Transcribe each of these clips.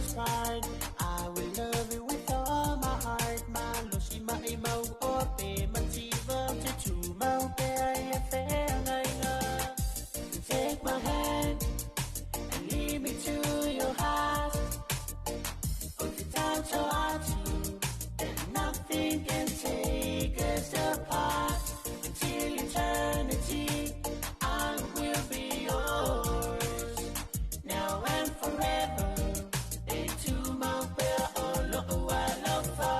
us part. I will love you with all my heart. Malosi maimau o pe mativa te tumau pe ai e whengainga. Take my hand and lead me to your heart. O te tau atu, and nothing can take us apart. Until eternity, I will be yours, now and forever. E tumau pea o lo'u alofa.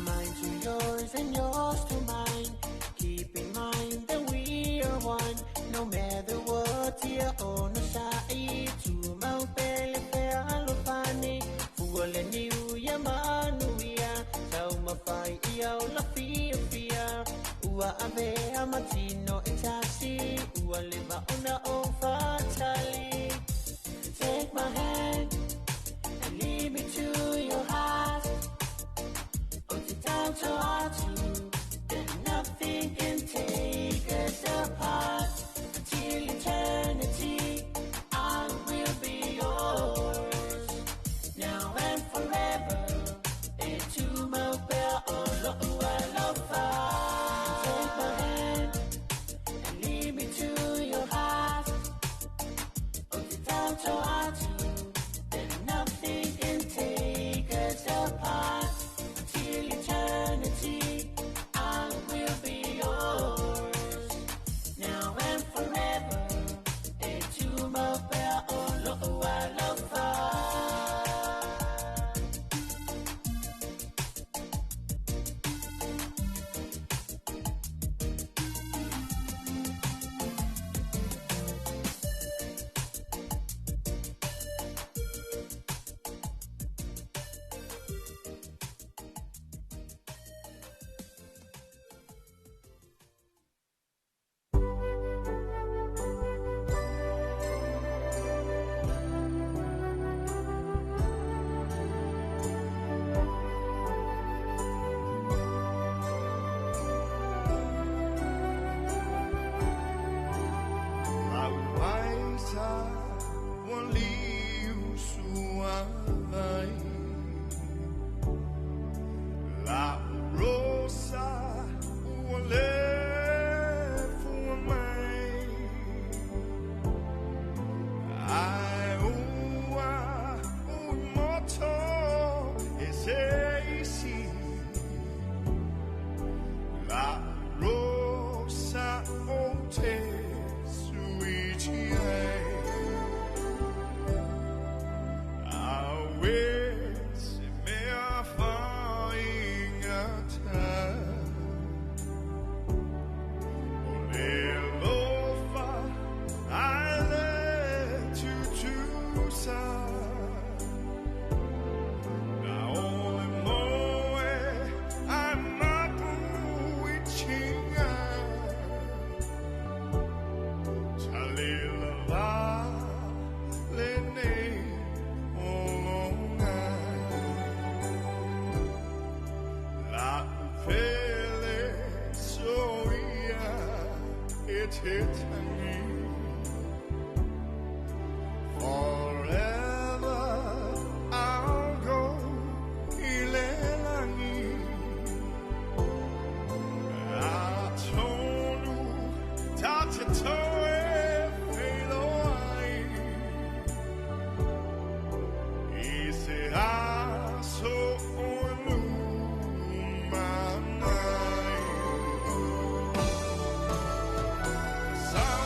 Mine to yours and yours to mine. Keep in mind that we are one. No matter what, ia ono sa'i tumau pele fea alofani. Fua le niu ia manuia, tau mawhai ia o la fia fia. Ua avea matino e tasi, ua leva ona o whatali. Take my hand and lead me to your heart. O te tau atu, and nothing can take us apart. Until eternity, I will be yours, now and forever. E tumau pea o lo'u alofa. Take my hand and lead me to your heart. O te tau atu, and nothing can take us apart. Until eternity, I will be yours, now and forever. E tumau pea o lo'u alofa. Lauaisa wali usuavai La rosa wale fuamai Ai ua uimoto e seisi La rosa o te suiti ai Awe se mea whaingata O le alofa ai le tutusa Na ole moe ai mapu i chinga Talila la le nei olonga La upele soia e te tangi Forever I'll go i le langi Atonu ta te toe wheloai I se aso o lumanai. Sau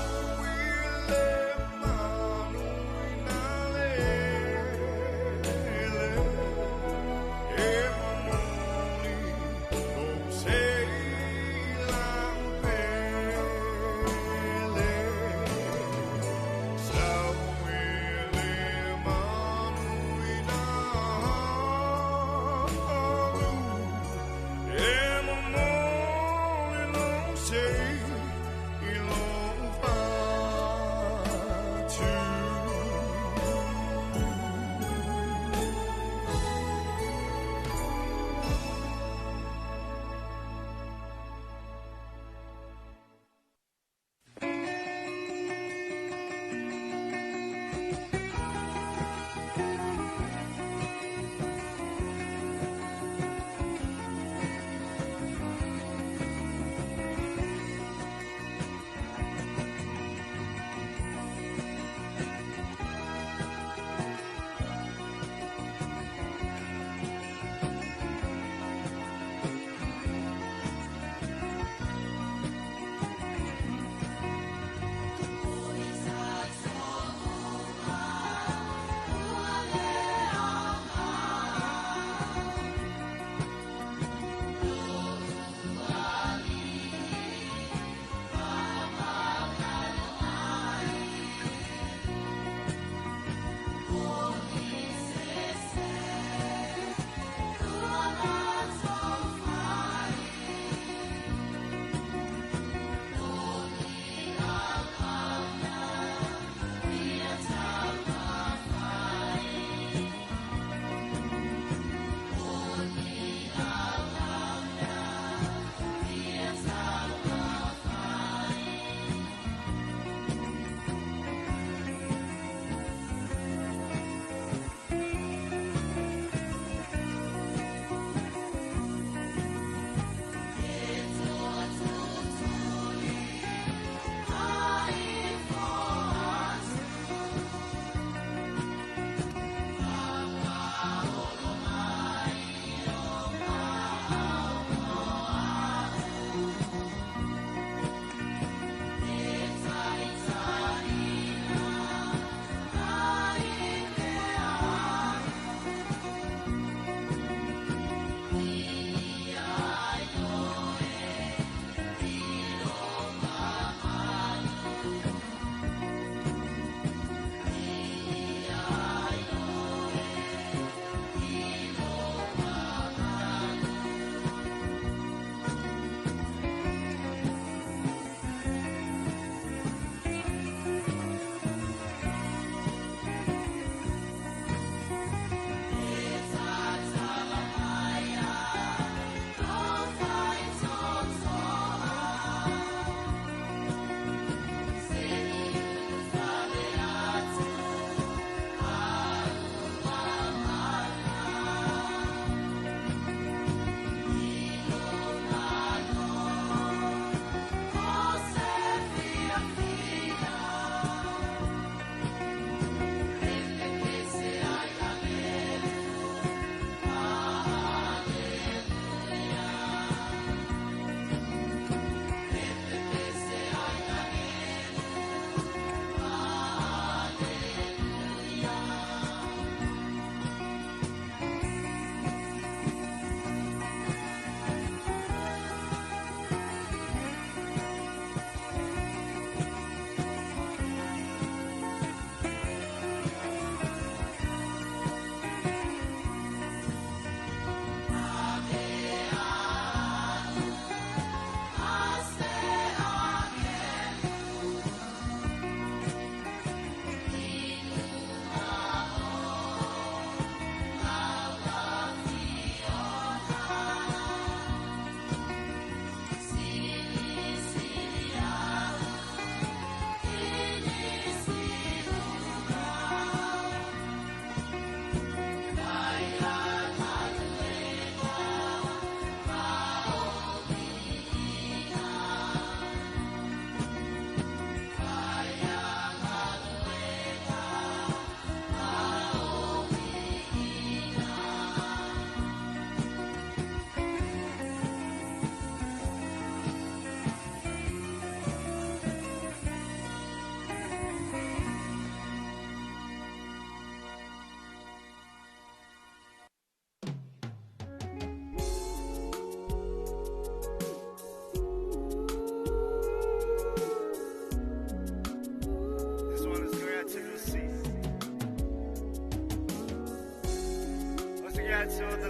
I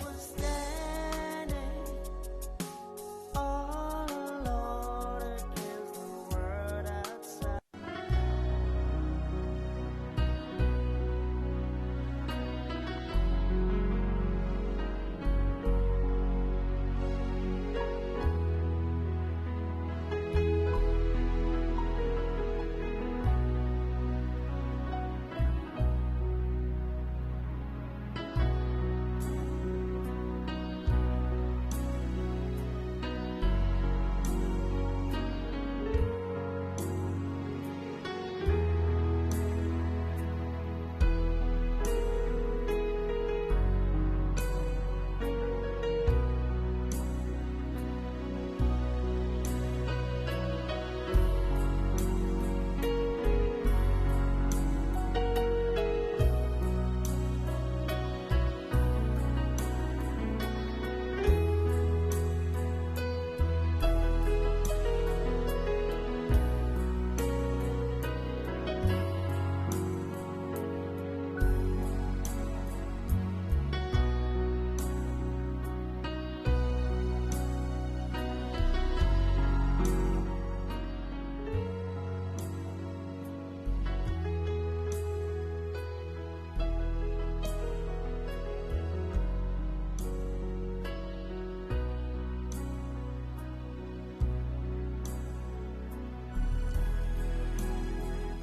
was standing all alone against the world outside.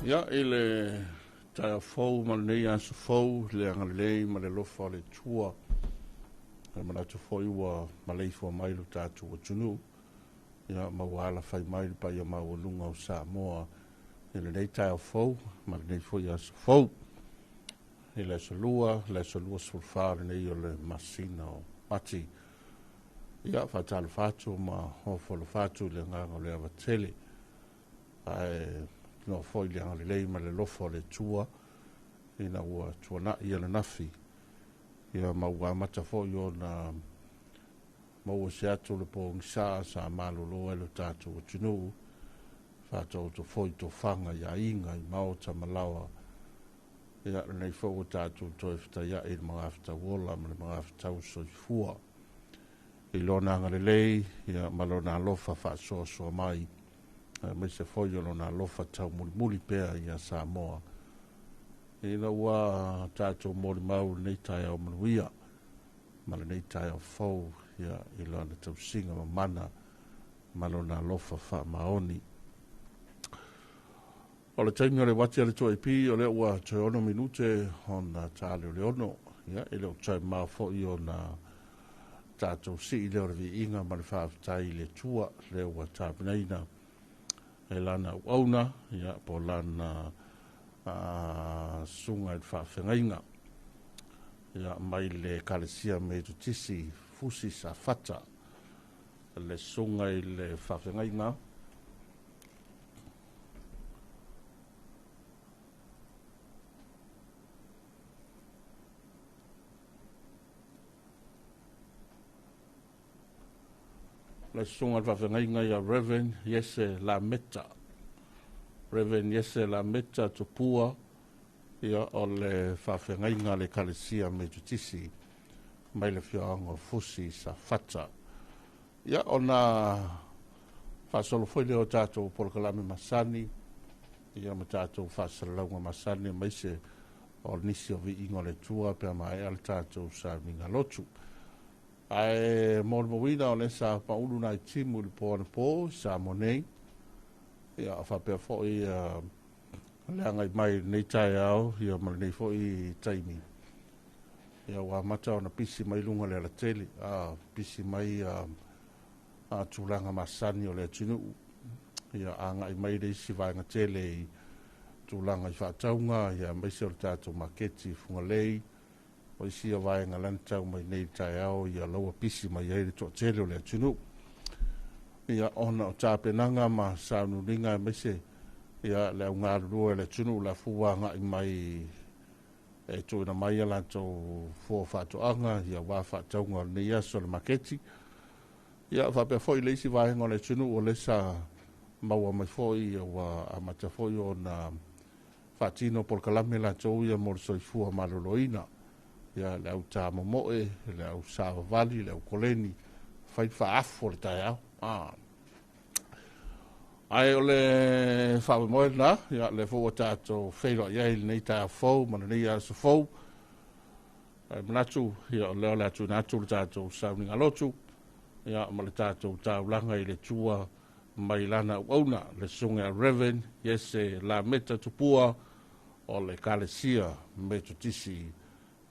Ia, i le taeao fou ma lenei aso fou, le agalelei ma le alofa o le Atua. E manatu foi ua maleifua mai lo tatou atunuu, ia, ma ua alafai mai le paia maualuga o Samoa i lenei taeao fou ma lenei foi aso fou. I le aso Lua, le aso 24 lenei o le masina o Mati. Ia, faatalofa atu ma ofo alofa atu i le agaga o le ava tele. Ae noa foi le agalelei ma le alofa o le Atua ina ua tuanai ananafi, ia, ma ua amata foi ona maua se atu le pogisa sa malolo ai lo tatou atunuu, faataoto foi tofaga i aiga i maota ma laoa. Ia, lenei foi ua tatou toe fetaiai i le magafetau ola ma le magafetau soifua i lona agalelei, ia, ma lona alofa faasoasoa mai, aemaise foi o lona alofa taumulimuli pea ia Samoa ina ua tatou molimau lenei taeao manuia ma lenei taeao fou, ia, i lona tausiga mamana ma lona alofa faamaoni. O le taimi o le uati a le 2AP, o lea ua toe 6 minute ona ta le o le 6. Ia, e le o toe mamao foi ona tatou sii lea o le viiga ma le faafetai i le Atua lea ua tapenaina e lana auauna, ia, po o lana susuga i le faafeagaiga, ia, mai le Ekalesia Metotisi Fusi Safata, le susuga i le faafeagaiga le susuga i le faafeagaiga ia Reverend Iese Lameta. Reverend Iese Lameta Tupua, ia, o le faafeagaiga a le Ekalesia Metotisi mai le afioaga o Fusi Safata. Ia, ona faasolo foi lea o tatou polokalame masani, ia, ma tatou faasalalauga masani, aemaise o nisi o viiga o le Atua pe a maea le tatou sauniga lotu. Ae molimauina o lea sa paulu nai timu i le po anapo Samoa nei, ia, faapea foi le agai mai lenei taeao, ia, ma lenei foi taimi. Ia, ua amata ona pisi mai luga o le alatele, pisi mai tulaga masani o le atunuu, ia, agai mai le isi vaega tele i tulaga i faatauga, ia, aemaise o le tatou maketi i Fugalei, o isi ia vaega lana tau mai nei taeao, ia, laua pisi mai ai le toatele o le atunuu. Ia, ona o tapenaga ma sauniuniga, aemaise, ia, le augalulue o le atunuu la fua agai mai e tuuina mai a latou fua faatoaga, ia, aua faatauga o lenei aso o le maketi. Ia, faapea foi le isi vaega o le atunuu o lea sa maua mai foi ua amata foi ona faatino polokalame latou ia mo le soifua maloloina. Ia le au tāmomoe, le au savavali, le au koleni, fai faaafu o le taeao. Ae o le faamoemoe lena, ia lea foi ua tatou feiloai ai i lenei taeao fou ma lenei aso fou. Ae manatu, ia o lea o le a tuuina atu le tatou sauniga lotu, ia ma le tatou taulaga i le Atua mai lana auauna, le susuga ia Reverend Iese Lameta Tupua o le Ekalesia Metotisi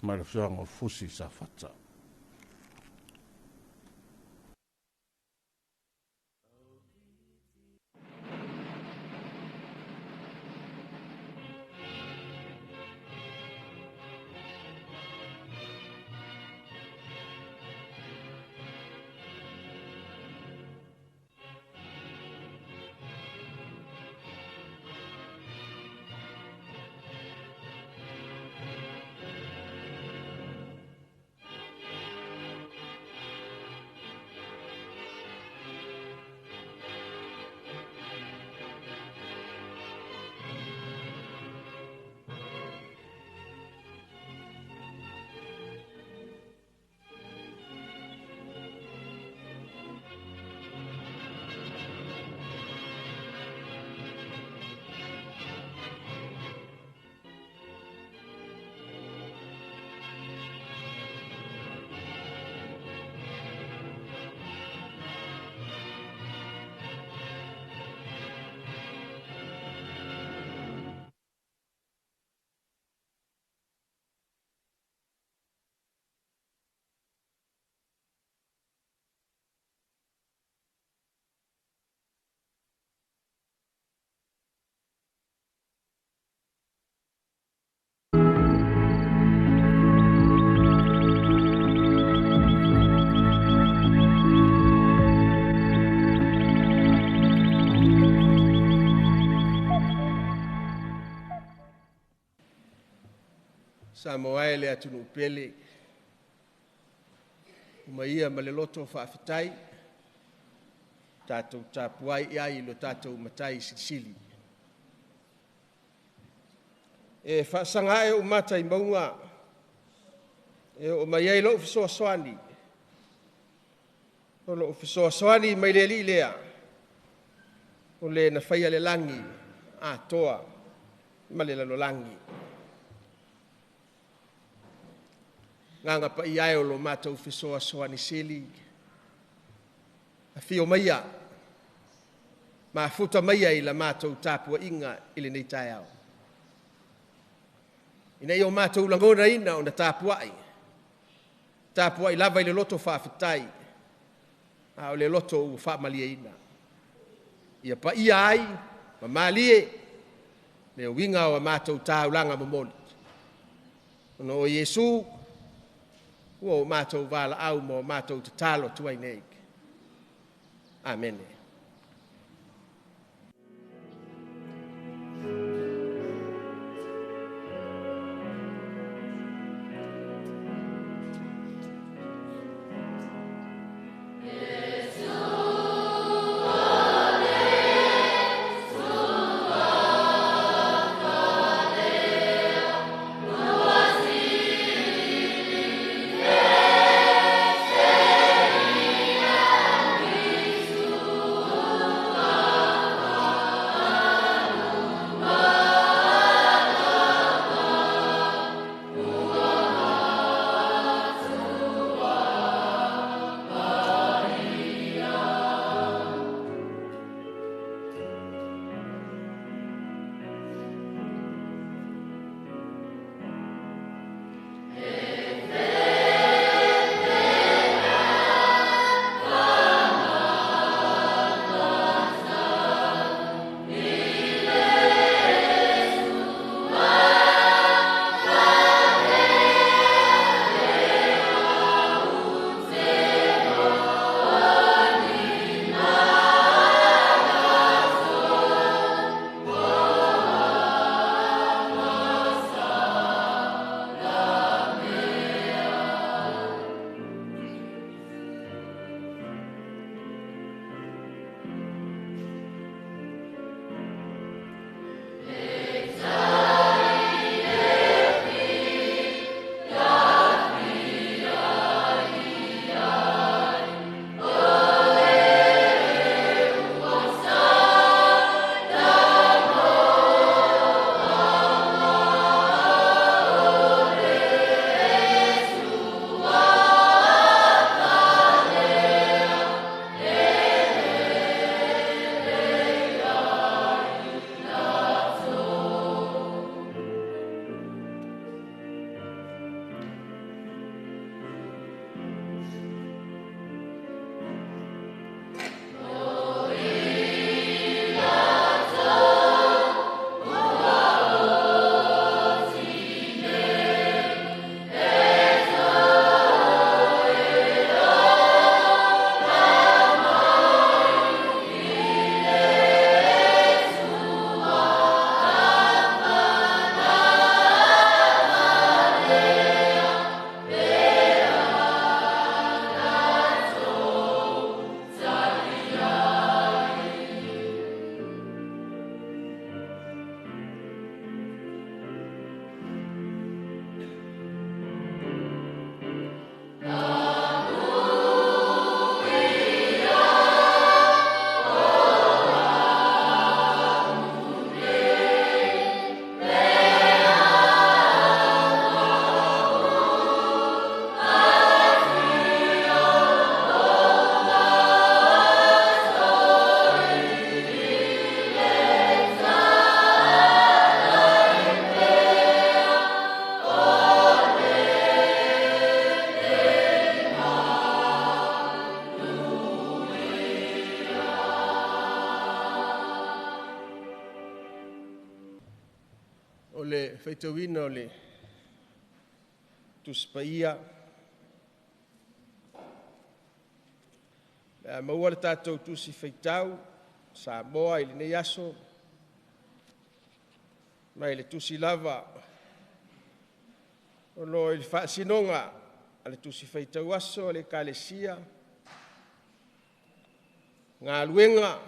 mai le afioaga o Fusi Safata. Samoa e le atunuu pele, uma ia ma le loto faafetai, tatou tapuai i ai i lo tatou Matai Silisili. E faasaga ae ou mata i mauga, e oo mai ai lou fesoasoani, o lou fesoasoani mai le Alii lea, o le na faia le lagi atoa ma le lalolagi. Agaga Paia e o lo matou fesoasoani sili, afio maia, mafuta maia i la matou tapuaiga i lenei taeao, ina ia o matou lagonaina ona tapuai, tapuai lava i le loto faafetai, a o le loto ua faamalieina. Ia paia ai ma malie le uiga o a matou taulaga momoli, ona o Iesu ua o matou valaau ma o matou tatalo atu ai nei. Amene. O le faitauina o le Tusi Paia, le a maua le tatou Tusi Faitau Samoa i lenei aso, mai le Tusi lava o lo o i le faasinoga a le Tusi Faitau Aso a le Ekalesia, Galuega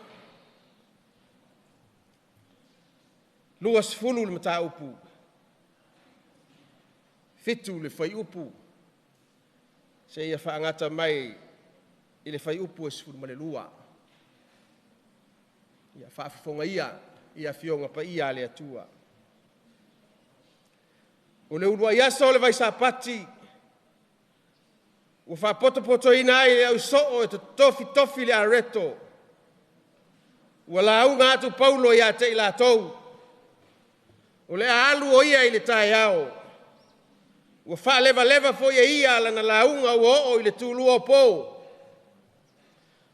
20 le mataupu, 7 le fuaiupu, seia faagata mai i le fuaiupu e 12. Ia faafofoga ia i Afioga Paia a le Atua. O le uluai aso o le Vai Sapati ua faapotopotoina ai e le au soo e tofitofi le areto, ua lauga atu Paulo ia te i latou, o le a alu o ia i le taeao. Ua faalevaleva foi e ia lana lauga ua oo i le tulua o po.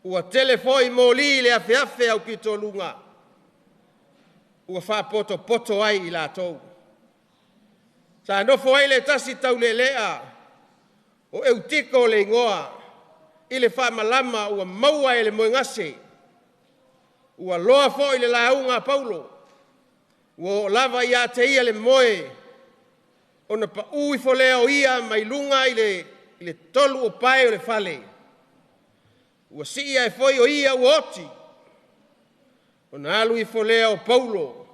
Ua tele foi moli i le afeafe aupitoaluga ua faapotopoto ai i latou. Sa nofo ai le tasi taulelea o Eutiko le igoa i le faamalama ua maua e le moegase. Ua loa foi le lauga a Paulo, ua oo lava ia te ia le moe, ona pau ifo lea o ia mai luga i le tolu o pae o le fale. Ua sii ae foi o ia ua oti, ona alu ifo lea o Paulo,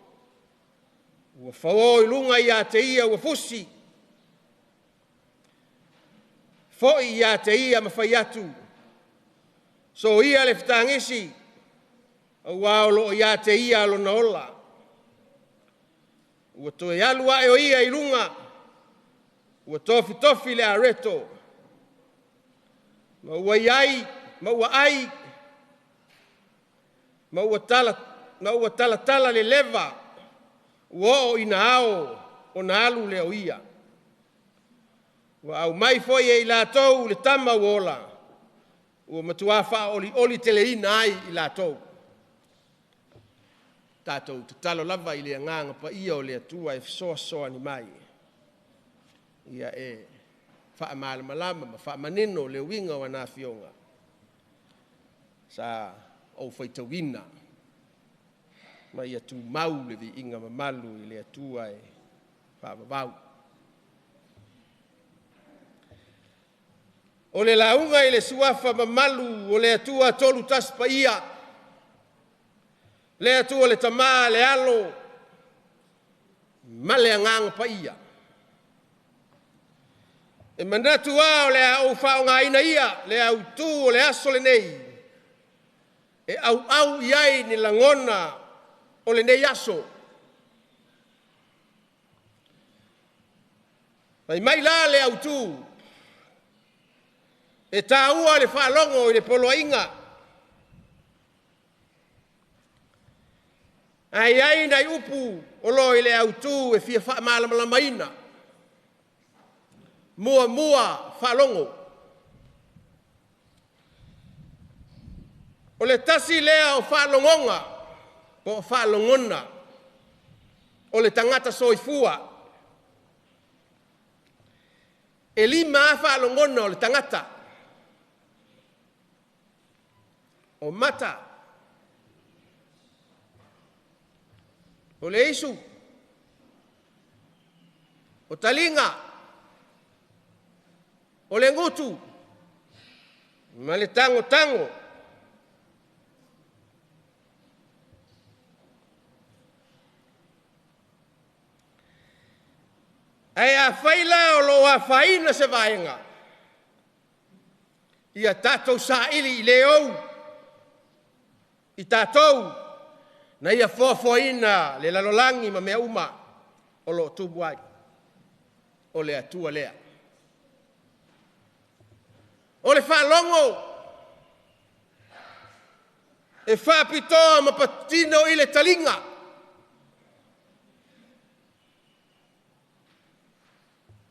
ua fao i luga ia te ia ua fusi, foi ia te ia ma fai atu, soia le fetagisi, aua o lo o ia te ia lona ola. Ua toe alu ae o ia i luga, ua tofitofi le areto, ma ua i ai, ma ua ai, ma ua talatala le leva, ua oo ina ao ona alu lea o ia. Ua aumai foi e i latou le tama ua ola, ua matua faaolioli teleina ai i latou. Tatou tatalo lava i le agaga paia o le Atua e fesoasoani mai, ia e faamalamalama ma faamanino le uiga o ana afioga sa ou faitauina, ma ia tumau le viiga mamalu i le Atua e faavavau. O le lauga i le suafa mamalu o le Atua Tolu Tasi Paia, le Atua le Tama, le Alo ma le Agaga Paia. E manatu lava o le a ou faaaogaina ia le autu o le aso lenei e auau i ai ni lagona o lenei aso. Fai mai la le autu, e taua le faalogo i le poloaiga. Ae i ai nai upu o lo o i le autu e fia faamalamalamaina. Muamua, faalogo. O le tasi lea o faalogoga po o faalogona o le tagata soifua. E 5 lava faalogona o le tagata. O mata, o le isu, o taliga, o le gutu, ma le tagotago. Ae afai la o lo o afaina se vaega, ia tatou saili i le ou, i tatou, na ia foafoaina le lalolagi ma mea uma o lo o tumu ai. O le Atua lea. O le faalogo e faapitoa ma patino i le taliga.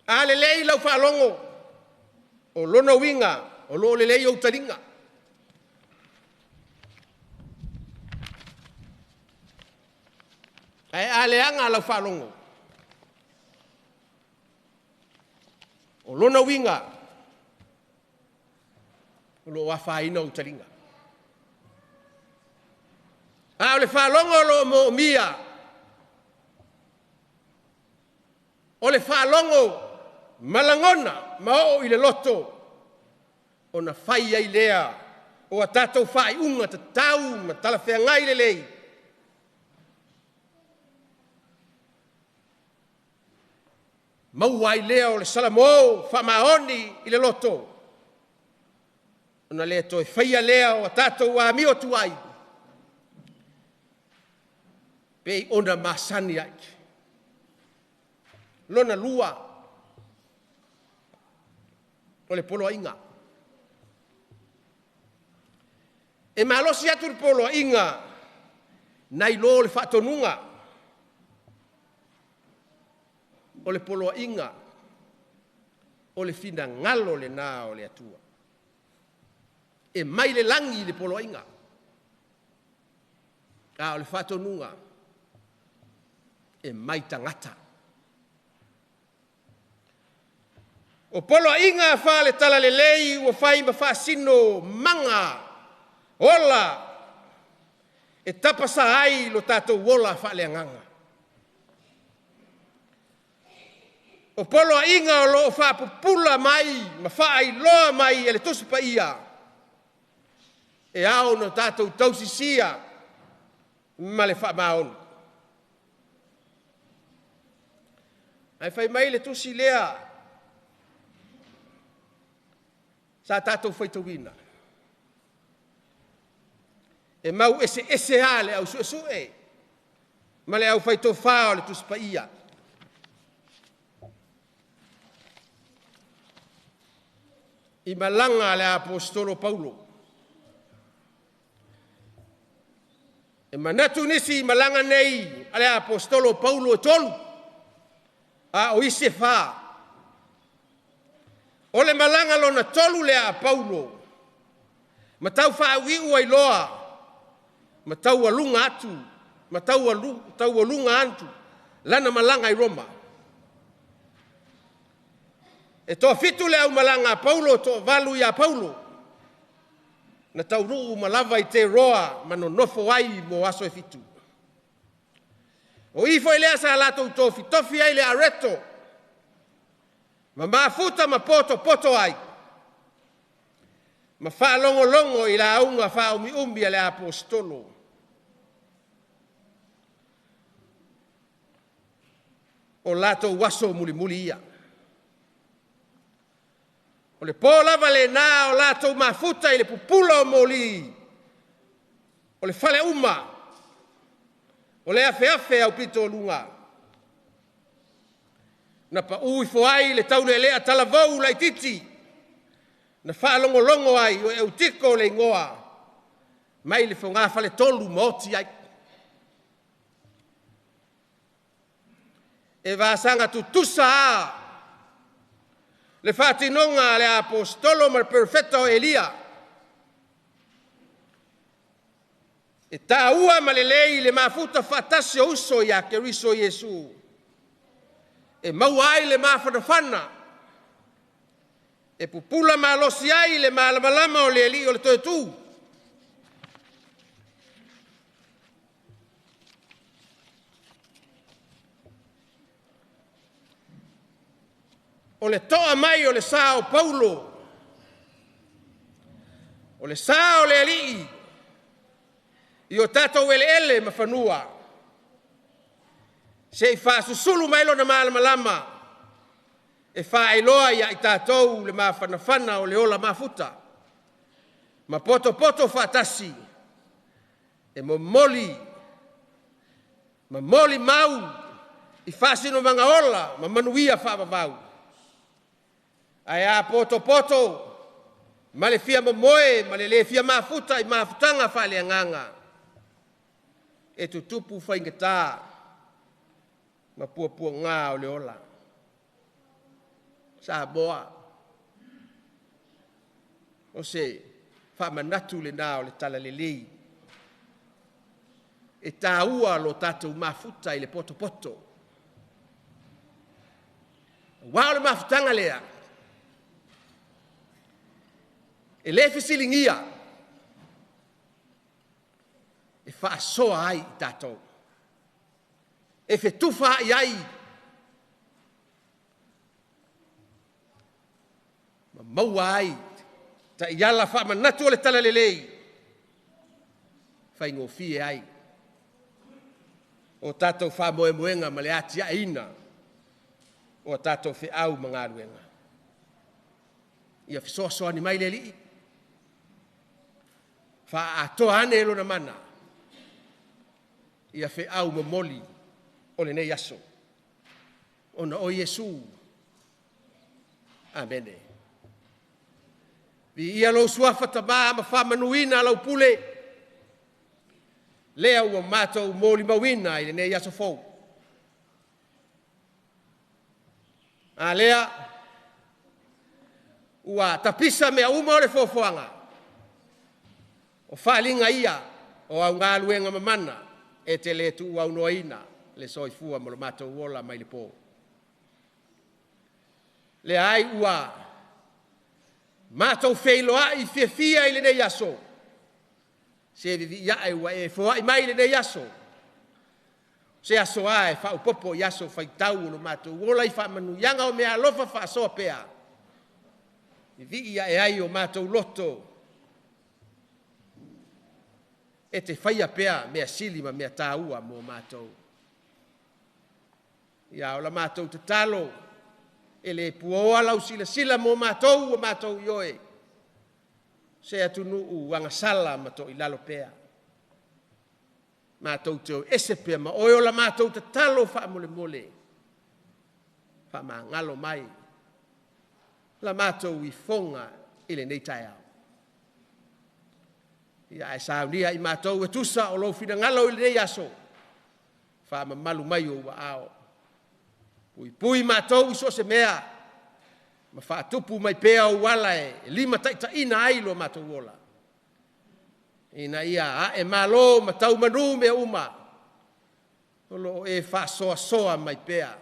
A lelei lau faalogo, o lona uiga o lo o lelei ou taliga. Ae a leaga lau faalogo, O lona uiga, o loo afaina ou taliga. A o le faalogo o loo moomia, o le faalogo ma lagona ma oo i le loto, ona fai ai lea o a tatou faaiuga tatau ma talafeagai lelei, maua ai lea o le salamo faamaoni i le loto, ona le toe faia lea o a tatou amio tuai pei ona masani ai. Lona lua, o le poloaiga. E malosi atu le poloaiga nai lo le faatonuga. O le poloaiga, o le finagalo lena o le Atua. E mai le lagi le poloaiga, a o le faatonuga, e mai tagata. O poloaiga faale-talalelei ua fai ma faasino maga ola e tapasa ai lo tatou ola faaleagaga. O poloaiga o loo faapupula mai ma faailoa mai e le Tusi Paia e ao ona tatou tausisia ma le faamaoni. Ae fai mai le tusi lea sa tatou faitauina, e mau eseese lava le au suesue ma le aufaitofa o le Tusi Paia. I malaga a le Aposetolo Paulo. E manatu nisi i malaga nei a le Aposetolo Paulo e 3, a o isi e 4. O le malaga lona 3 lea a Paulo, ma tau faauiu ai loa, ma taualuga atu, ma taualuga atu lana malaga i Roma. E toafitu le aumalaga a Paulo, toavalu ia Paulo, na taunuu uma lava i Teroa ma nonofo ai mo aso e 7. O i foi lea sa latou tofitofi ai le areto, ma mafuta ma potopoto ai, ma faalogologo i lauga faaumiumi a le Aposetolo. O latou aso mulimuli ia. O le po lava lena o latou mafuta i le pupula o moli, o le faleuma, o le afeafe au pito o luga. Na pau ifo ai le taulelea talavou laititi, na faalogologo ai o Eutiko le igoa, mai le fogafaletolu ma oti ai. E vasaga tutusa lava le faatinoga a le Aposetolo ma le Perofeta o Elia. E taua ma lelei le mafuta faatasi o uso ia Keriso Iesu, e maua ai le mafanafana, e pupula malosi ai le malamalama o le Alii o le Toetu. O le toa mai o le sa o Paulo, o le sa o le Alii, i o tatou eleele ma fanua, se i faasusulu mai lona malamalama, e faailoa ia i tatou le mafanafana o le ola mafuta, ma potopoto faatasi, e momoli ma molimau i faasinomaga ola ma manuia faavavau. Ae a potopoto ma le fia momoe ma le le fia mafuta i mafutaga faaleagaga, e tutupu faigata ma puapuaga o le ola. Samoa, o se faamanatu lena o le talalelei. E taua lo tatou mafuta i le potopoto. Aua o le mafutaga lea, E lē fesiligia e faasoa ai i tatou, e fetufaai ai ma maua ai taiala faamanatu o le Talalelei, faigofie ai o tatou faamoemoega ma le atiaeina o a tatou feau ma galuega. Ia fesoasoani mai le Alii, faaatoa ane Lona mana ia feau momoli o lenei aso, ona o Iesu. Amene. Viia lou suafa Tama ma faamanuina lau pule, lea ua matou molimauina i lenei aso fou. A lea ua tapisa mea uma o le foafoaga, o faaaliga ia o au galuega mamana e te le tuuaunoaina le soifua ma lo matou ola mai le po. Lea ai ua matou feiloai fiafia i lenei aso, se vivii ae ua e foai mai i lenei aso, se aso a e faaopoopo i aso faitau o lo matou ola i faamanuiaga o meaalofa faasoa pea. Vivii ae ai o matou loto e te faia pea mea sili ma mea taua mo matou. Ia o la matou tatalo, e le puaoa lau silasila mo matou ua matou ioe, se atunuu agasala ma toilalo pea. Matou te o ese pea ma oe o la matou tatalo faamolemole, faamagalo mai la matou ifoga i lenei taeao. Ia ae saunia i matou e tusa o lou finagalo i lenei aso, faamamalu mai ou aao. Puipui matou i so o se mea, ma faatupu mai pea ou ala e limataitaiina ai lo matou ola, ina ia ae malo ma taumanu mea uma, o lo o e faasoasoa mai pea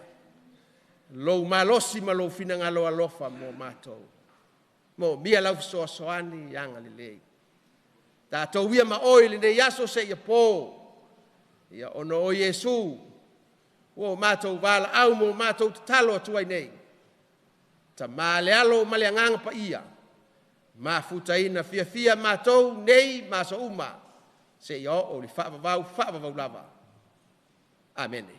lou malosi ma lou finagalo alofa mo matou. Moomia lau fesoasoani agalelei. Tatou ia ma oe i lenei aso seia po, ia ona o Iesu ua o matou valaau ma o matou tatalo atu ai nei. Tama le Alo ma le Agaga Paia, mafutaina fiafia matou nei ma aso uma, seia oo i le faavavau, faavavau lava. Amene.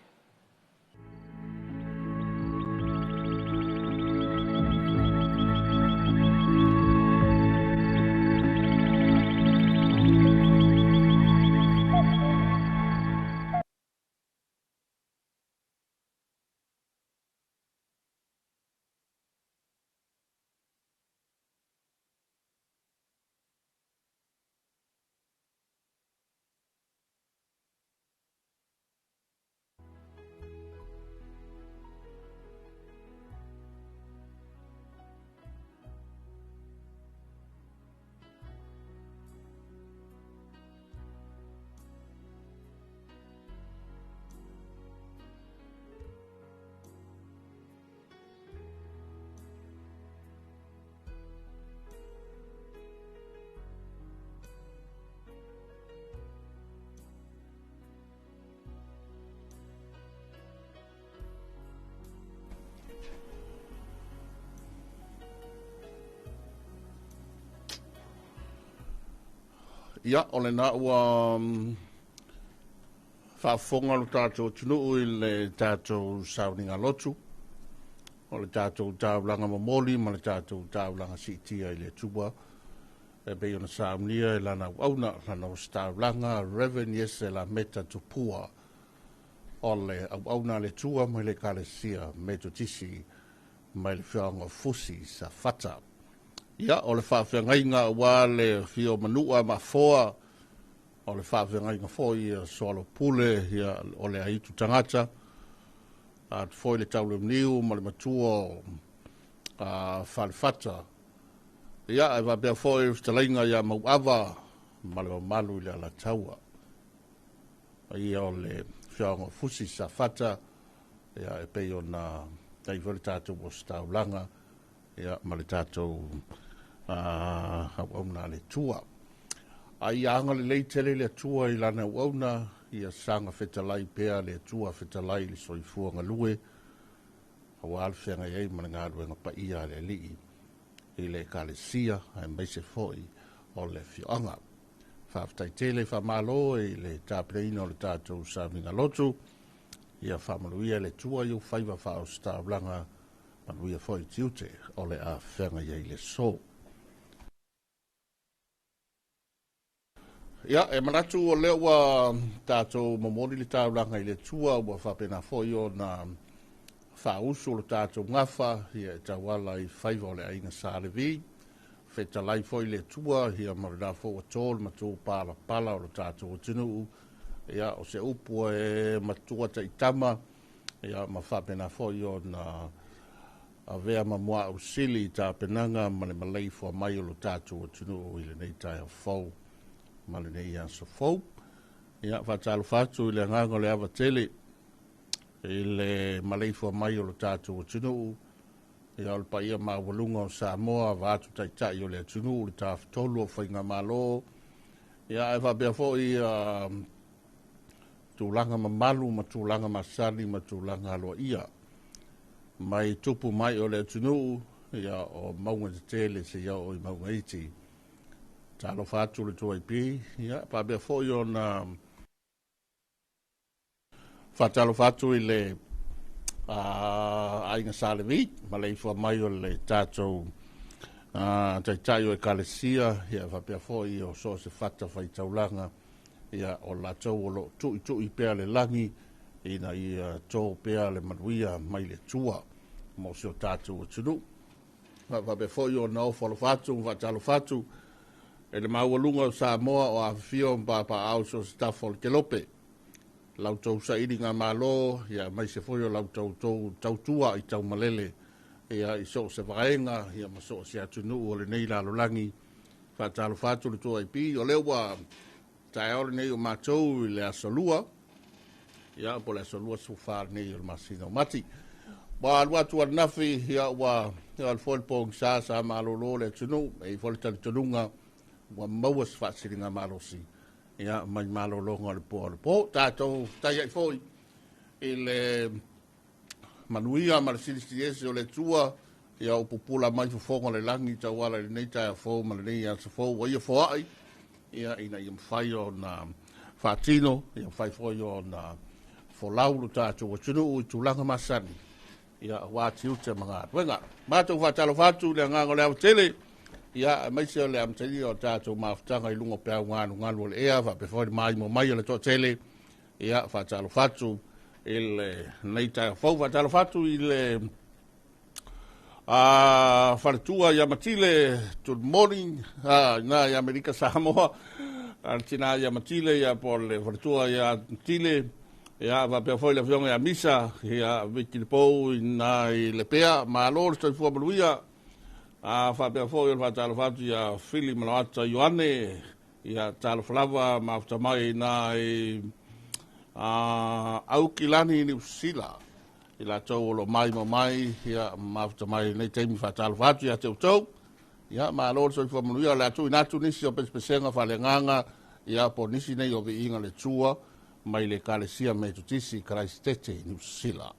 Ia, o lena ua faafofoga lo tatou atunuu i le tatou sauniga lotu, o le tatou taulaga momoli ma le tatou taulaga siitia i le Atua, e pei ona saunia e lana auauna, lana ositaulaga, Reverend Iese Lameta Tupua, o le auauna a le Atua mai le Ekalesia Metotisi mai le afioaga o Fusi Safata. Ia, o le faafeagaiga aua le afio o Manua ma Afoa, o le faafeagaiga foi ia Soalopule, ia, o le aitu tagata, atu foi le Tauleuniu ma le matua o Falefata. Ia, e faapea foi le fetalaiga ia Mauava ma le mamalu i le Alataua. Ia, o le afioaga o Fusi Safata, ia, e pei ona tai foi le tatou ositaulaga, ia, ma le tatou Auauna a le Atua. A ia agalelei tele le Atua i lana auauna, ia saga fetalai pea le Atua fetalai i le soifua galue, aua le feagai ai ma le galuega paia a le Alii i le Ekalesia aemaise foi o le afioaga. Faafetai tele, faamalo i le tapenaina o le tatou sauniga lotu. Ia faamanuia le Atua i ou faiva faaositaulaga, manuia foi tiute o le a feagai ai i le aso. Ia, e manatu o lea ua tatou momoli le taulaga i le Atua, ua faapena foi ona faausu lo tatou gafa, ia e tauala i faiva o le aiga Sa Levi. Fetalai foi le Atua, ia ma lena foi ua to le matupalapala o lo tatou atunuu, ia o se upu e matua taitama, ia ma faapena foi ona avea ma muaau sili i tapenaga ma le maleifua mai o lo tatou atunuu i lenei taeao fou ma lenei aso fou. Ia, faatalofa atu i le agaga o le ava tele i le maleifua mai o lo tatou atunuu, ia o le paia maualuga o Samoa, vaeatu taitai o le atunuu, le tafatolu o faigamalo, ia ae faapea foi tulaga mamalu ma tulaga masani ma tulaga aloaia mai tupu mai o le atunuu, ia o mauga tetele seia oo i mauga iti. Talofa atu le 2AP, ia faapea foi ona faatalofa atu i le aiga Sa Levi ma le ifua mai o le tatou taitai o Ekalesia, ia faapea foi o so o se fata faitaulaga, ia o latou o lo o tuitui pea le lagi ina ia to pea le manuia mai le Atua mo si o tatou atunuu. Faapea foi ona ofo alofa atu ma faatalofa atu i le maualuga o Samoa o afifio ma papaaao i so o se tafa o le kelope, lau tou sailiga malo, ia aemaise foi o lau tautua i taumalele, ia i so o se vaega, ia ma so o se atunuu o lenei lalolagi. Faatalofa atu le 2AP, o lea ua taeao lenei o matou i le aso lua, ia po o le aso 24 lenei o le masina o Mati. Ua alu atu ananafi, ia ua alu foi le pogisa sa malolo le atunuu, e i ai foi le talitonuga ua maua se faasiligamalosi, ia mai malologa o le po o le po. Tatou fetaiai foi i le manuia ma le silisiliese o le Atua, ia o pupula mai fofoga o le lagi tauala i lenei taeao fou ma lenei aso fou ua ia foai, ia ina ia mafai ona faatino, ia mafai foi ona folau lo tatou atunuu i tulaga masani, ia aua tiute ma galuega. Matou faatalofa atu i le agaga o le ava tele, ia aemaise o le amatalia o tatou mafutaga i luga o peau galugalu o le ea, faapea foi le maimo mai o le toatele, ia faatalofa atu i lenei taeao fou. Faatalofa atu i le faletua ia Matile, good morning, ina i Amerika Samoa, le tina ia Matile, ia po o le faletua ia Matile, ia faapea foi le afioga ia Misa, ia Viki Le Pou ina i Lepea, malo le soifua manuia. Faapea foi o le faatalofa atu ia Fili Maloata Ioane, ia talofa lava mafuta mai ina i Aukilani Niu Sila, i latou o lo o maimo mai, ia mafuta mai lenei taimi. Faatalofa atu ia te outou, ia malo le soifua manuia. O le a tuuina atu nisi o pesepesega faaleagaga, ia po o nisi nei o viiga le Atua mai le Ekalesia Metotisi Karaisitete Niu Sila.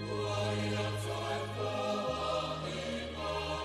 Ua ia toe fo'i mai.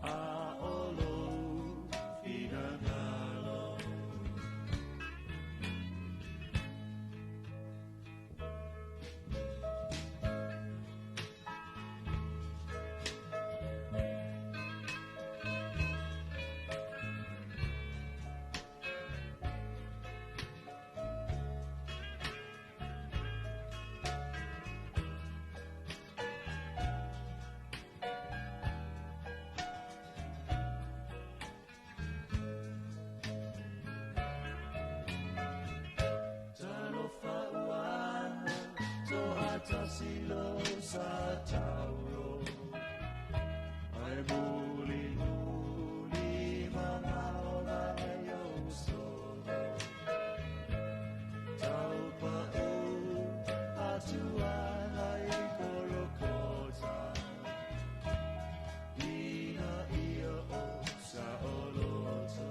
A o lou finagalo. Faatasi lo sa tauro Ai muli muli manaona e o solo Taupa o atu ana i Kolokota Ina ia o sa oloto.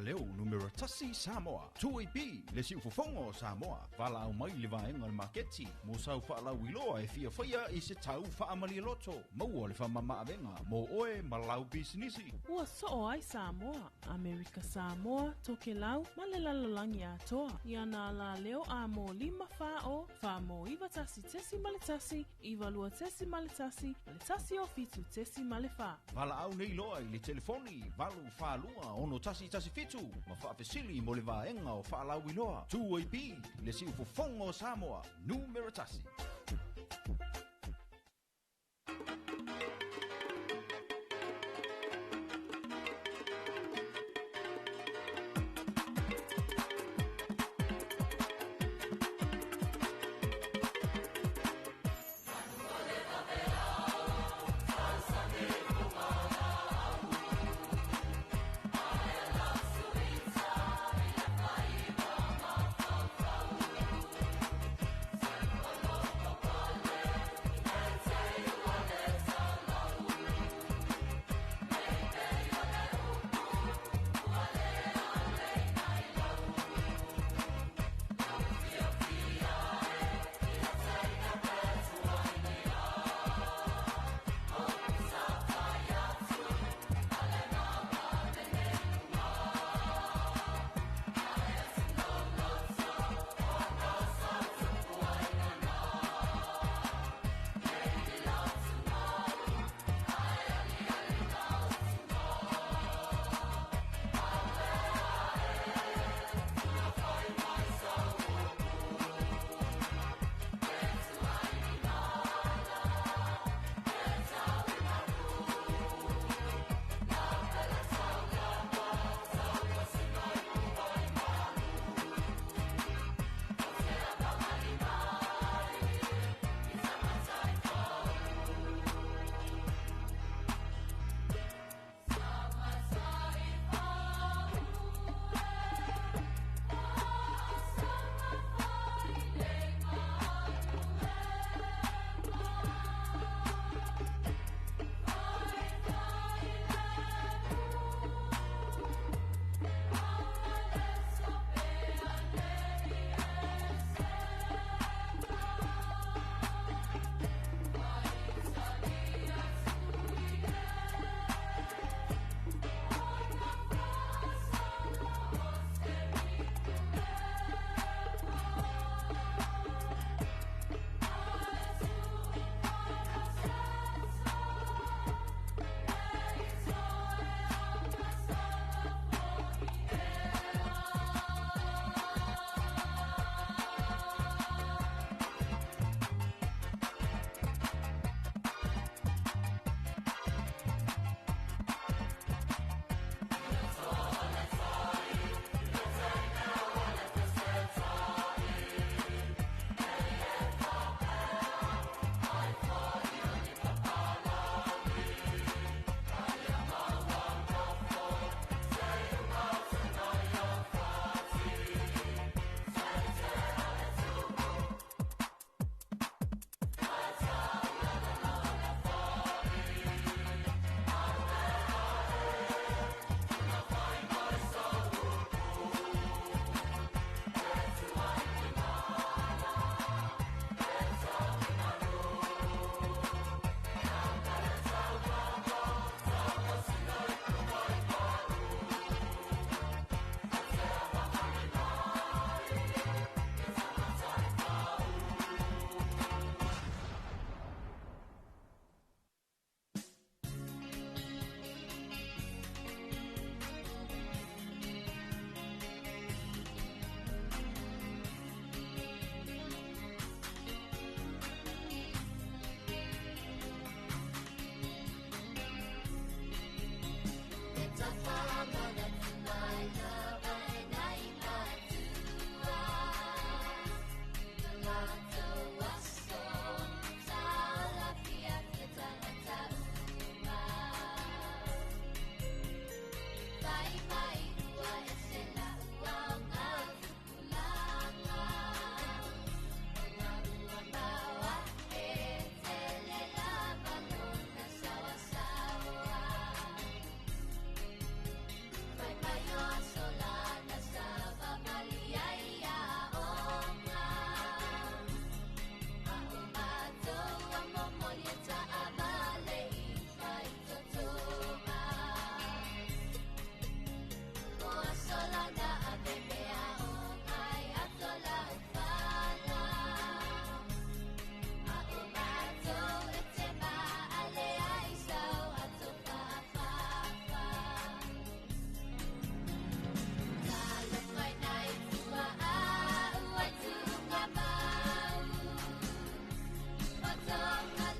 Leo numera tasi Samoa. 2AP le siufofoga o Samoa. Valaau mai le vaega o le maketi mo sau faalauiloa e fia faia i se tau faamalie-loto. Maua le faamamaavega mo oe ma lau pisinisi. Ua soo ai Samoa, Amerika Samoa, Tokelau ma le lalolagi atoa. Ia nā la leo a mō 5 4 o 4 mō 91.1, 92.1, ma le 1 o 7.4. Valaau nei loa i le telefoni 842 6117 ma faafesili mo le vaega o faalauiloa. 2AP le siufofoga o Samoa, numera tasi.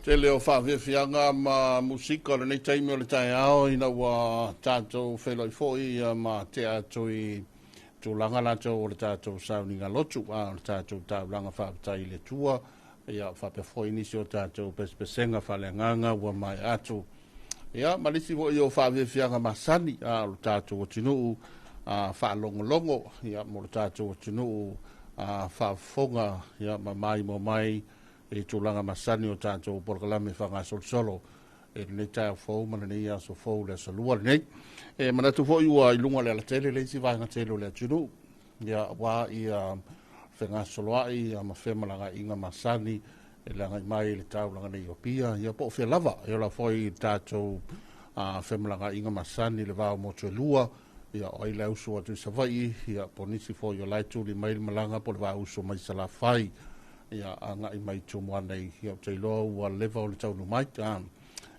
Tele o faafiafiaga ma musika o lenei taimi o le taeao ina ua tatou feiloai foi ma tea atu i tulaga latou o le tatou sauniga lotu, a o le tatou taulaga faafetai i le Atua, ia faapea foi nisi o tatou pesepesega faaleagaga ua maea atu. Ia ma nisi foi o faafiafiaga masani a o le tatou atunuu faalogologo, ia mo le tatou atunuu faafofoga, ia ma maimoa mai i tulaga masani o tatou polokalame faagasolosolo i lenei taeao fou ma lenei aso fou, le aso Lua lenei. E manatu foi ua i luga o le alatele le isi vaega tele o le atunuu, ia aua ia fegasoloai ia ma femalagaaiga masani e le agai mai i le taulaga nei o Apia, ia po o fea lava, e ola foi i tatou femalagaaiga masani i le va o motu e lua, ia o ai le usu atu i Savaii, ia po o nisi foi o la e tuli mai le malaga po o le va usu mai Salafai, ia agai mai Tumua nei, ia ou te iloa ua leva o le taunuu mai,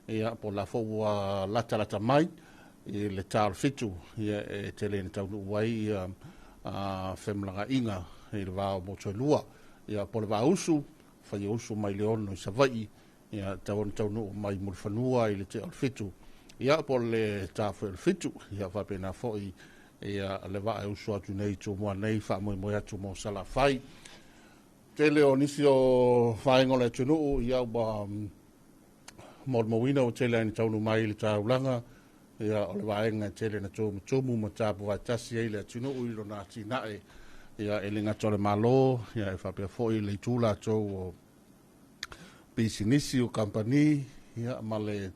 ia po o la foi ua latalata mai i le ta o le 7, ia e tele ina taunuu ai ia femalagaaiga i le va o motu e lua, ia po o le va usu, fai usu mai le 6 i Savaii, ia tau ona taunuu mai Mulifanua i le tea o le 7, ia po o le ta foi o le 7, ia faapena foi ia le vaa e usu atu nei i Tumua nei, faamoemoe atu mo Salafai. Tele o nisi o vaega o le atunuu, ia ua molimauina ua tele ai ina taunuu mai i le taulaga, ia o le vaega e tele na tumutumu ma tapuvaetasi ai le atunuu i lona atinae, ia e le gata o le Malo, ia e faapea foi le itu latou o pisinisi o kamupani, ia ma le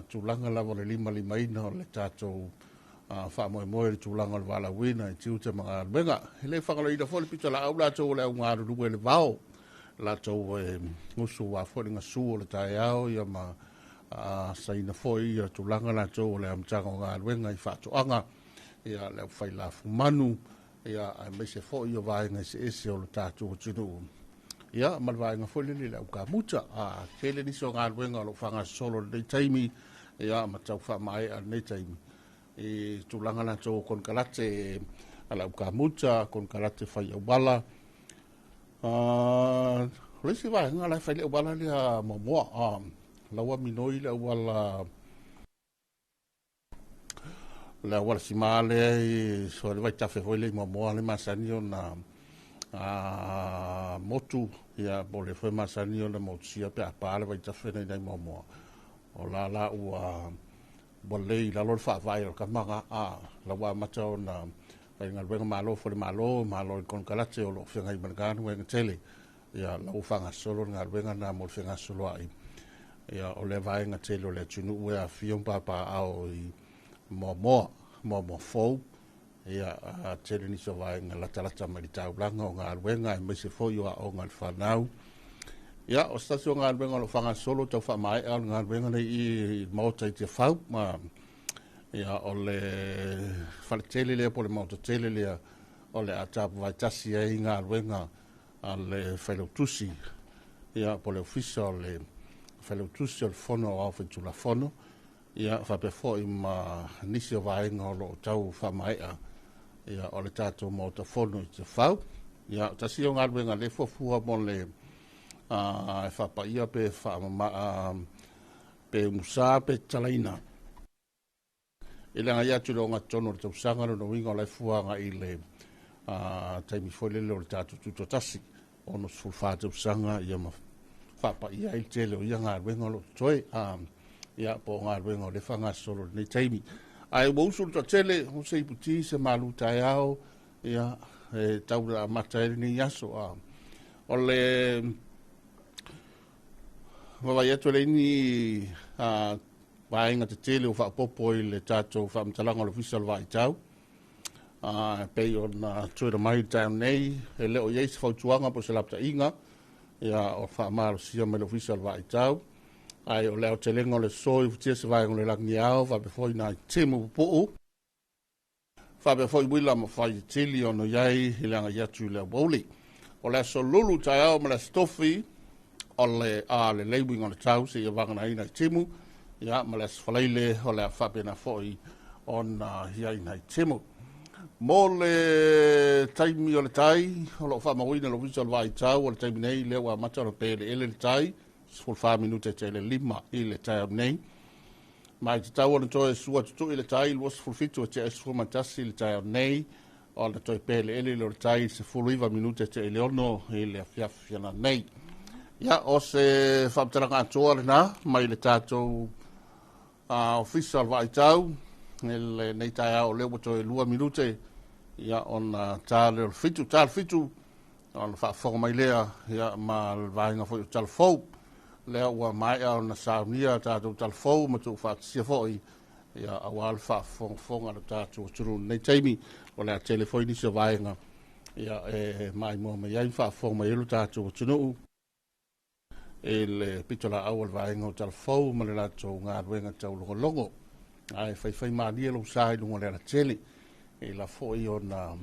tulaga lava o le limalimaina o le tatou faamoemoe i le tulaga o le valaauina i tiute ma galuega. E le faagaloina foi le pitolaau latou o le au galulue i le vao, latou e usu aua foi le gasu o le taeao, ia ma saina foi ia tulaga latou o le amataga o galuega i faatoaga, ia le aufai lafumanu, ia aemaise foi o vaega eseese o le tatou atunuu. Ia ma le vaega foi lele le au kamuta. Tele nisi o galuega o lo o faagasolo i lenei taimi, ia ma tau faamaea i lenei taimi i tulaga latou o konekarate a le au kamuta, konekarate fai auala. O le isi vaega la e fai le auala lea muamua, lau minoi le auala, le auala sima lea i so le vaitafe foi le muamua le masani ona motu, ia po o le foi masani ona motusia pe a pa le vaitafe nei muamua. O la la ua lei i lalo le faavae o le kamaga, la ua amata ona faigaluega malo foi le malo, malo i konekarate o lo o feagai ma le galuega tele, ia la ua faagasolo le galuega na mo le fegasoloai, ia o le vaega tele o le atunuu e afifio ma papaaao i Moamoa, Moamoa fou, ia tele nisi o vaega latalata mai le taulaga o galuega aemaise foi o aoga a le fanau. Ia o se tasi o galuega o lo o faagasolo tau faamaea o le galuega nei i Maota i Tiafau, ma ia o le faletele lea po o le maota tele lea o le a tapuvaetasi ai galuega a le failautusi, ia po o le ofisa o le failautusi o le Fono Aoao Faitulafono, ia faapea foi ma nisi o vaega o lo o tau faamaea, ia o le tatou maota fono i Tiafau. Ia o tasi o galuega le fuafua mo le e faapaia pe faamama pe umusa pe tatalaina i le agai atu i le ogatotonu o le tausaga, lona uiga o la e fua agai i le taimi foi lele o le tatou tutoatasi, 64 tausaga, ia ma faapaia ai le tele o ia galuega o lo o totoe, ia po o galuega o le faagasolo i lenei taimi. Ae ua usu le toatele, o se iputi, se malu taeao, ia e tau le amata ai lenei aso. O le vaavaai atu e leai ni vaega tetele o faaopoopo i le tatou faamatalaga o le Ofisa o le Vaitau, pei ona tuuina mai i le taeao nei, e le o i ai se fautuaga po o se lapataiga, ia o faamalosia mai le Ofisa o le Vaitau, ae o le aotelega o le aso i ufitia se vaega o le lagi ao, faapea foi nai timu pupuu, faapea foi uila ma fai tili ona i ai i le agai atu i le aoauli. O le aso Lulu taeao ma le aso Tofi, o le lelei uiga o le tau seia vaganaina i timu, ia ma le aso Faraile o le a faapena foi ona i ai nai timu. Mo le taimi o le tai, o lo o faamauina le Ofisa o le Vaitau o le taimi nei, lea ua amata ona peleele le tai, 14 minute te le 5 i le taeao nei. Ma i te tau ona toe sua tutui le tai 27 e te 11 i le taeao nei, ona toe peleele le o le tai 19 minute te le 6 i le afiafi nei. Ia, o se faamatalaga atoa lena mai le tatou ofisa o le Vaaitau i lenei taeao o lea ua toe 2 minute ia ona ta lea o le 7, ta le 7 ona faafofoga mai lea ia ma le vaega foi o Talafou. Lea ua maea ona saunia tatou Talafou ma tuufaatasia foi ia aua le faafogafoga a le tatou atunuu i lenei taimi. O le a tele foi nisi o vaega ia e maimoa mai ai ma faafofoga mai ai lo tatou atunuu i le pitolaau o le vaega o Talafou ma le latou galuega taulogologo. Ae faifai malie lou sa i luga o le alatele e la foi ona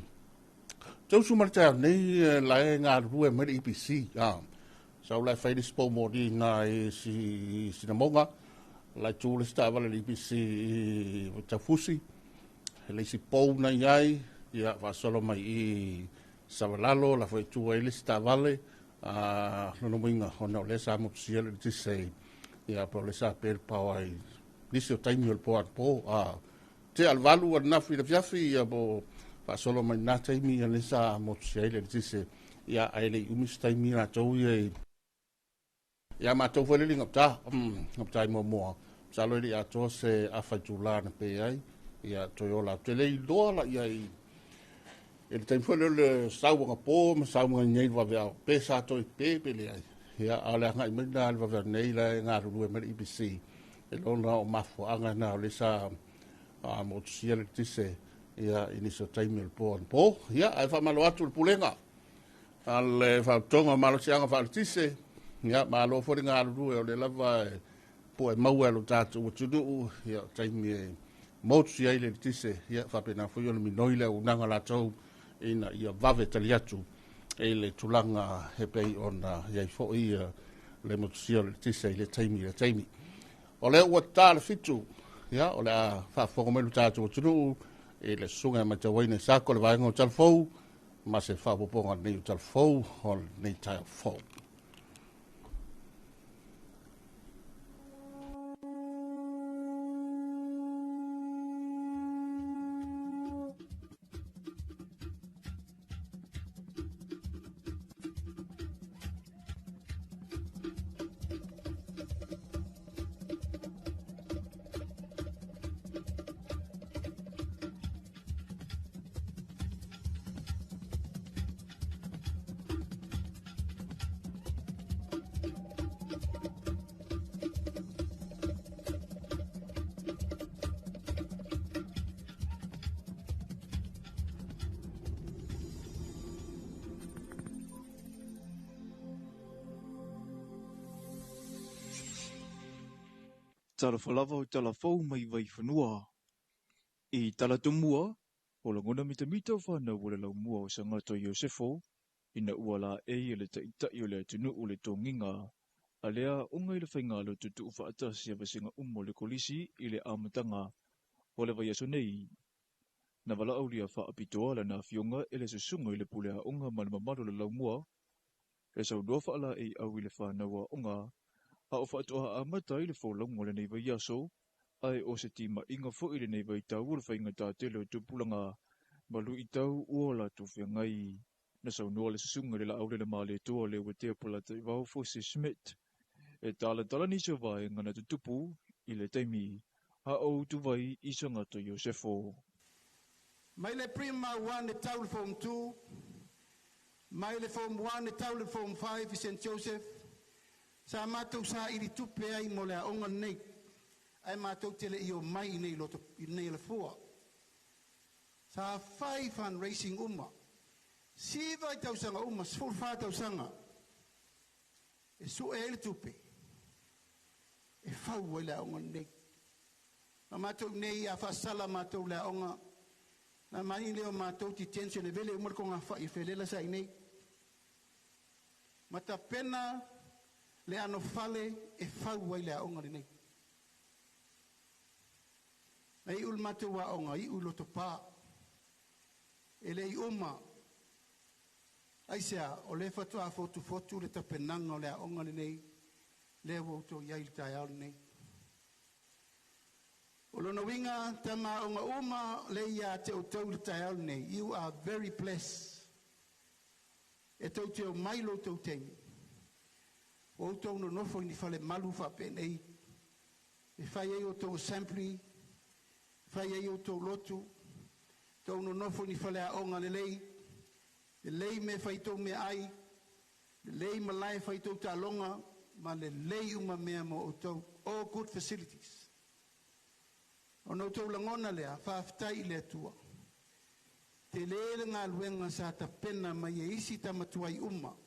tausu ma le taeao nei la e galulue mai le EPC. Sau la e fai le isi poumoli na i Sinamoga, la e tu le isi taavale a le EPC i Taufusi, le isi pou na i ai, ia faasolo mai i Savalalo, la foi tu ai le isi taavale, lona uiga ona o lea sa motusia le eletise, ia po o le sa pe le power ai nisi o taimi o le po anapo, tea le 8 ananafi i le afiafi, ia po faasolo mai na taimi ia lea sa motusia ai le eletise, ia ae le i umi se taimi latou ia i ia matou foi le gauta, gauta i muamua, masalo e le i atoa se afa itula na pe ai, ia toe ola atu. E le iloa la ia i le taimi foi lea o le sauaga po ma sauaga nei le vaveao, pe sa toe pe pe leai. Ia, a o le agai mai lena le vaveao nei la e galulue mai le EPC, e lona o mafuaaga na o lea sa motusia le eletise ia i nisi o taimi o le po anapo. Ia, ae faamalo atu le pulega a le Faalapotopotoga o Malosiaga Faaeletise, ia malo foi le galulue o lea lava e pu'e maua e lo tatou atunuu ia o taimi e motusia ai le eletise, ia faapena foi ona minoi le auaunaga latou ina ia vave tali atu i le tulaga e pei ona i ai foi le motusia o le eletise i le taimi i le taimi. O lea ua ta le 7, ia o le a faafofoga mai lo tatou atunuu i le susuga e matauaina i Sako le vaega o Talafou ma se faaopoopoga lenei o Talafou o lenei taeao fou. Talofa lava o Talafou mai Vaifanua. I talatumua, o lagona mitamita o whanau o le laumua o Sangato Iosefo, ina ua la e le taʻitaʻi o le atunuu le togiga, a lea onga i le faigalo tutuu faatasi a vasenga uma o le kolisi i le amataga o le vaiaso nei. Na valaaulia faapitoa lana afioga e le susuga i le pule aoga ma le mamalu o le laumua, e saunoa faalaei au i le whanau aoga, a o faatoa amata i le folauga o lenei vaiaso, ae o se timaiga foi i lenei vaitau o le faigata tele o tupulaga, ma luitau ua latou feagai. Na saunoa le susuga i le laaulele maletoa le ua tea Polataivao Fosi Schmidt, e talatala nisi o vaega na tutupu i le taimi a o utuvai i Sangato Iosefo. Mai le prima 1 e tau le form 2, mai le form 1 e tau le form 5 i St. Joseph, sa matou sa ili tupe ai mo le aoga lenei, ae matou te le i omai i nei loto i nei Alafua. Sa fai fundraising uma, 9 tausaga uma, 14 tausaga, e sue ai le tupe, e fau ai le aoga lenei. Ma matou nei a faasala matou le aoga, na mani leo matou detention e vele uma le konga fai e felela sa i nei. Ma tapena le ano fale e fau ai le aoga lenei. Na iu le matou aoga, iu i loto pā. E le i uma, aisea, o le faatoa fotufotu le tapenaga o le aoga lenei. Lea ua outou i ai i le taeao lenei. O lona uiga tama aoga uma lea ia te outou i le taeao lenei, you are very blessed. E tou te omai lo outou taimi, ua outou nonofo i ni fale malu faapenei, e fai ai outou assembly, fai ai outou lotu, tou nonofo i ni faleaoga lelei, lelei mea e fai ai tou meaai, lelei malae e fai ai tou taaloga, ma lelei uma mea mo outou, all good facilities. Ona outou lagona lea, faafetai i le Atua. Tele le galuega sa tapena mai e isi tamatuai uma,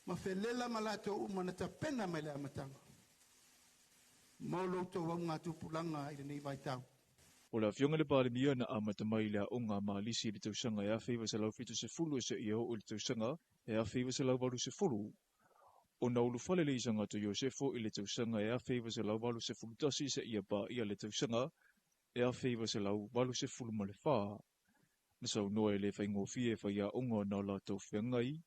ma felela ma latou uma na tapena mai le amataga, mo lo outou augatupulaga i lenei vaitau. O le Afioga i le Palemia na amata mai i le aoga a Malisi i le tausaga e 1970 seia oo i le tausaga e 1980. Ona ulufale lea i Sagato Iosefo i le tausaga e 1981 seia paia le tausaga e 1984. Na saunoa e le faigofie faiaoga ona o latou feagai,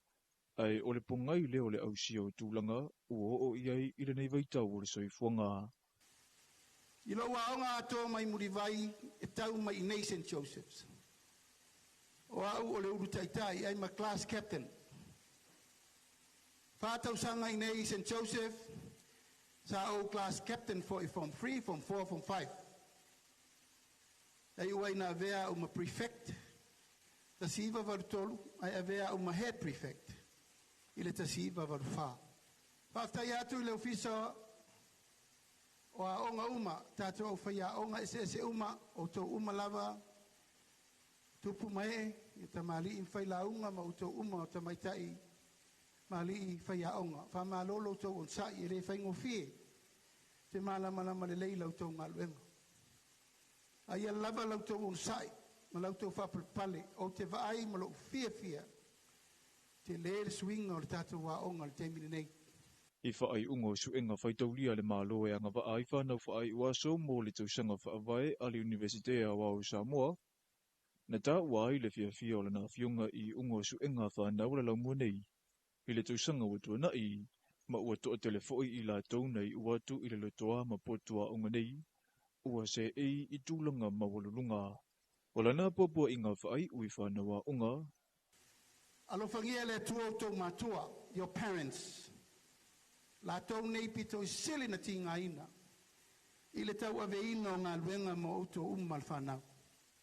ae o le pogai lea o le ausia o tulaga ua oo i ai i lenei vaitau o le soifuaga. I lou aoga atoa mai Mulivai e tau mai i nei St. Joseph's. O au o le ulu taitai, I'm a class captain. 4 tausaga i nei St. Joseph, sa ou class captain foi Form 3, Form 4, Form 5. E iu ai na avea au ma prefect, 1983, ae avea au ma head prefect i le 1984. Faafetai atu i le ofisa o aoga uma, tatou au faiaoga eseese uma, outou uma lava, tupu ma ee, i tamalii ma failauga ma outou uma o tamaitai ma alii faiaoga. Faamalo lo outou onosai, e le faigofie, te malamalama lelei la outou galuega. A ia lava la outou onosai ma la outou faapalepale, ou te vaai ma lou fiafia, tele le suiga o le tatou aoga i le taimi lenei. I faaiuga o suega faitaulia a le Malo e agavaa ai fanau faaiu aso mo le tausaga faavae a le Iunivesite Aoao o Samoa, na taua ai le fiafia o lana afioga i iuga o suega a fanau a le laumua nei i le tausaga ua tuana'i, ma ua toatele foi i latou na iu atu i le lotoa ma potu aoga nei ua seei i tulaga maualuluga. O lana puapuaʻiga faaiu i fanau aoga. Alofagia le Atua outou matua, your parents. Latou nei pito i sili na tigaina i le tauaveina o galuega ma outou uma le fanau.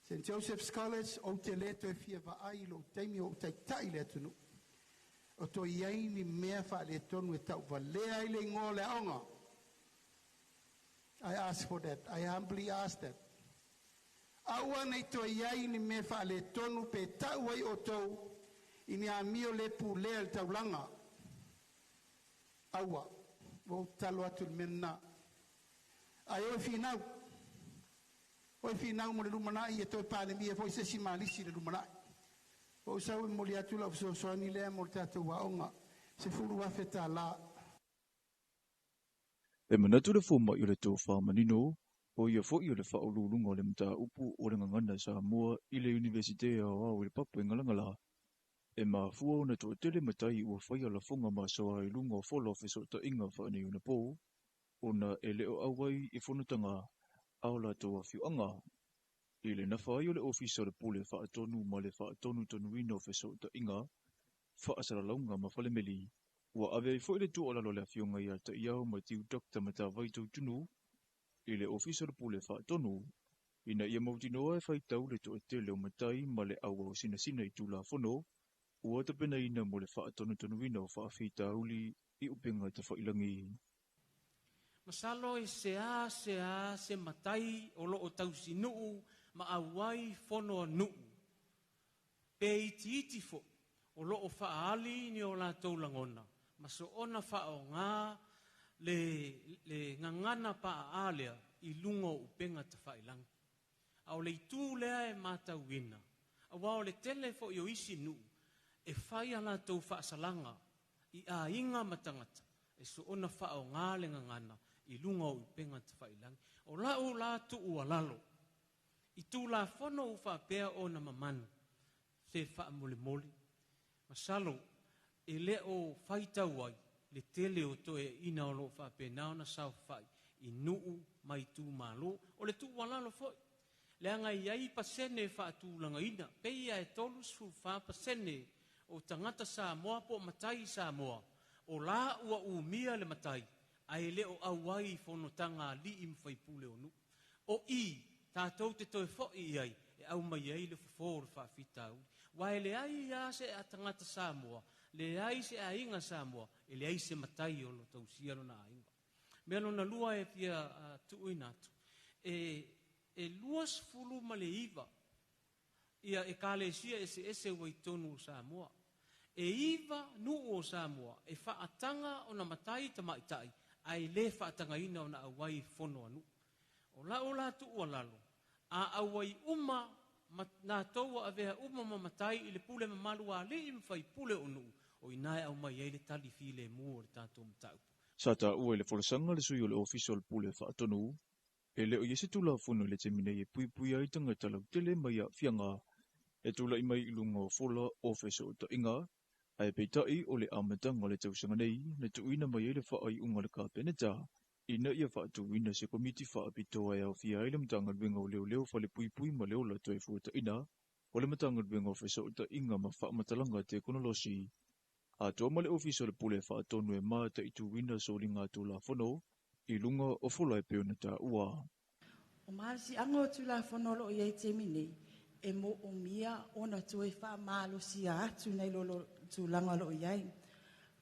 St. Joseph's College, ou te le toe fia vaai i lou taimi o ou taita'i le atunuu. O toe i ai ni mea faaletonu e tauvalea ai le igoa o le aoga. I ask for that. I humbly ask that. Aua nei toe i ai ni mea faaletonu pe tau ai outou i ni amio le pulea le taulaga. Aua, ua ou tatalo atu i le mea lena. Ae o e finau, o e finau mo le lumanai e toe palemia foi se isi Malisi i le lumanai. O ou sau e momoli atu lau fesoasoani lea mo le tatou aoga, $10,000. E manatu le fomaʻi o le tofa manino, o ia foi o le faauluuluga o le mataupu o le gagana Samoa i le Iunivesite Aoao i le Papaegalagala, e mafua ona toatele matai ua faia lafoga masoa i luga o fola o fesootaiga faaneionapo, ona e le o auai i fonotaga a o latou afioaga. I le nafa ai o le Ofisa o le Pule Faatonu ma le faatonutonuina o fesootaiga, faasalalauga ma falemeli, ua ave ai foi le tuualalo a le Afioga ia Ta'iao Matiu Dr. Matavai Tautunū i le Ofisa o le Pule Faatonu, ina ia mautinoa e faitau le toatele o matai ma le auao sinasina i Tulafono ua tapenaina mo le faatonutonuina o faafitauli i upega tafailagi. Masalo e se a se a se matai o loo tausinuu ma auai fono a nuu. Pe itiiti fo'i o loo faaali ni o latou lagona ma soona faaaogā le gagana paaa lea i luga o upega tafailagi. A o le itu lea e matauina, auā o le tele fo'i o isi nuu e fai a latou faasalaga i aiga ma tagata e soona faaaogā le gagana i luga o upega tafailagi. O la'u la tuualalo i tulafono ua faapea ona mamanu se faamolemole, masalo e le o faitau ai le le tele o toeaiina o loo faapena ona saofai i nuu ma itumalo. O le tuualalo foi, leaga e i ai pasene e faatulagaina, peia e 34% o tagata Samoa po o matai Samoa, o la ua umia le matai, ae le o auai i fonotaga a alii ma faipule o nuu. O i, tatou te toe foi i ai, e aumai ai le fofo o le faafitauli. Ua e leai lava se tagata Samoa, leai se aiga Samoa, e leai se matai o lo tausia lona aiga. Mea lona lua e fia tuuina atu, e 29 ia ekalesia eseese ua i totonu o Samoa. E 9 nuu o Samoa e faataga ona matai tamaitai, ae le faatagaina ona auai i fono a nuu. O lau la tuualalo, a auai uma natou ua avea uma ma matai i le pule mamalu a alii ma faipule o nuu, o ina e aumai ai le tali filemu o le tatou mataupu. Sa taua i le folasaga le sui o le Ofisa o le Pule Faatonu, e le o i ai se Tulafono i le taimi nei e puipuia ai tagata lautele mai aafiaga e tulai mai i luga o fola o fesootaiga, ae peitai o le amataga o le tausaga nei na tuuina mai ai le faaiuga a le Kapeneta ina ia faatuina se komiti faapitoa e aofia ai le Matagaluega o Leoleo Falepuipui ma le Ola Toefuataina, o le Matagaluega o Fesootaiga ma Faamatalaga Tekonolosi, atoa ma le Ofisa o le Pule Faatonu e mataituina soliga Tulafono i luga o fola e pei ona taua. O malosiaga o Tulafono o loo i ai i taimi nei, e moomia ona toe faamalosia atu nai lo tulaga o loo i ai.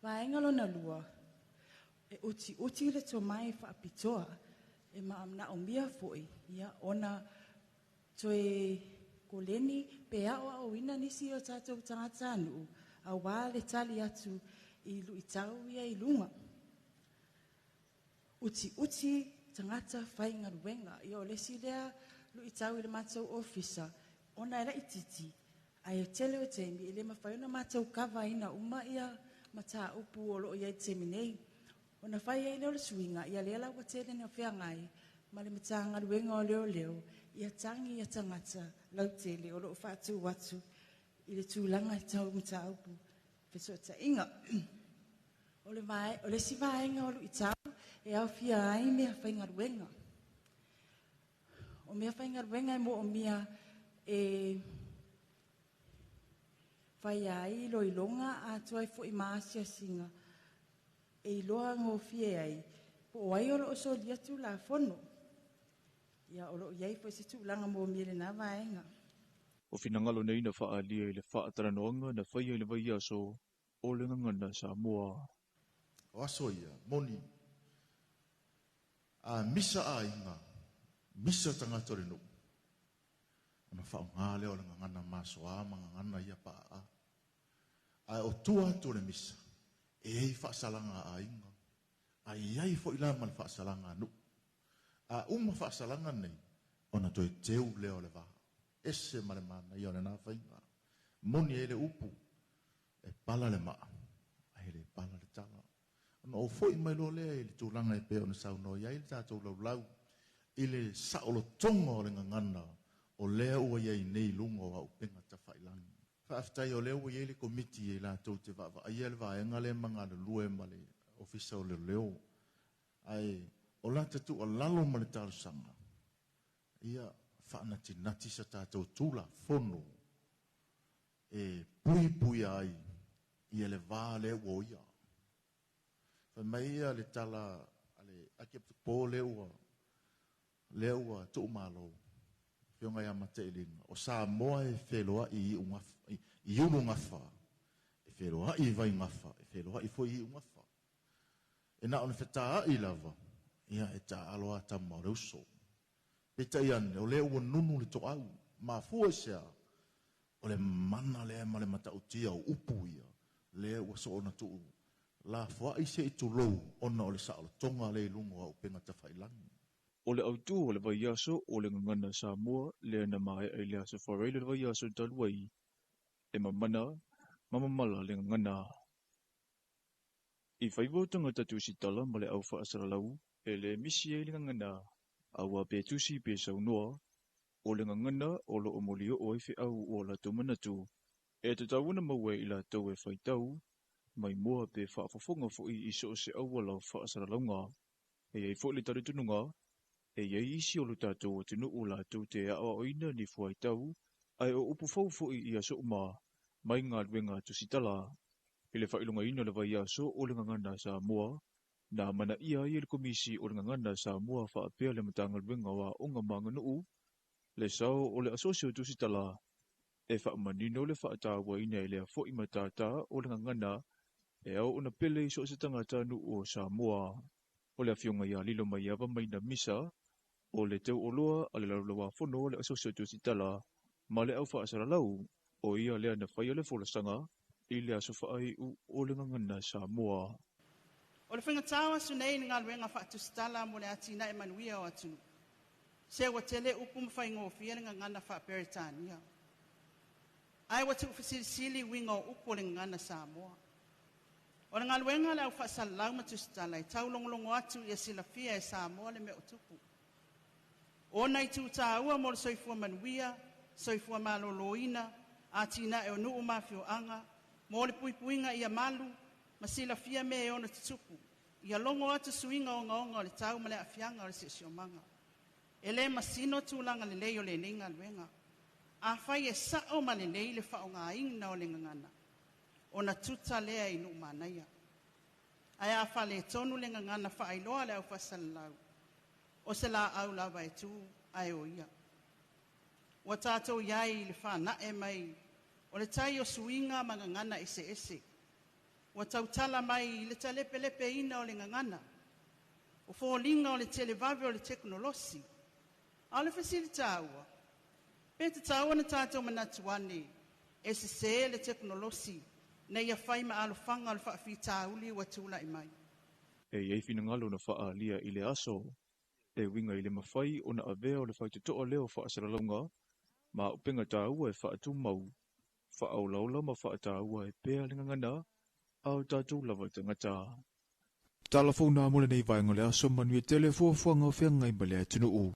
Vaega lona lua, e utiuti le tomai faapitoa, e manaomia foi ia ona toe koleni pe aoaoina nisi o tatou tagatanuu auā le tali atu i luitau ia i luga. Utiuti tagata faigaluega. Ia o le isi lea luitau i le matou ofisa, ona e laitiiti, ae tele o taimi e le mafai ona matou kavaina uma ia mataupu o loo i ai i le taimi nei. Ona fai ai lea o le suiga, ia lea la ua tele ina feagai ma le Matagaluega o Leoleo, ia tagi ia tagata lautele o loo faatu atu i le tulaga tau mataupu fesootaiga. O le o le isi vaega o luitau e aofia ai mea faigaluega. O mea faigaluega e moomia e fai ai iloiloga atoa ai foi ma asiasiga e iloa gofie ai po o ai o loo solia Tulafono. Ia o loo i ai foi se tulaga moomia i lena vaega. O finagalo nei na faaalia i le faatalanoaga na faia i le vaiaso o le Gagana Samoa. O aso ia, moni, a misa aiga, misa tagata o le nuu, ona faaaoga lea o le gagana masoa ma gagana ia paaa. Ae o tua atu o le misa, e i ai faasalaga a aiga, ae i ai foi la ma le faasalaga a nuu. A uma faasalaga nei, ona toe teu lea o le va. Ese ma le manaia o lena faiga. Moni ai le upu, e pala le maa, ae le pala le tala. Ona ou foi mai loa lea i le tulaga e pei ona saunoa i ai le tatou laulau i le saolotoga o le gagana o lea ua i ai nei i luga o auupega tafailagi. Faafetai o lea ua i ai le komiti e latou te vaavaaia le vaega lea ma galulue ma le Ofisa o Leoleo. Ae o lata tuualalo ma le talosaga, ia faanatinati sa tatou Tulafono e puipuia ai ia le va lea ua oia. Fai mai ia le tala a le Akiepikopo lea ua tuumalo, Afioga ia Matailiga, o Samoa e feloai i ulugafa, e feloai i vaigafa, e feloai foi i iugafa. E na o le fetaai lava, ia e taalo a tama o le uso. Peitai ane, o lea ua nunu le toau, mafua i se a, o le mana lea ma le matautia o upu ia, lea ua soona tuu lafoai se i tulou ona o le saolotoga lea i luga o auupega tafailagi. O le autū o le vaiaso o le Gagana Samoa lea na maea i le Aso Faraile o le vaiaso talu ai, e mamana ma mamala le gagana. I faiva o tagata tusitala ma le au faasalalau e le misi ai le gagana, auā pe tusi pe saunoa, o le gagana o loo molioo ai feau o latou manatu e tatau ona maua e i latou e faitau. Maimoa pe faafofoga foʻi i so o se auala o faasalalauga. E iai foʻi le talitonuga, e iai isi o lo tatou atunuu latou te aoaoina ni fuaitau, ae o upu fou foʻi i aso uma, mai galuega tusitala. I le faailogaina o le vaiaso o le Gagana Samoa, na amanaia ai e le Komisi o le Gagana Samoa faapea le Matagaluega o Aoga ma Aganuu, le sao o le Asosi o Tusitala, e faamanino le faatauaina e lea foʻi matātā o le gagana e ao ona pele i so o se tagatanuu o Samoa. O le afioga ia Lilo Maiava Maina Misa, o le teuoloa a le laulauafono o le Asosi o Tusitala ma le au faasalalau, o ia lea na faia le folasaga i le aso faaiu o le Gagana Samoa. O le faigatā o aso nei i le galuega faatusitala mo le atinae manuia o atunuu. Se ua tele upu ma faigofie le gagana faaperetania. Ae ua tuufesilisili uiga o upu o le gagana Samoa. O le galuega a le au faasalalau ma tusitala e taulogologo atu ia silafia e Samoa le mea o tupu. Ona i tūtāua mo le soifua manuia, soifua malōlōina, atinae o nuu ma afioaga, mo le puipuiga ia malu, ma silafia mea e ono tutupu, ia logo atu suiga ogaoga o le tau ma le aafiaga o le siosiomaga. E lē masino tulaga lelei o lenei galuega. Afai e sao ma lelei le faaaogaina o le gagana, ona tuta lea i nuu manaia. Ae a faaletonu le gagana faailoa a le au faasalalau, o se laau lava e tu ae o ia. Ua tatou i ai i le whanae mai o le tai o suiga ma gagana eseese. Ua tautala mai i le talepelepeina o le gagana. O foliga o le televave o le tekonolosi. A o le fesili taua, pe tatau ona tatou manatu ane e sesē le tekonolosi ina ia fai ma alofaga o le faafitauli ua tulai mai. E iai finagalo na faaalia i le aso, e uiga i le mafai ona avea o le faitotoa lea o faasalalauga ma upega taua e faatumau, faaolaola ma faataua ai pea le gagana a o tatou lava tagata. Tala fou na mo lenei vaega o le aso, manuia tele fuafuaga o feagai ma le atunuu.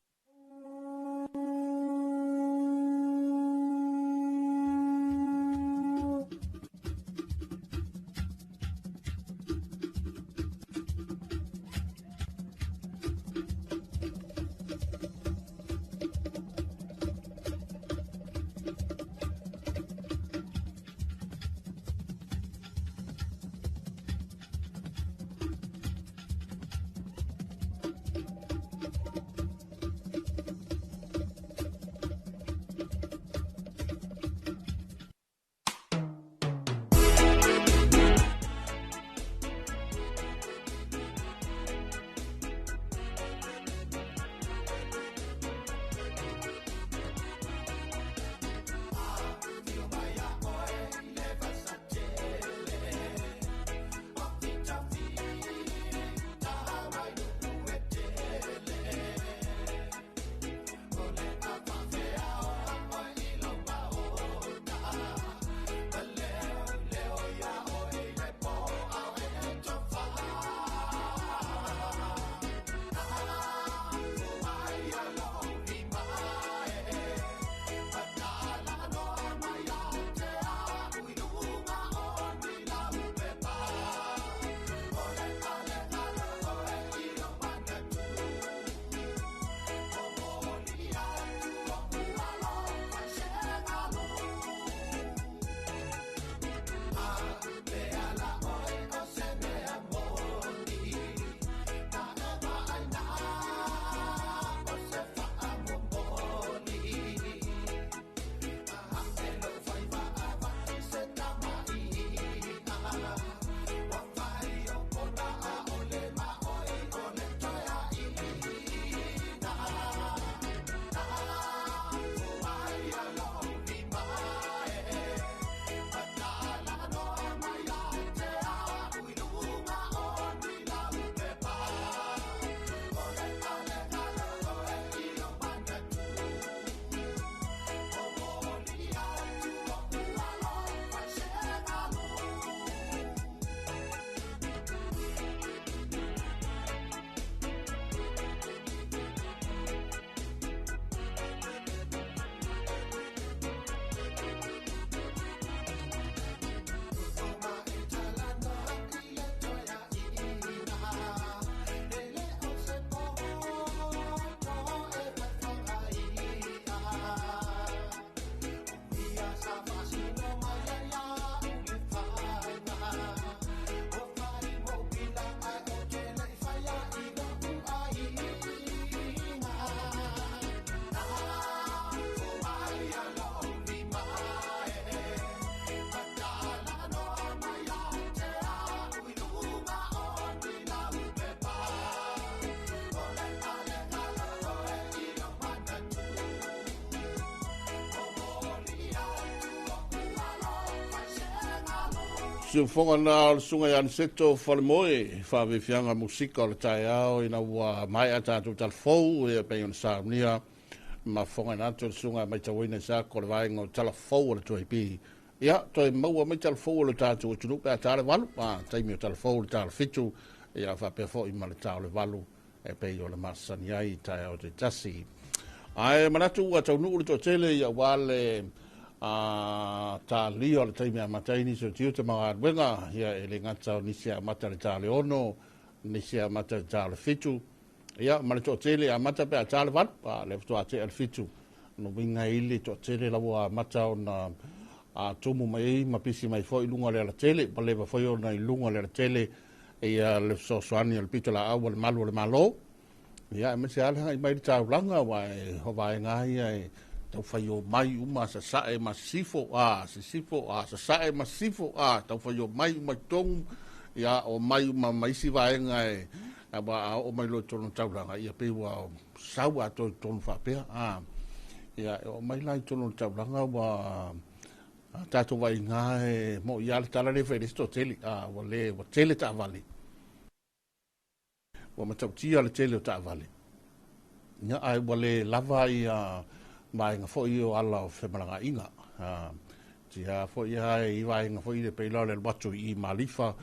Siufoga na o le susuga ia Aniceto Falemoe, faafiafiaga musika o le taeao ina ua maea tatou talafou ia pei ona saunia ma fofogaina atu le susuga e matauina i sako o le vaega o talafou o le 2AP. Ia, toe maua mai talafou o le tatou atunuu pe a ta le 8, a taimi o talafou le ta o le 7, ia faapea foi ma le ta o le 8 e pei o le masani ai i taeao taitasi. Ae manatu ua taunuu le toatele ia aua le talia o le taimi amata ai nisi o tiute ma galuega, ia e le gata o nisi e amata i le ta o le 6, nisi e amata i le ta o le 7, ia ma le toatele e amata pe a ta le 8, a lea faatoa tea le 7. No uiga i le toatele la ua amata ona tumu mai ai ma pisi mai foi i luga o le alatele, ma leva foi ona i luga o le alatele ia le fesoasoani o le pitolaau a le malu o le Malo. Ia, aemaise lava le agai mai le taulaga, aua e o vaega ia e taufai o mai uma sasae ma sisifo, a sisifo, a sasae ma sisifo, a taufai o mai uma i totonu, ia o mai uma ma isi vaega e aua a oo mai loa i totonu o le taulaga, ia pei ua sau atoa i totonu faapea. A ia e oo mai la i totonu o le taulaga ua tatou vaaiga e mo'i lava le tala lea e fai i le isi toatele, a ua le ua tele taavale, ua matautia le tele o taavale, ia ae ua le lava ia vaega foi o ala o femalagaaiga. Tia foi lava i vaega foi le pei la o le alu atu i Malifa,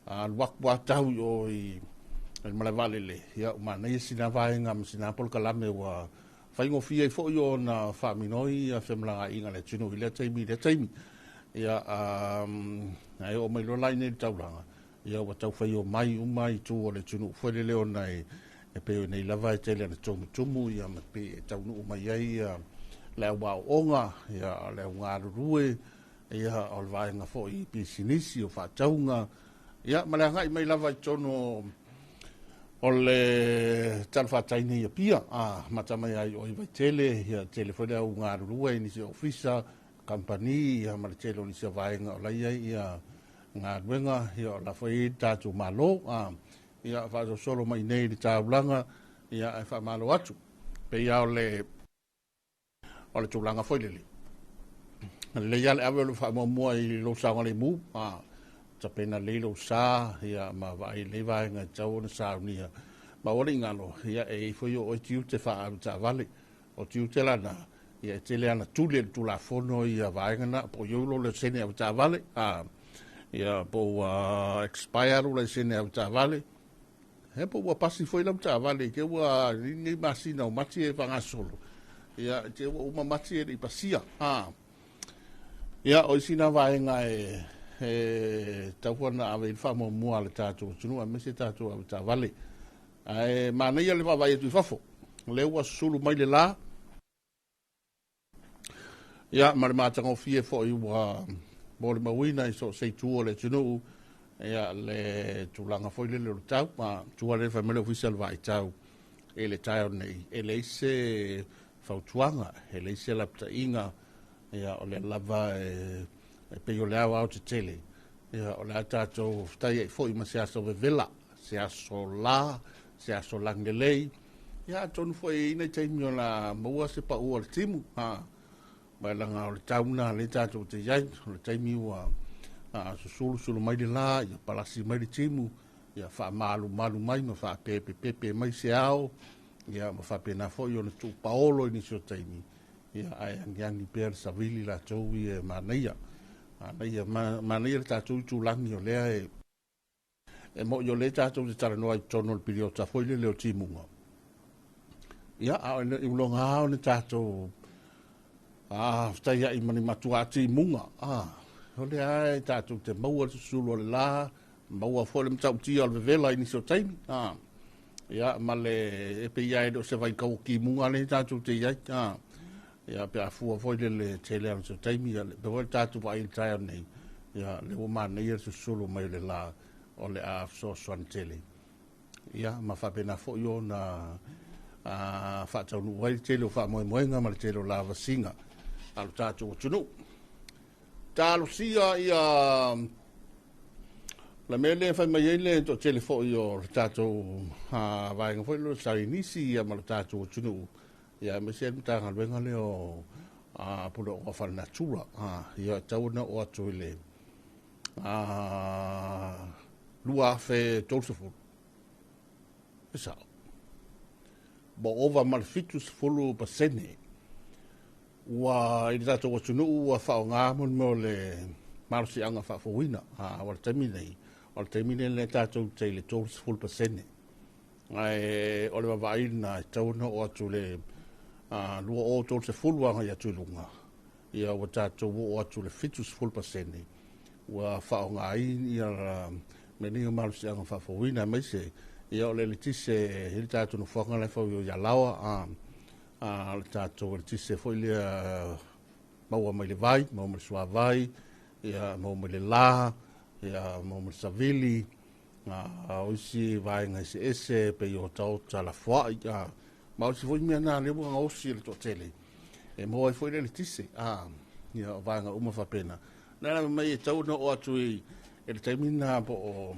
alu atu lava tau i o i le malae vaalele, ia ua manaia sina vaega ma sina polokalame ua faigofie ai foi ona faaminoi ia femalagaaiga a le atunuu i lea taimi i lea taimi. Ia ae oo mai loa la i nei le taulaga, ia ua taufai o mai uma i tu o le atunuu foi lele ona e pei o nei lava e tele ana tumutumu ia ma pei e taunuu mai ai ia le au aooga, ia le au galulue, ia o le vaega foi i pisinisi o faatauga, ia ma le agai mai lava i totonu o le talafatai nei Apia, amata mai ai o i Vaitele, ia tele foi le au galulue i nisi o ofisa, kamupani, ia ma le tele o nisi o vaega o la i ai ia galuega, ia o la foi i ai le tatou Malo, ia faasolosolo mai nei i le taulaga, ia ae faamalo atu. Pei lava o le tulaga foi lele. Lelei lava le ave o le faamuamua i lou saogalemu, tapena lelei lou sa, ia ma vaai lelei vaega e tatau ona saunia. Ma aua ne i galo, ia e i ai foi o oe tiute faa-avetaavale. O tiute lana, ia e tele ana tuli e le Tulafono ia vaega na, po o iou lou laisene avetaavale, ia po ua expire lou laisene avetaavale, he po ua pasi foi lau taavale i te ua nei masina o Mati e faagasolo, ia i te ua uma Mati e le i pasia. Ia o isi na vaega e tatau foi ona ave i le faamuamua a le tatou atunuu aemaise tatou avetaavale. Ae manaia le vaavaai atu i fafo, lea ua susulu mai le la, ia ma le matagofie foi ua molimauina i so o se itu o le atunuu, ia le tulaga foi lele o le tau, ma tua lea fai mai le ofisa o le vaaitau i le taeao nei, e leai se fautuaga, e leai se lapataiga, ia o lea lava e pei o le aoao tetele, ia o le a tatou fetaiai foi ma se aso vevela, se aso la, se aso lagilelei, ia atonu foi e i ai nai taimi o la maua se pau o le timu, ma laga o le tau na le tatou te i ai, o le taimi ua susulusulu mai le la, ia palasi mai le timu, ia faamalumalu mai ma faapepepepe mai se ao, ia ma faapena foi ona tuupaolo i nisi o taimi, ia ae agiagi pea le savili latou ia e manaia. Manaia, manaia le tatou itulagi o lea e mo'i o lea tatou te talanoa i totonu o le piliota foi lele o timuga. Ia, a o le uloga lava o le tatou fetaiai ma ni matuā timuga. O lea e tatou te maua le susulu o le la, maua foi le matautia o le vevela i nisi o taimi. Ia, ma le e pei lava e le o se vaitau o timuga lea tatou te i ai. Ia, pe a fua foi lele tele a nisi o taimi, ia, pe foi le tatou vaai i le taeao nei, ia, lea ua manaia le susulu mai o le la o le a fesoasoani tele. Ia, ma faapena foi ona faataunuu ai le tele o faamoemoega ma le tele o lavasiga a lo tatou atunuu. Talosia ia le mea lea e fai mai ai le toatele foi o le tatou vaega foi lea o le Sainisi ia ma le tatou atunuu, ia aemaise le Matagaluega lea o Puleono Faalenatura. Ia e tatau ona oo atu i le 2030. E sa'o. Ua ova ma le 70% ua i le tatou atunuu ua faaaoga mo le mea o le malosiaga faafouina. A o le taimi nei, o le taimi lenei lea tatou te i le 30%. Ae o le vaavaai lena e tatau ona oo atu i le 2030 agai atu i luga, ia ua tatou oo atu i le 70% ua faaaoga ai ia mea nei o malosiaga faafouina, aemaise ia o le eletise i le tatou nofoaga la e fau i Alaoa, a le tatou eletise foi lea maua mai le vai, maua mai le suavai, ia maua mai le la, ia maua mai le savili, o isi vaega eseese pei o otaota lafoai, ma o isi foi mea na lea ua gaosi e le toatele e maua ai foi le eletise, ia o vaega uma faapena. Na lava mai e tau ona oo atu i le taimi lena po o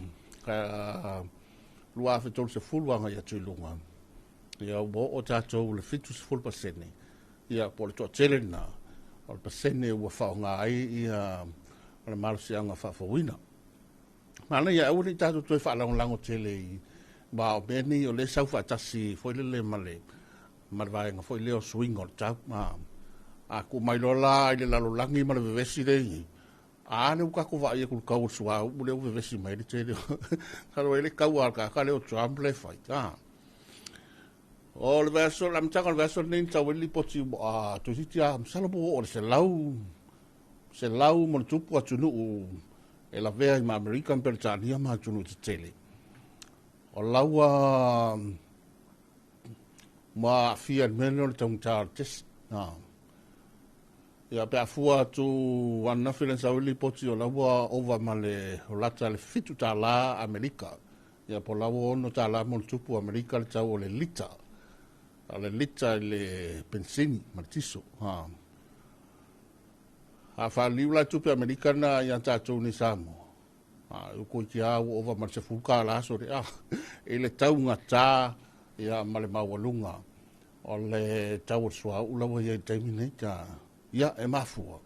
2030 agai atu i luga, ia ua oo tatou le 70%, ia po o le toatele lena o le pasene ua faaaoga ai ia o le malosiaga faafouina. Manaia aua ne i tatou toe faalagolago tele i ma o mea nei o lea e sau faatasi foi lele ma le vaega foi lea o suiga o le tau. A tuu mai loa la i le lalolagi ma le vevesi lea i ai, a lea ua tatou vaai atu i le tau o le suauu lea ua vevesi mai ai le tele o talu ai le taua a le tagata lea o Trump lea e fai. O le vaiaso, le amataga o le vaiaso lenei na tau ai le lipoti ua toeitiiti lava, masalo po ua oo i le 100 ma le tupu atunuu e lavea i ma Amerika ma Peretania ma atunuu tetele. O laua ma aafia i le mea lea o le taugata o le tesi. Ia pe a fua atu ananafi le sau ai le lipoti o laua ova ma le o lata le $7 Amerika. Ia po o laua $6 ma le tupu Amerika le tau o le lita. O le lita i le penisini ma le tiso. A faaliu la tupe Amerika na ia tatou nei Samoa, ua toeitiiti lava ua ova ma le $10 sole, i le taugata ia ma le maualuga o le tau o le suauu la ua i ai i le taimi nei. Ia e mafua.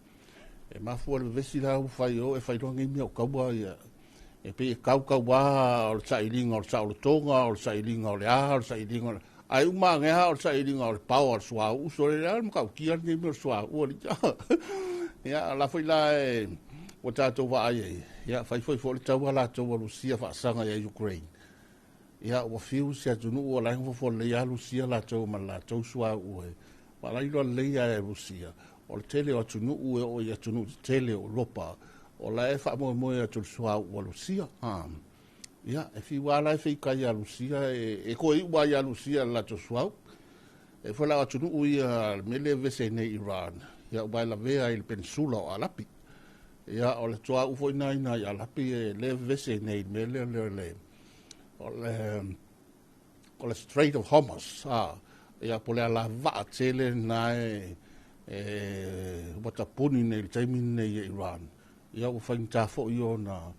E mafua le vevesi la ua fai o e fai loa nei mea o taua ia. E pei e tautauā o le sailiga o le saolotoga, o le sailiga o le a, o le sailiga o le... Ai uma ane lava o le sailiga o le pao o le suauu, sole le a le matautia lenei mea o le suauu alii. Ia, la foi la e ua tatou vaai ai, ia, fai foi foi le taua latou a Rusia faasaga ia Ukraine. Ia, ua fiu se atunuu o la e nofo lelei lava Rusia latou ma le latou suauu e faalailo lelei lava e Rusia. O le tele o atunuu e oo i atunuu tetele o Europa, o la e faamoemoe atu i le suauu a Rusia. Ia, e fiu lava la e feitai ia Rusia, e toe iu lava ia Rusia le latou suauu. E foi la o atunuu ia, le mea lea e vevesi ai nei Iran, ia ua e lavea i le peninsula o Arapi. Ia, o le tuauu foi na ina i Arapi e lea e vevesi ai nei i le mea lea o le Strait of Hormuz. Ia, po o le alavaa tele na e ua tapuni nei i le taimi nei e Iran. Ia, ua faigata foi ona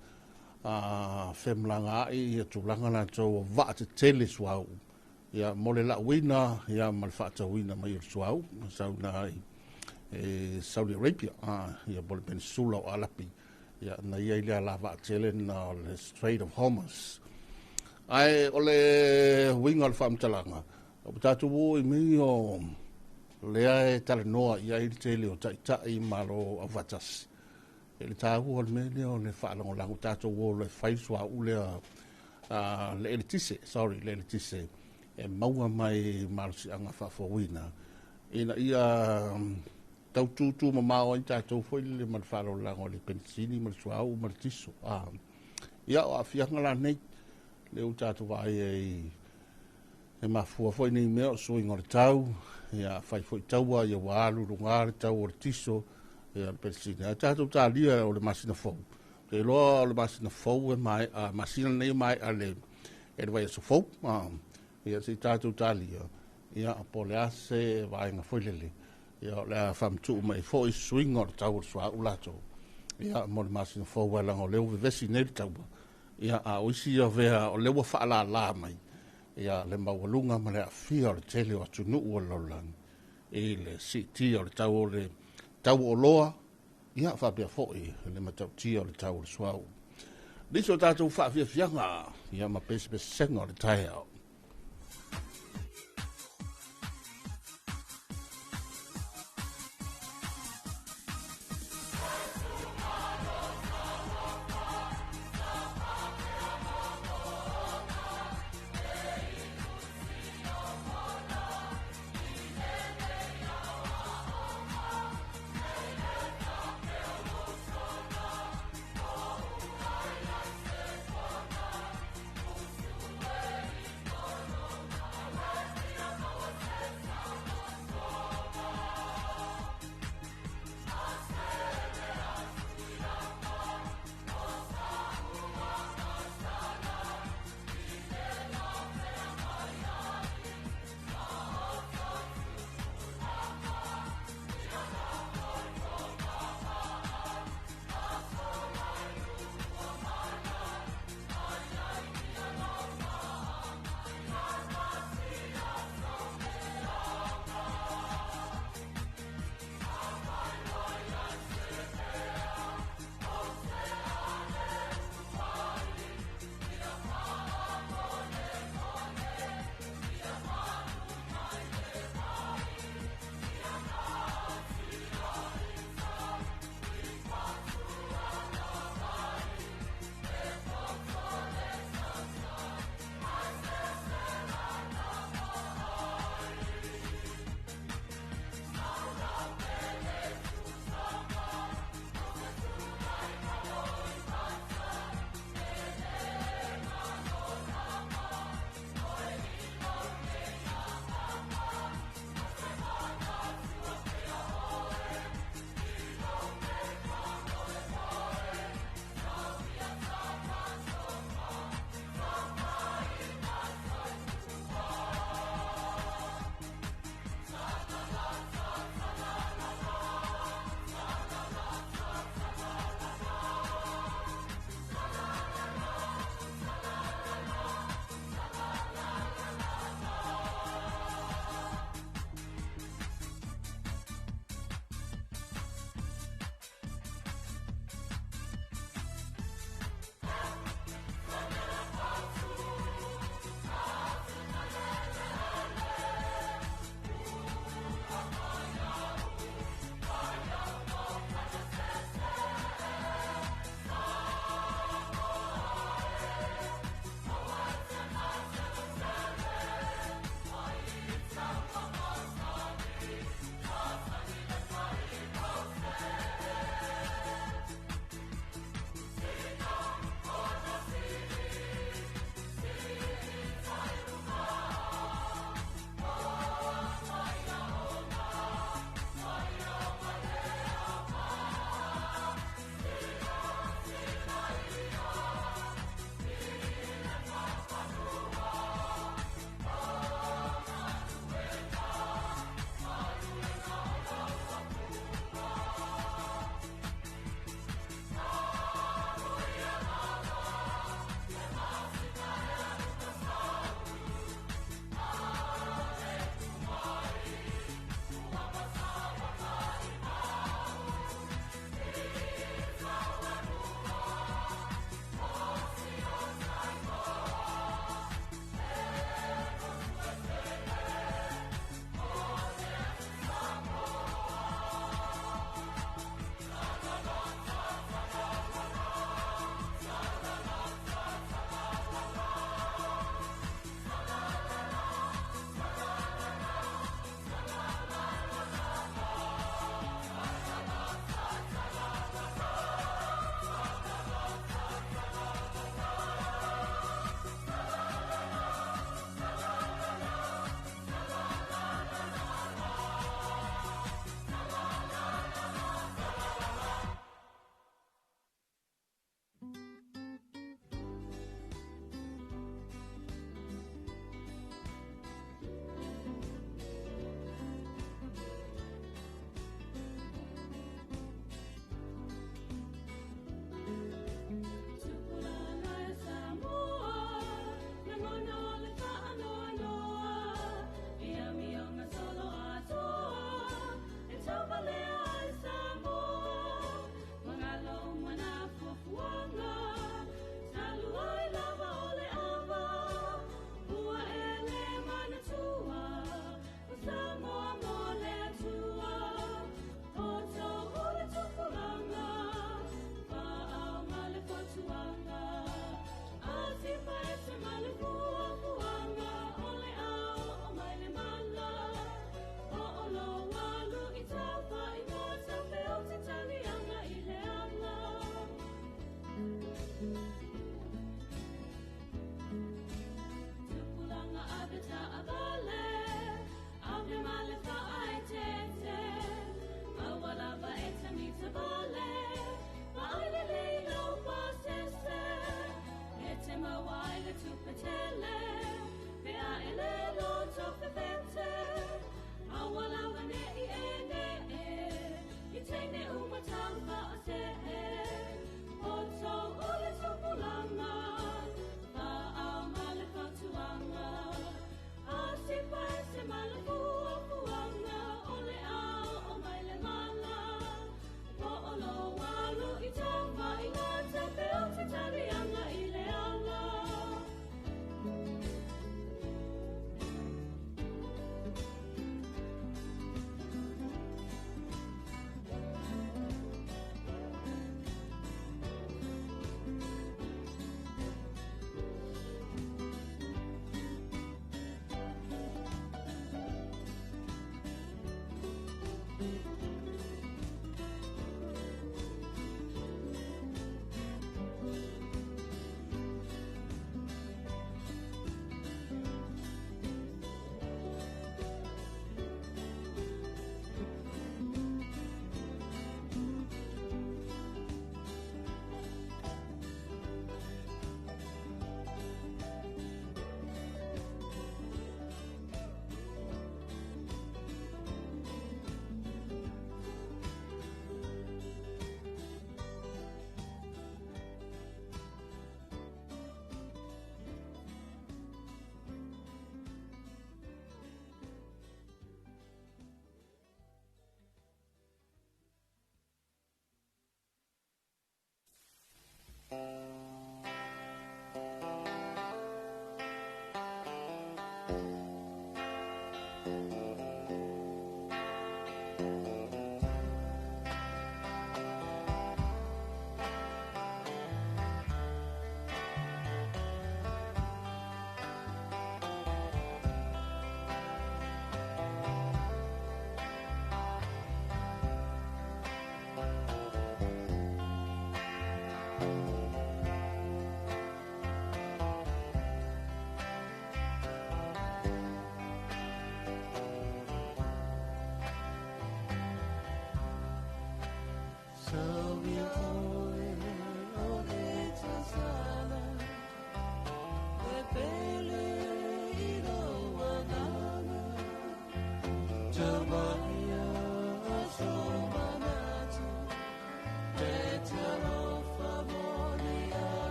femalaga ai ia tulaga latou o vaa tetele suauu. Ia, mo le lauina, ia, ma le faatauina mai o le suauu, sau na i Saudi Arabia, ia, po o le peninsula o Arapi. Ia, na ia i le alavaa tele na o le Strait of Hormuz. Ae o le uiga o le faamatalaga, o tatou o i mea o lea e talanoa i ai le tele o taitai malo aufaatasi. E le taua o le mea lea o le faalagolago tatou o le fai suauu lea, le eletise, sorry, le eletise e maua mai malosiaga faafouina ina ia tau tūtū mamao ai tatou foi le ma le faalagolago le penisini ma le suauu ma le tiso. Ia, o aafiaga la nei, lea ua tatou vaai ai e mafua foi nei mea o suiga o le tau, ia fai foi taua, ia ua alu luga le tau o le tiso, ia le penisini. Ae tatou talia o le masina fou. Te iloa o le masina fou e maea, masina nei e maea le vaiaso fou. Ia se i tatou talia, ia po o le a se vaega foi lele. Ia o le a faamatuu mai foi suiga o le tau o le suauu latou. Ia mo le masina fou ai laga o lea ua vevesi nei le taua. Ia a o isi ia vea o lea ua faalala mai. Ia le maualuga ma le aafia o le tele o atunuu o le lalolagi i le siitia o le tau o le tau o oloa, Ia faapea fo'i le matautia o le tau o le suauu. Nisi o tatou faafiafiaga ia ma pesepesega o le taeao. tupetele, pe a ele loto fefete, aua lava ne i e ne e, i teine uma tau whaase e, o tau o le tupulanga, wha au ma le fautuanga, a si pae se ma le fua fuanga, o le au o mai le mala, po o lo walu i tau wha i ngā te pe o te tarianga i le ala.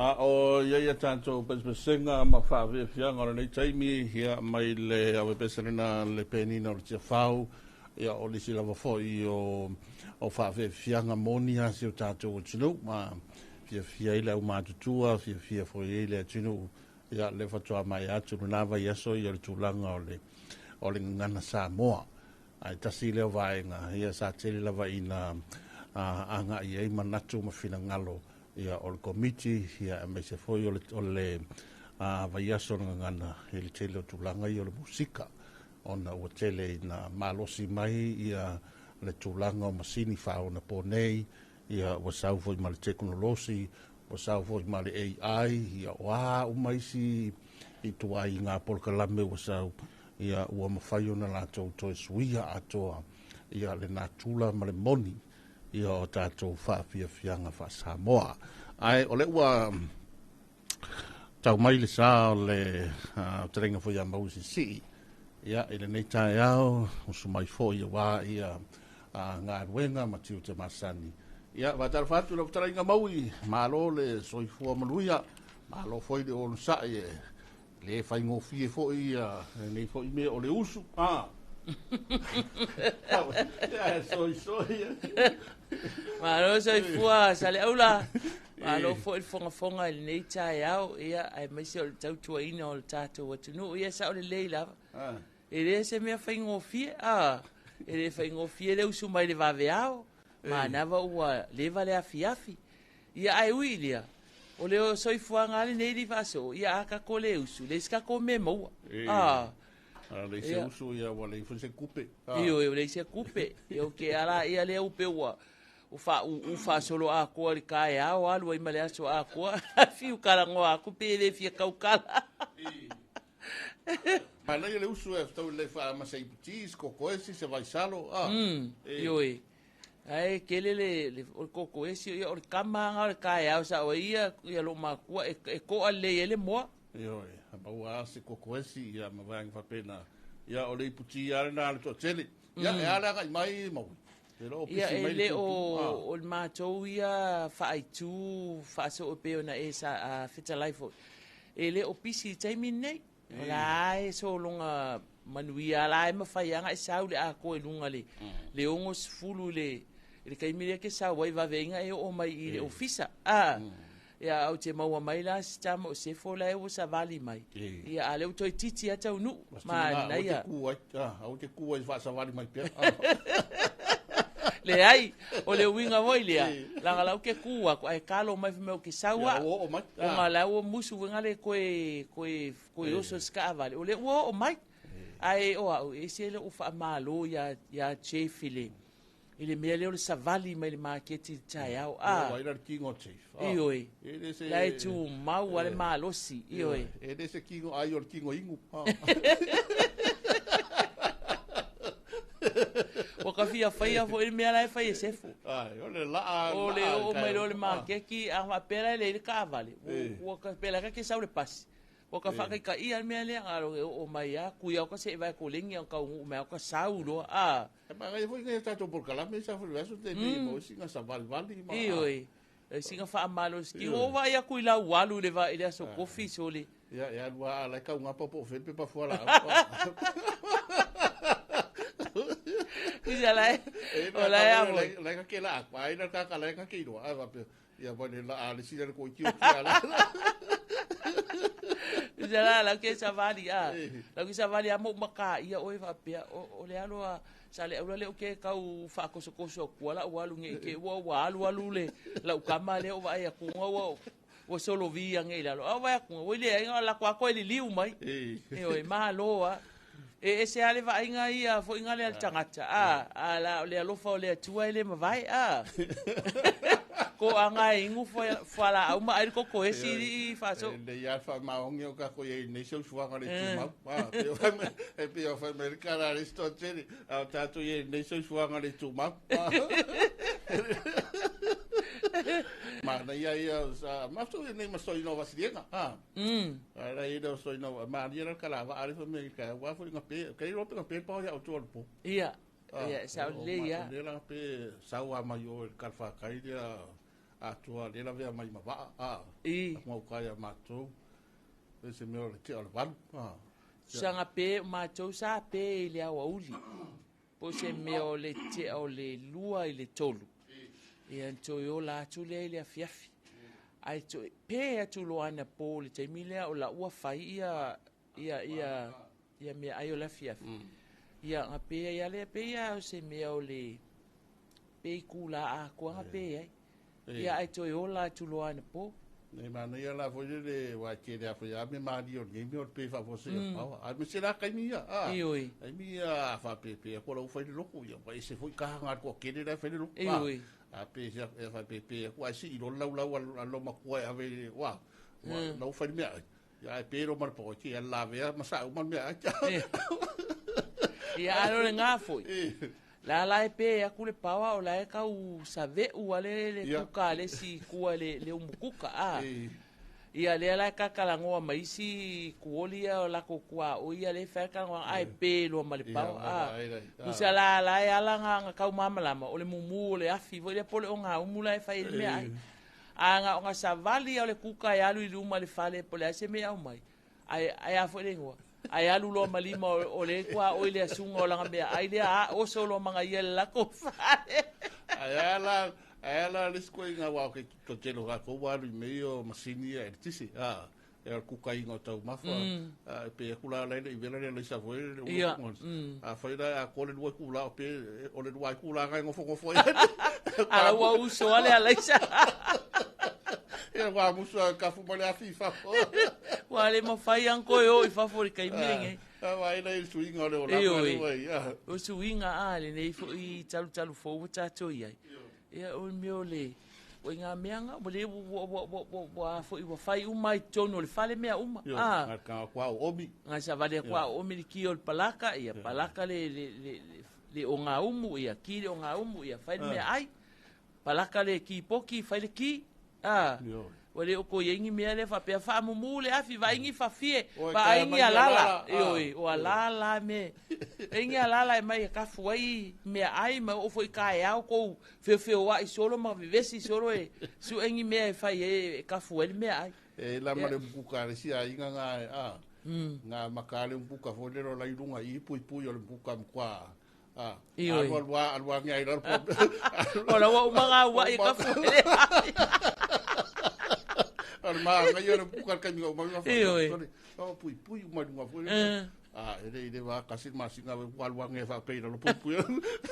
A o ia ia tātou pesepesenga ma whaafiafiaga o lenei taimi ia mai le auepeselena le penina o le Tiafau ia o lisi lava fo'i o whaafiafiaga moni a si o tātou atunuu ma fiafia ai le aumatutua fiafia fo'i ai le atunuu ia le fatoa mai atu lena vaiaso ia o le tulaga o le gagana Samoa ae tasi lea o vaega ia sa tele lava ina aga'i ai manatu ma finagalo ia o le komiti ia aemaise foi o le vaiaso o le gagana i le tele o tulaga ia o le musika ona ua tele ina malosi mai ia le tulaga o masini faaonaponei ia ua sau foi ma le tekonolosi ua sau foi ma le AI ia o a uma isi i tuaiga polokalame ua sau ia ua mafai ona latou toe suia atoa ia le natura ma le moni ia o tātou whaafiafiaga faa-Samoa. Ae o le ua tau mai le sa o le terenga foi a Maui Sisii ia i lenei taeao usu mai foi ia wā ia ngā ma tiu te masani. Ia wātara whātu lau whataraiga Maui, malo le soifua manuia, malo foi le onosai e le whaingofie foi ia nei foi mea o le usu. Ia soi soi. Malo soifua sa le aula. Malo foi le fogafoga i lenei taeao ia aemaise o le tautuaina o le tatou atunuu ia sa o lelei lava. E le se mea faigofie e le faigofie le usu mai le vaveao manava ua leva le afiafi. Ia ae ui lea o le soifuaga lenei li faaso ia a tatou le usu le isi tatou mea maua. Le se usu ia ua le foi se kupe. Io le se kupe. Ia o ke ala ia le upe ua o faasolo atoa le taeao alu ai ma le aso atoa fiu kalagoa aku pe le fia kaukala. Manaia le usu e fetau le faamasai puti se kokoesi se vaisalo. Ioe. Ae tele le, le, o le koko esi, ia o le kama anga o le kaeao sa o ia, ia lou makua e, e ko'a lelei ai le moa. Ioe, a maua lava se koko esi, ia ma vaega faapena. Ia o le iputi lava lena a le toatele. Ia, e a le agai mai Maui? E le o Ia pisi e mai le le tutu. o, Ah. o le matou ia faaitu faasoo e pei ona e sa, a, fetalai foi. E le o pisi i le taimi lenei. O la e sologa manuia la e mafai lava ona e sau le atoa i luga le, le 60 i le, i le taimi lea e te sau ai vaveaiga e oo mai i le ofisa. A, ia ou te maua mai la si tama o Sefo la e ua savali mai. Ia a lea ua toeitiiti lava taunuu. Manaia. Aua te ku ai, ah, aua te ku ai faasavali mai pea. Leai, o le uiga foi lea, leaga la ou te ku atu, ae kalo mai fai mai ou te sau Ia, au. ua oo mai. Ona la ua musu foi le koe, koe, koe oso i se taavale, o lea ua oo mai. Ae o au, e ese lou faamalo ia, ia Jeff i le, i le mea lea o le savali mai le maketi i le taeao. Ah. Ah, Ia, le tino o Chief. Ah. Ioe. E le se... La e tumau lava le malosi. Ioe. E le se tino ai o le tino inu. Ah. Ua ka fia faia foi le mea la e fai e Sefo. Ai, o le laa... O le laa oo mai loa le ah. maketi, a faapea la e leai le taavale. Eh. Ua ka pea la ka ke sau le pasi. Ua ka Eh. faakaikaia le mea lea, a e oo mai a, kui au ka se i vai kolegi au kaunuu mai au ka sau loa. Ah. E magai foi ngai tatou polokalame sa foi le aso te nei mo singa savalivali ma. Ioe. E singa faamalosi. Ki Ioe. o vai aku i lau alu i le va i le aso kofi sole. Ia, ia lua ala kau ngapa po fe pe pa fuala. Isa la e. O la e a foi. La ka ke la pa ai la ka ka la ka ke ro a va pe. Ia va le la a le sila ko ki o ki ala. Isa la la ke savali a. La ke savali a mo maka ia oe faapea o, o le alo a sa le aula le o ke kau faakosokoso aku ala ua alu nge ke ua ua alu alu le lau kama le o vaai aku nga ua ua solovia nge i lalo. A vaai aku ua le ai nga la kwa koe liliu mai. E oe malo a. E ese a le vaaiga ia foi nga le a le tagata. A, a la o le alofa o le Atua e le mavae. A. Ko anga e ingu fualaau ma ai le koko esi i faaso. Le ia fa maongi o ka ko ia nei seu suanga le tumau. Ah, pe o fai mai- e pe o fai mai le kara le sto tele. A o tatou ia nei seu suanga le tumau. Ma na ia ia sa ma so nei ma so ino vasilienga. Ah. Ara ia o so ino ma ia la kala va ale fa me ka wa fo nga pe ka ro pe nga pe pa ia o tu po. Ia. Ia, sa o le ia. Le la pe sau a mai o le kalfa kai ia a tua le la vea mai ma va a. I. Mo ka ia matou. Le se mea o le te o le valu. Ah. Sanga pe matou sa pe i le aoauli. Po se mea o le tea o le 2 i le 3. Ia na toe ola atu lea i le afiafi. Ae toe pe atu loa anapo le taimi lea o lau ua fai ia ia ia ia mea ai o le afiafi. Ia ga pe ai lea pe ia o se mea o le pe i kula atoa ga pe ai. Ia ae toe ola atu loa anapo. Nei mana ia la foi le wa ke le afo ia me mali o nei me o pe fa fo se pa. A me se la kai mi ia. Ah. Ioe. Ai mi ia fa pe pe ko la u fai le loko ia pa se foi ka nga ko ke le la fai le loko. Ioe. A pe se e fa pe pe ko ai si ro lau lau a lo ma ko a ve wa. Wa la u fai me ai. Ia e pe ro mar po ke la ve ma sa u ma me ai. Ia alo le ngā foi. La la e pe aku le pawa o la e kau save'u a le le Ia. kuka a le si kua le le umukuka a. Ia lea la e kakalagoa ma isi kuoli ia o lako kua o ia le fai kalagoa a e pe loa ma le Ia, pawa a. ai, ai, ah. Tusa la la e ala nga nga kau mamalama o le mumu o le afi foi lea po le o ngā umu la e fai i le mea ai. A nga o nga savali o le kuka e alu i luma le fale po le a se mea au mai. Ai ai a foi le ingoa. Ai alu loa ma lima o le kua o i le asunga o langa mea. Ai lea a oso loa manga ia le lako fale. Ai ala ai ala le sko inga wa ke to te lo ka ko wa lu me o masini e tisi. Ah. E o kuka inga tau mafa. A pe kula la le vela le sa foi le Ia. A foi la a ko le lua kula o pe o le lua kula ka ngofo ngofo. Ala ua uso ale alaisa. E wa musu a ka fu mo le afi fa. Ua le mawhai anko e o i fafo le kaimi nge. A wa ila i suinga o le o la Ioe. ma O suiga a lenei foʻi talutalu fou ua tatou i ai. Ia o le mea o le o i ngā mea ngā, ua le ua ua ua ua ua foʻi ua fai uma i totonu o le fale mea uma. Ioe, A. ngā ka kwa o omi. Ngā savali a kwa o omi le ki o le palaka, ia palaka le le le le le ogaumu, ia ki le ogaumu, ia fai le meaai. Palaka le kipoki, fai le ki. A, ua le o toe i ai ni mea lea faapea faamumu le afi, vaai ni fafie, vaai ni alala. Ioe, o alala me. E ni alala e mai e kafu ai meaai ma oo foi i taeao tou feofeoai solo ma vevesi solo e sue ni mea e fai ai e kafu ai le meaai. E la ma le mukuka le si aiga nga a nga maka le mukuka foi le la i lunga i pui pui o le mukuka mkwa a alu alu alu alu ai lalo o la ua uma ngā ua i kafu ai le afi. O le ma ngai o le mukuka le kaimi o mai foi. O pui pui uma lunga foi. A e le i le wā kasi masina we walu ange wha peira lo pui pui.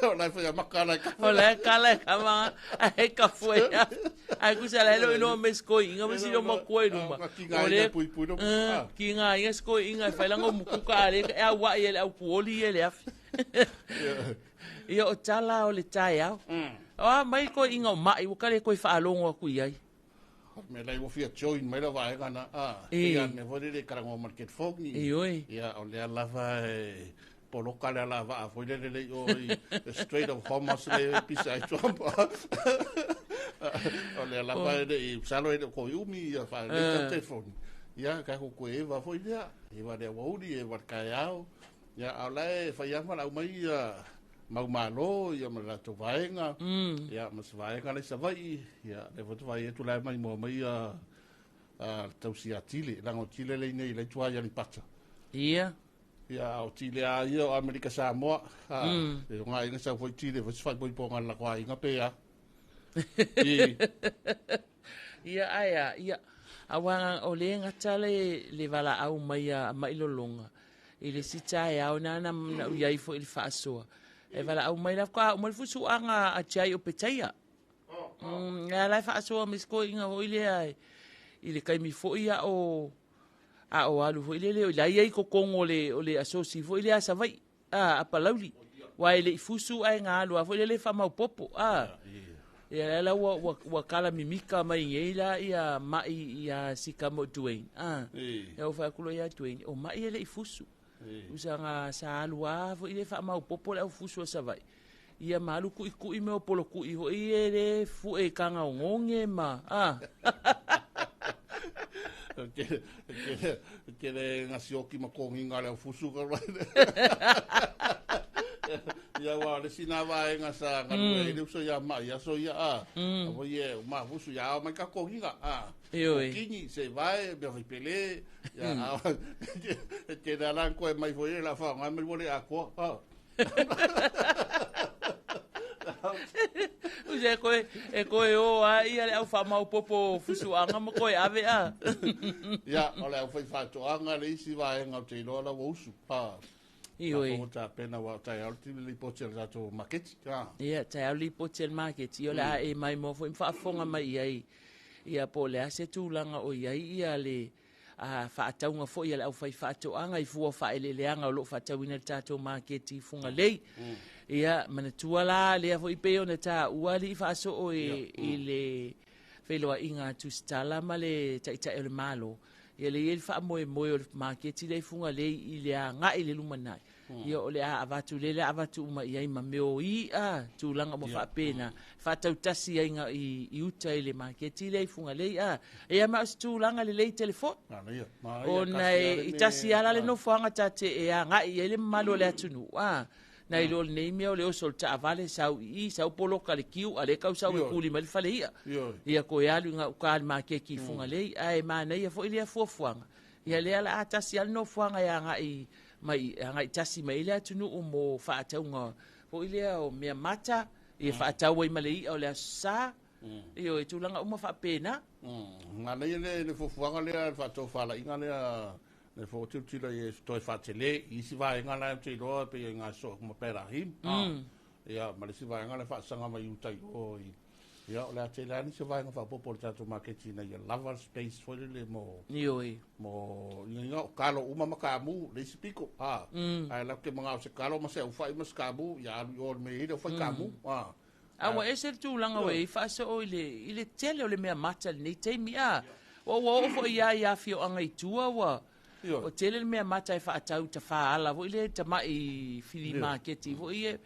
O lai whai a maka lai kafu. O lai kala e kama ai kafu e a. Ai kusa lai lo ilo me skoi inga me silo makua i luma. O le pui pui lo. Ki ngā inga skoi inga e whai langa mukuka a le e au wai e le au puoli e le afi. Ia o tala o le taeao. O a mai koe inga o mai, ua kale koe whaalongo aku i ai. Me lai ua fia join mai la vaega na a. Ia me foi le karango market fogni. Ioe. Ia o lea lava e poloka le ala vaa foi le le o i the Strait of Hormuz le pisa ai Trump. O lea lava e le i salo e le ko umi ia fa le ta telefoni. Ia ka ko ko eva foi lea. Eva le wauli eva kaeao. Ia au lae fai ama lau mai ia mau malo ia ma latou vaega ia ma se vaega le Savaii ia le foi vai atu lai mai mo mai ia a tausi a Tile langa o Tile le nei le tua ia Lipata. Ia. Ia o Tile a ia o Amerika Samoa a e o ngai nga sa foi Tile foi fai foi ponga la kwa inga pe a. I Ia aia ia awa o le ngata le le vala au mai a mai lolonga. I le si taeao na na na u iai foi le faasoa. E valaau mai la ka uma le fusuaga a tiai o Petaia. Ia la e faasoa me sikoiga foi lea i le taimi foi a o a o alu foi lele o la iai totonu o le o le asosi foi lea a Savaii a a Palauli. Uae e le i fusu ae na alu lava foi lele faamaopoopo a. Ia la ua ua ua kala mimika mai nei la ia mai ia sika mo Dwayne. A. Ia ua fai atu loa ia Dwayne, o mai e le i fusu. Usaga sa alu lava foi le faamaopoopo le aufusu a Savaii. Ia ma alu kuʻikuʻi me o polokuʻi foi e le fue i kagaogoge ma a. Ke le ngasioki ma konginga le aufusu ka Ia wa le sina vaega sa galue le uso ia mai aso ia a. A ia ma fusu ia mai ka konginga a. Ioe. Kini se vai me vai pele ia a. Te la lan ko mai foi la fa ngai mai le a ko. Usa e koe, e koe o a ia le au faamaopoopo fusuaga ma koe ave a. Ia, o le au fai faatoaga le isi vaega o te iloa la ua usu. Ha. Ioe. O tapena wa taeao le tili lipoti a le tatou maketi. Ha. Ia, taeao le lipoti a le maketi. O le a e maimoa foi ma faafofoga mai i ai. Ia, po o le a se tulaga o i ai ia le a faatauga foi a le aufai faatoaga i fua faaeleeleaga o lo o faatauina i le tatou maketi i Fugalei. Ia, manatua la lea foi pei ona taua alii faasoo i, i le feiloaiga a Tusitala ma le Taitai o le Malo. Ia lea e i ai le faamoemoe o le maketi lea i Fugalei i le agai i le lumanai. Ia o le a avatu lea le a avatu uma i ai ma mea o i'a, tulaga uma faapena, faatautasi ai i, i uta i le maketi lea i Fugalei. A, ia ma o se tulaga lelei tele foi. Ona e, i tasi lava la le nofoaga ta te e agai i ai le mamalu o le atunuu. A, nai lo lenei mea o le oso o le taavale, sau i i, sau poloka le kiu, a lea tau sau e kuli mai le fale i'a. Ia toe alu i gauta i le maketi i Fugalei. Ae manaia foi lea fuafuaga. Ia lea la a tasi lava le nofoaga e agai mai, agai tasi mai ai le atunuu mo faatauga foi lea o mea mata, ia faatau ai ma le i'a o le Aso Sa, ioe, tulaga uma faapena. Manaia le le fuafuaga lea, le faatofalaiga lea, le fo tilotilo i toe faatele i isi vaega la ou te iloa pei o i soo ma Pelahim. Ia ma le isi vaega le faasaga mai uta i o i ia o le a tele lava nisi o vaega faaopoopo o le tatou maketi ina ia lava le space foi lele mo Ioe. mo ina o kalo uma ma kamu le isi piko a ae latou te manao se kalo ma se aufai ma se kamu ia alu i o i le mea e i ai le aufai kamu a A ua ese le tulaga ua i ai faasoo i le, i le tele o le mea mata i lenei taimi. A, ua ua oo foi lava i afioaga i tua ua, ua tele le mea mata e faatau tafaala foi lea i tamai fili maketi foi ia.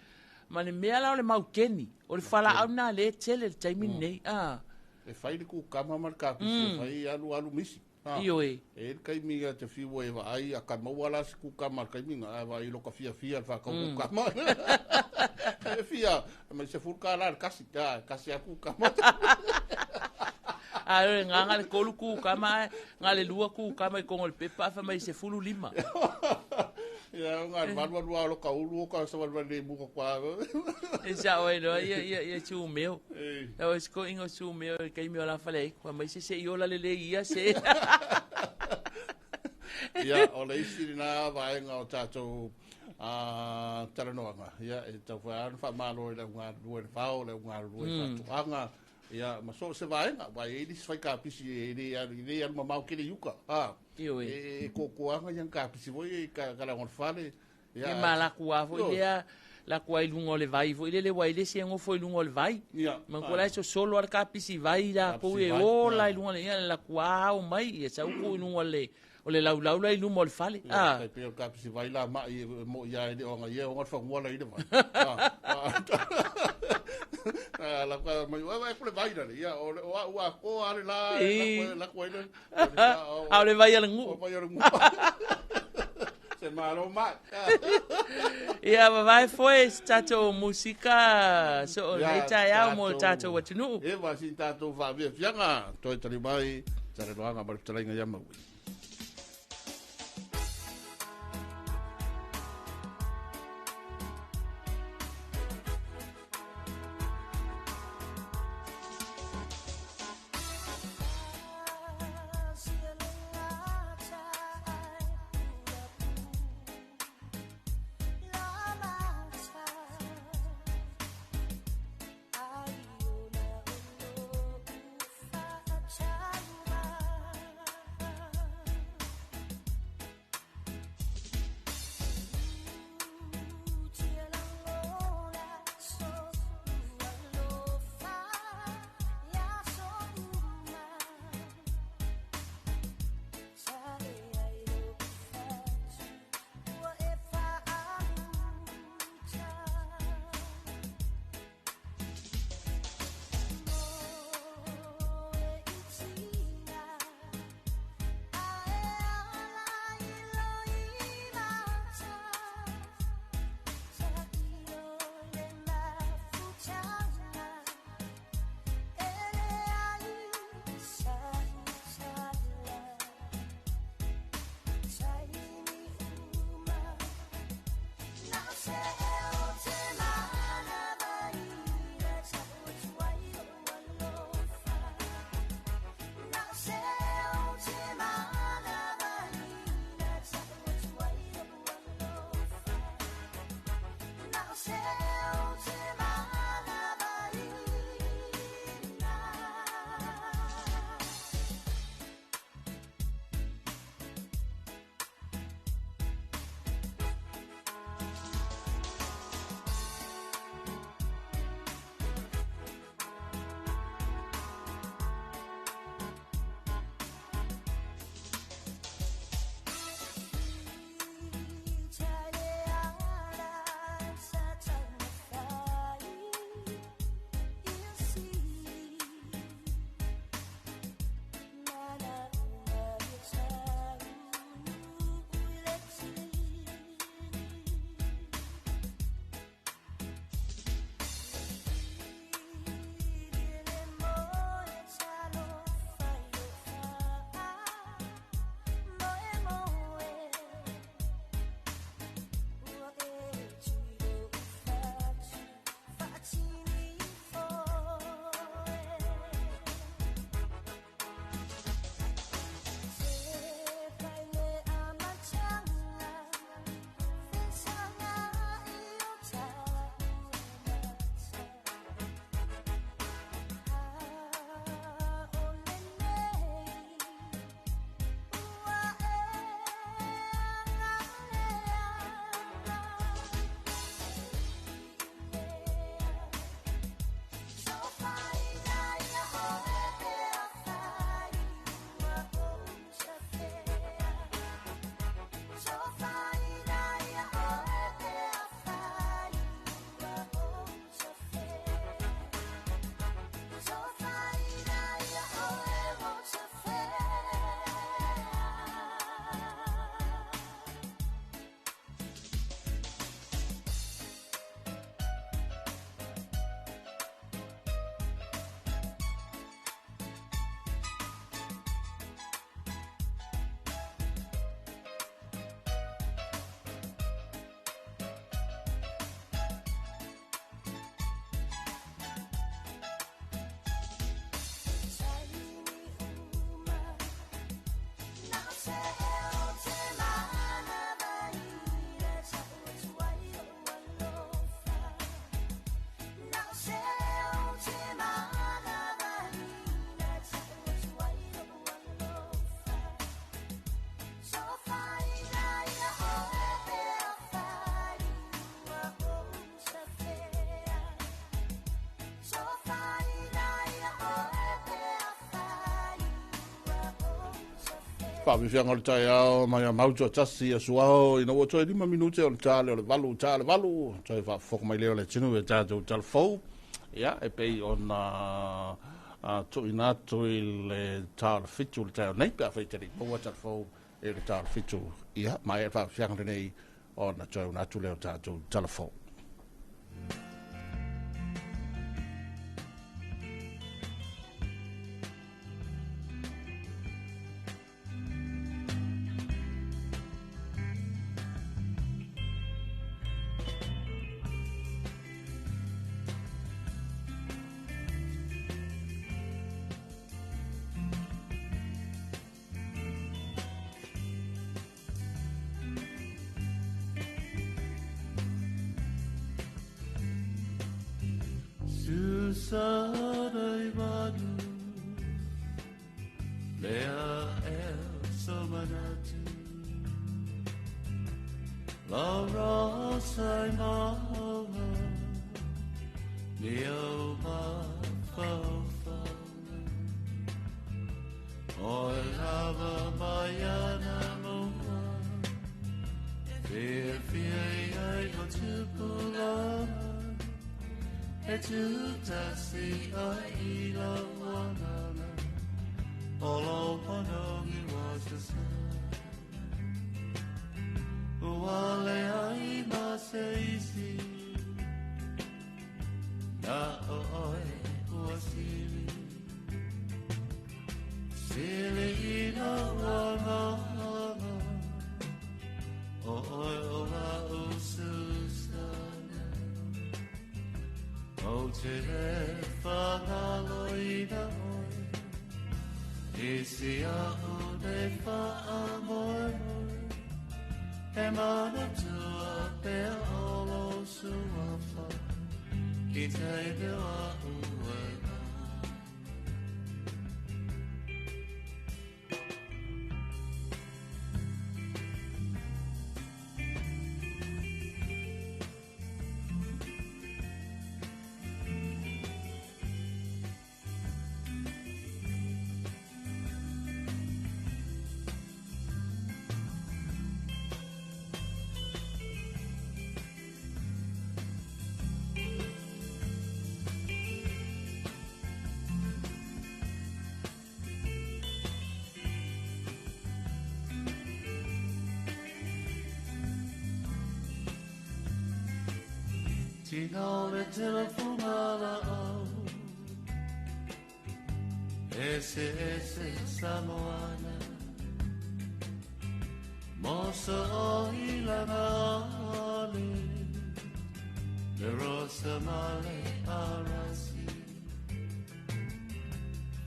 Ma le mea la o le maukeni, o le falaau na le tele le taimi lenei. Ah. E fai le kukama ma le kapisi, e fai alu alu misi. Ioe. E le kaimi ia te fiu e vaai, a ka maua la se kukama le kaimi nga, a vaai lo ka fia fia le whakau kukama. E fia, mai se fulu ka la le kasi, ka, kasi a kukama. A le nganga le kolu kukama, nga le lua kukama i kongo le pepa, fa mai se fulu lima. Ia, nga le valu alu alo ka ulu o ka sa valu le muka kwa. E sa oe no, ia, ia, ia tu meo. Ia o sko ingo tu meo, kai meo la fale, kwa mai se se iola le le ia se. Ia, o le isi na vaenga o tātou talanoaga. Ia, e tau whai anu wha malo i le unga lua le whao, le unga lua i whatuanga. Ia, ma so se vaenga, wai e isi whai kapisi e le alu, i le alu mamau kele yuka. Ioe. E kōkōanga iang kapisi voi e ka la ngon fale. Ia, E ma la kua foi lea, la kua i lunga o le vai foi le le wai le si ngo foi lunga o le vai. Ia. Ma ko la so solo al kapisi vai la ko e o la i lunga le ia la kua au mai ia sa ku i lunga le o le lau lau la i luma o le fale. Ah. Kai pe o kapisi vai la ma i mo ia i le onga ia onga whangua la i le vai. La kwa mai wa wa ko le vai la ia o o ua ko ale la la ko le. A le vai ale ngu. O vai ale ngu. Se malo mai. Ia vai foi tatou musika so le tai au mo tatou atunuu. E va si tatou fa via fianga toi tali mai tare loanga ma le talainga ia maui. Child. Faafiafiaga o le taeao mai a mau toatasi ia suao ina ua toe 5 minute o le tā lea o le 8, tā le 8, toe faafofoga mai lea o le atunuu e tatou talafou. Ia, e pei ona tuuina atu i le tā o le 7 le taeao nei, pe afai e te le i maua talafou i le tā o le 7, ia, maea le faafiafiaga lenei ona toe una atu lea o tatou talafou. Tina le telefonga la au Ese ese Samoana Mosa o ilanga ale Le rosa male arasi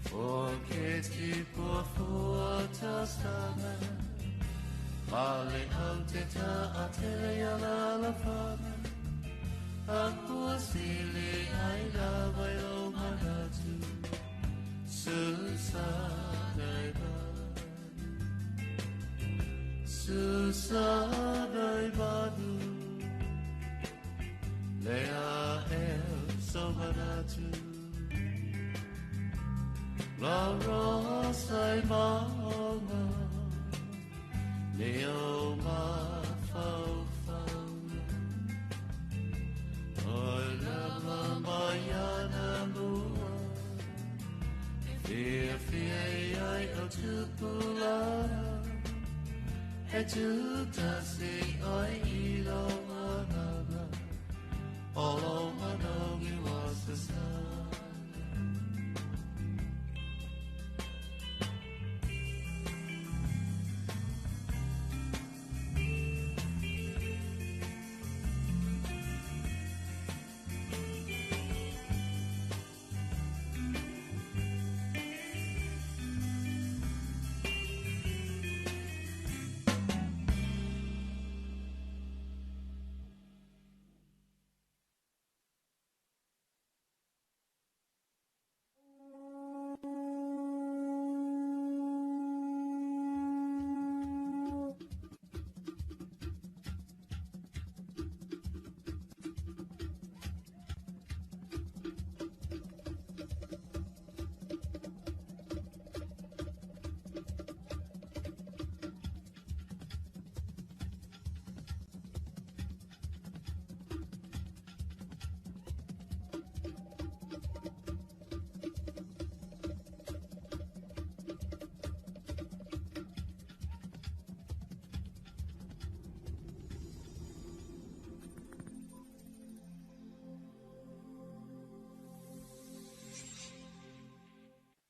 Forget ki pua fua tasana Male au te ta a tele ia la la fana Akua sili ai lava i o manatu Susana i banu Susana i banu Lea el so manatu La rosa i maonga Leo ma fau Fia fia ai o tupulana He tūtasi oi i lo anana O lo manongi wasasana.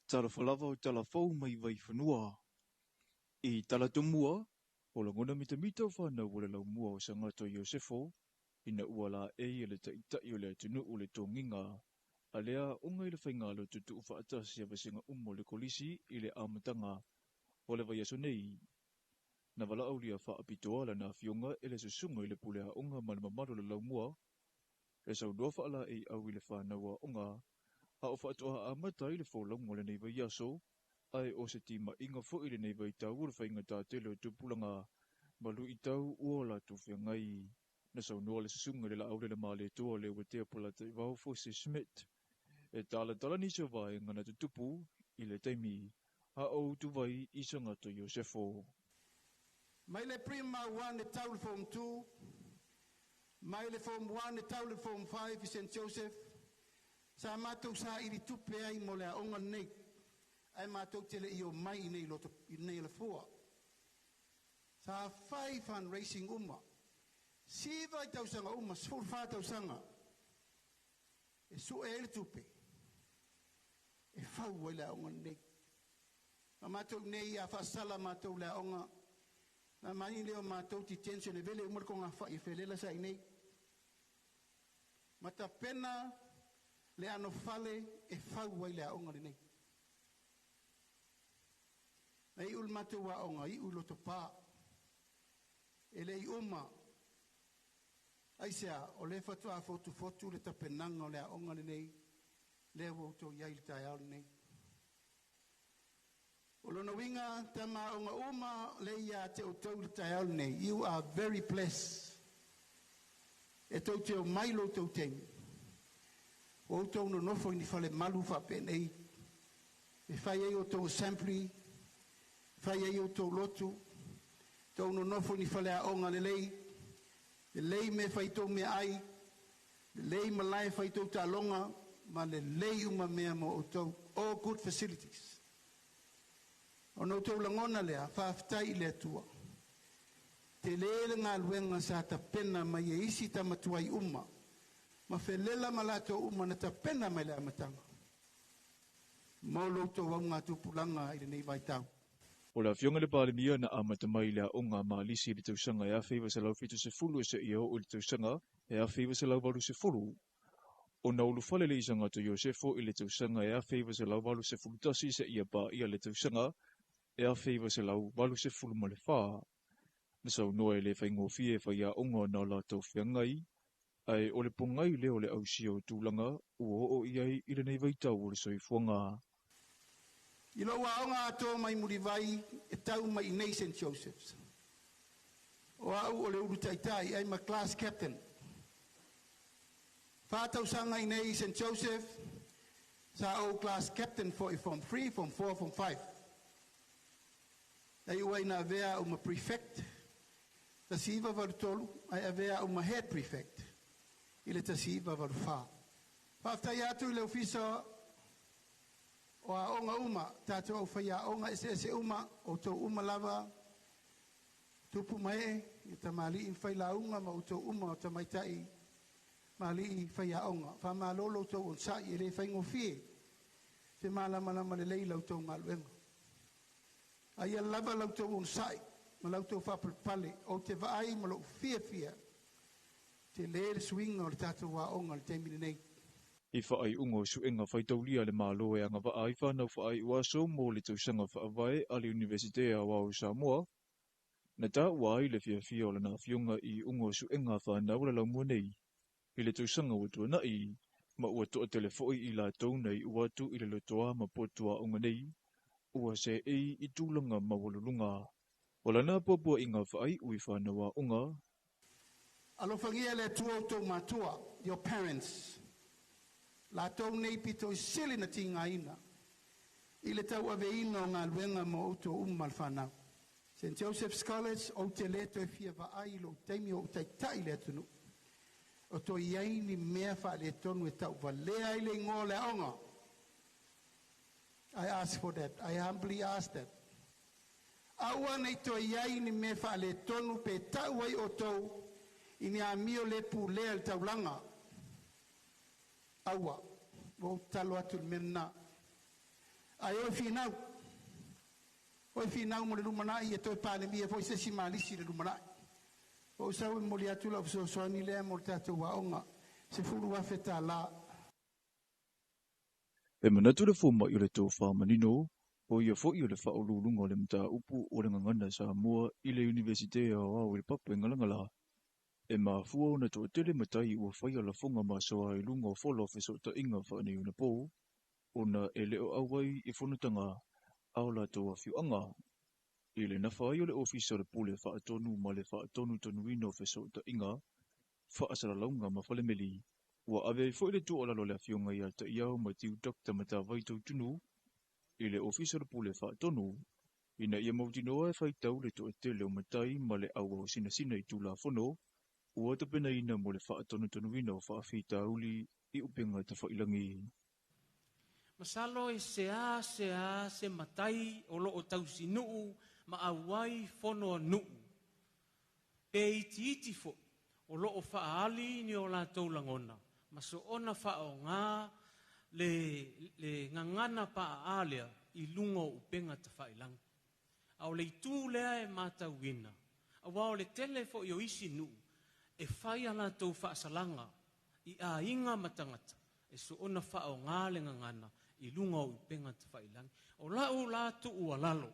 Talofa lava o tala fou mai Vaifanua. I tala tumua, o lagona mitamita o whanau o le laumua o Sagato Iosefo, ina ua la e i le taʻitaʻi o le atunuu le togiga a lea oga i le faigalo tutuu faatasi a vasenga uma o le kolisi i le amataga o le vaiaso nei. Na valaaulia faapitoa lana afioga e le susuga i le pule aoga ma le mamalu o le laumua e saunoa faalaeiau i le fanau aoga a o faatoa amata ai le folauga o lenei vaiaso ae o se timaiga foʻi lenei vaitau o le faigatā tele o tupulaga ma luʻitau ua o latou feagai. Na saunoa le susuga i le laau le le le ua tea Polataivao Fosi Schmidt e talatala nisi o vaega na tutupu i le taimi a o utuvai i Sagato Iosefo. Mai le prima 1 e tau le form 2, mai le form 1 e tau le form 5 i St. Joseph, sa matou saili tupe ai mo le aoga lenei, ae matou te le i omai i nei loto i nei Alafua. Sa fai fundraising uma, 9 i tausaga uma, 14 tausaga, e sue ai le tupe, e fau ai le aoga lenei. Ma matou nei a faasala matou le aoga, na mai leo matou detention e vele uma le konga fai e felela sa i nei. Ma tapena le ano fale e fau ai le aoga lenei. Na i ul matou aoga, i u loto pā. E le i uma, aisea, o le fatua fotu fotu le tapenanga o le aoga lenei, lea ua outou i ai le taeao lenei. O lona uiga, tama aoga uma le ia te outou le taeao lenei. You are very blessed. E tou te o mai lo outou taimi. O outou nonofo i ni fale malu faapenei. E fai ai outou assembly, fai ai outou lotu, tou nonofo i ni fale aoga lelei, lelei mea fai tou meaai, lelei malae fai tou taaloga, ma lelei uma mea mo outou. All good facilities. Ona outou lagona lea, faafetai i le Atua. Tele le galuega sa tapena mai e isi tamatuai uma, ma felela ma latou uma na tapena mai le amataga. Mo lo outou augatupulaga i lenei vaitau. O le afioga le Palemia na amata mai le aoga malisi i le tausaga e 1970 e seia oo i le tausaga e 1980. Ona ulufale le i Sagato Iosefo i le tausaga e 1981 seia paia le tausaga e 1984. Na saunoa e le faigofie e faiaoga ona o latou feagai, ae o le pogai lea o le ausia o tulaga ua oo i ai i lenei vaitau o le soifuaga. I lou aoga atoa mai Mulivai e tau mai i nei St. Joseph's. O au o le ulu taitai ai ma class captain. 4 tausaga i nei St. Joseph, sa ou class captain foi form 3, form 4, form 5. Ai ua ina avea au ma prefect, 1983, ai avea au ma head prefect i le 1984. Faafetai atu i le ofisa o aoga uma, tatou au fai aoga eseese uma, outou uma lava, tupu mae, i tamalii fai lauga ma outou uma o tamaitai malii fai aoga. Faamalo outou onosai e le faigofie, te malamalama lelei la outou galuega. Aia lava la outou onosai ma la outou faapalepale, ou te vaai ma lou fiafia, te le le suiga o le tatou aoga i le taimi lenei. I faaiuga o suega faitaulia le Malo e agavaa ai fanau faaiu aso mo le tausaga faavae a le Iunivesite Aoao o Samoa, na taua ai le fiafia o lana afioga i iuga o suega fanau o le laumua nei i le tausaga ua tuanai, ma ua toatele foʻi i latou na iu atu i le lotoa ma potu aoga nei, ua seei i tulaga maualuluga. O lana puapuaʻiga faaiu i fanau aoga. Alofagia le Atua outou matua, your parents. Latou nei pito i sili na tigaina i le tauaveina o galuega mo outou uma le fanau. St. Joseph's College, ou te le toe fia vaai i lou taimi o ou taitaʻi le atunuu. O toe i ai ni mea faaletonu e tauvalea ai le igoa o le aoga. I ask for that. I humbly ask that. Aua nei toe i ai ni mea faaletonu pe tau ai outou i ni amio le pulea i le taulaga. Aua, ua ou tatalo atu i le mea lena. Ae oe finau, oe finau mo le lumanai e toe palemia foi se isi malisi i le lumanai. Ua ou sau e momoli atu lau fesoasoani lea mo le tatou aoga, $10,000. E manatu le fomai o le tofa manino, o ia foi o le faauluuluga o le mataupu o le gagana Samoa i le Iunivesite Aoao i le Papa i Galagala, e mafua ona toatele matai ua faia lafoga masoa i luga o fola o fesootaiga faaneionapo, ona e le o auai i fonotaga a o latou afioaga. I le nafa ai o le Ofisa o le Pule Faatonu ma le Faatonutonuina o Fesootaiga, Faasalalauga ma Falemeli, ua ave ai foi le tuualalo a le Afioga ia Taiao Matiu Dr Matavai Tautunu i le Ofisa o le Pule Faatonu ina ia mautinoa e faitau le toatele o matai ma le auao sinasina i Tulafono ua tapenaina mo le faatonutonuina o faafitauli i upega tafailagi. Masalo e seā seā se matai o loo tausinuu ma auai fono a nuu, pe itiiti foi o loo faaali ni o latou lagona ma soona faaoga le le gagana paaa lea i luga o upega tafailagi. A o le itu lea e matauina, aua o le tele foi o isi nuu e fai a latou faasalaga i aiga ma tagata e soona faaoga le gagana i luga o upega tafailagi. O lau la tuualalo,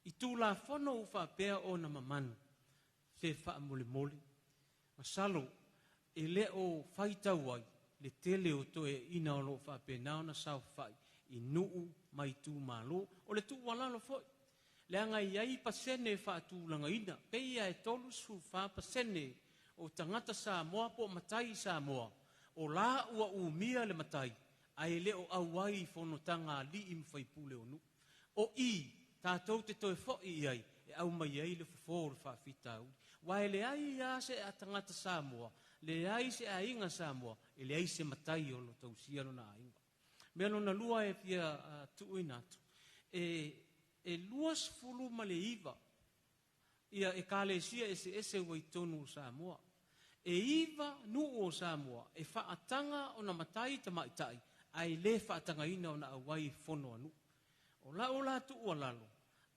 i Tulafono ua faapea ona mamanu, se faamolemole, masalo e le o faitau ai le tele o toeaiina o lo o faapena ona saofai i nuu ma itumalo. O le tuualalo foi, leaga e i ai pasene e faatulagaina, pei lava e 34% o tagata Samoa po o matai i Samoa, o la ua umia le matai, ae le o auai i fonotaga a alii ma faipule o nuu. O i, tatou te toe foi i ai e aumai ai le fofo o le faafitauli. Aua e leai lava se tagata Samoa, leai se aiga Samoa, e leai se matai o lo o tausia lona aiga. Mea lona lua e fia tuuina atu, e 29 ia ekalesia eseese ua i totonu o Samoa. E 9 nuu o Samoa e faataga ona matai tamaitai ae le faatagaina ona auai i fono a nuu. O lau la tuualalo,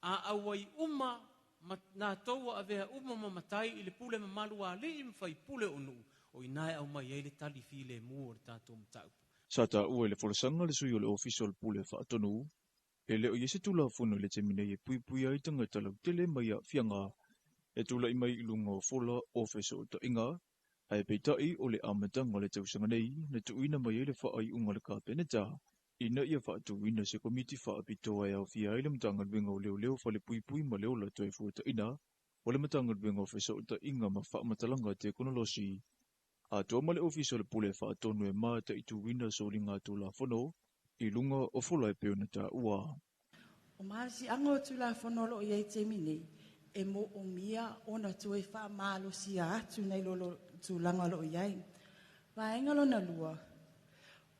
a auai uma ma natou ua avea uma ma matai i le pule mamalu a alii ma faipule o nuu, o i ina e aumai ai le tali filemu o le tatou mataupu. Sa taua i le folasaga a le sui o le Ofisa o le Pule Faatonu, e le o i ai se Tulafono i le taimi nei e puipuia ai tagata lautele mai aafiaga e tulai mai i luga o fola o fesootaiga, ae peitai o le amataga o le tausaga nei na tuuina mai ai le faaiuga a le Kapeneta ina ia faatuina se Komiti Faapitoa e aofia ai le Matagaluega o Leoleo Falepuipui ma le Ola Toefuataiga o le Matagaluega o Fesootaiga ma Faamatalaga Tekonolosi atoa ma le Ofisa o le Pule Faatonu e mataituina soliga Tulafono i luga o fola e pei ona taua. O malosiaga o Tulafono o lo o i ai i taimi nei, e moomia ona toe faamalosia atu nai lo lo tulaga o lo o i ai. Vaega lona lua,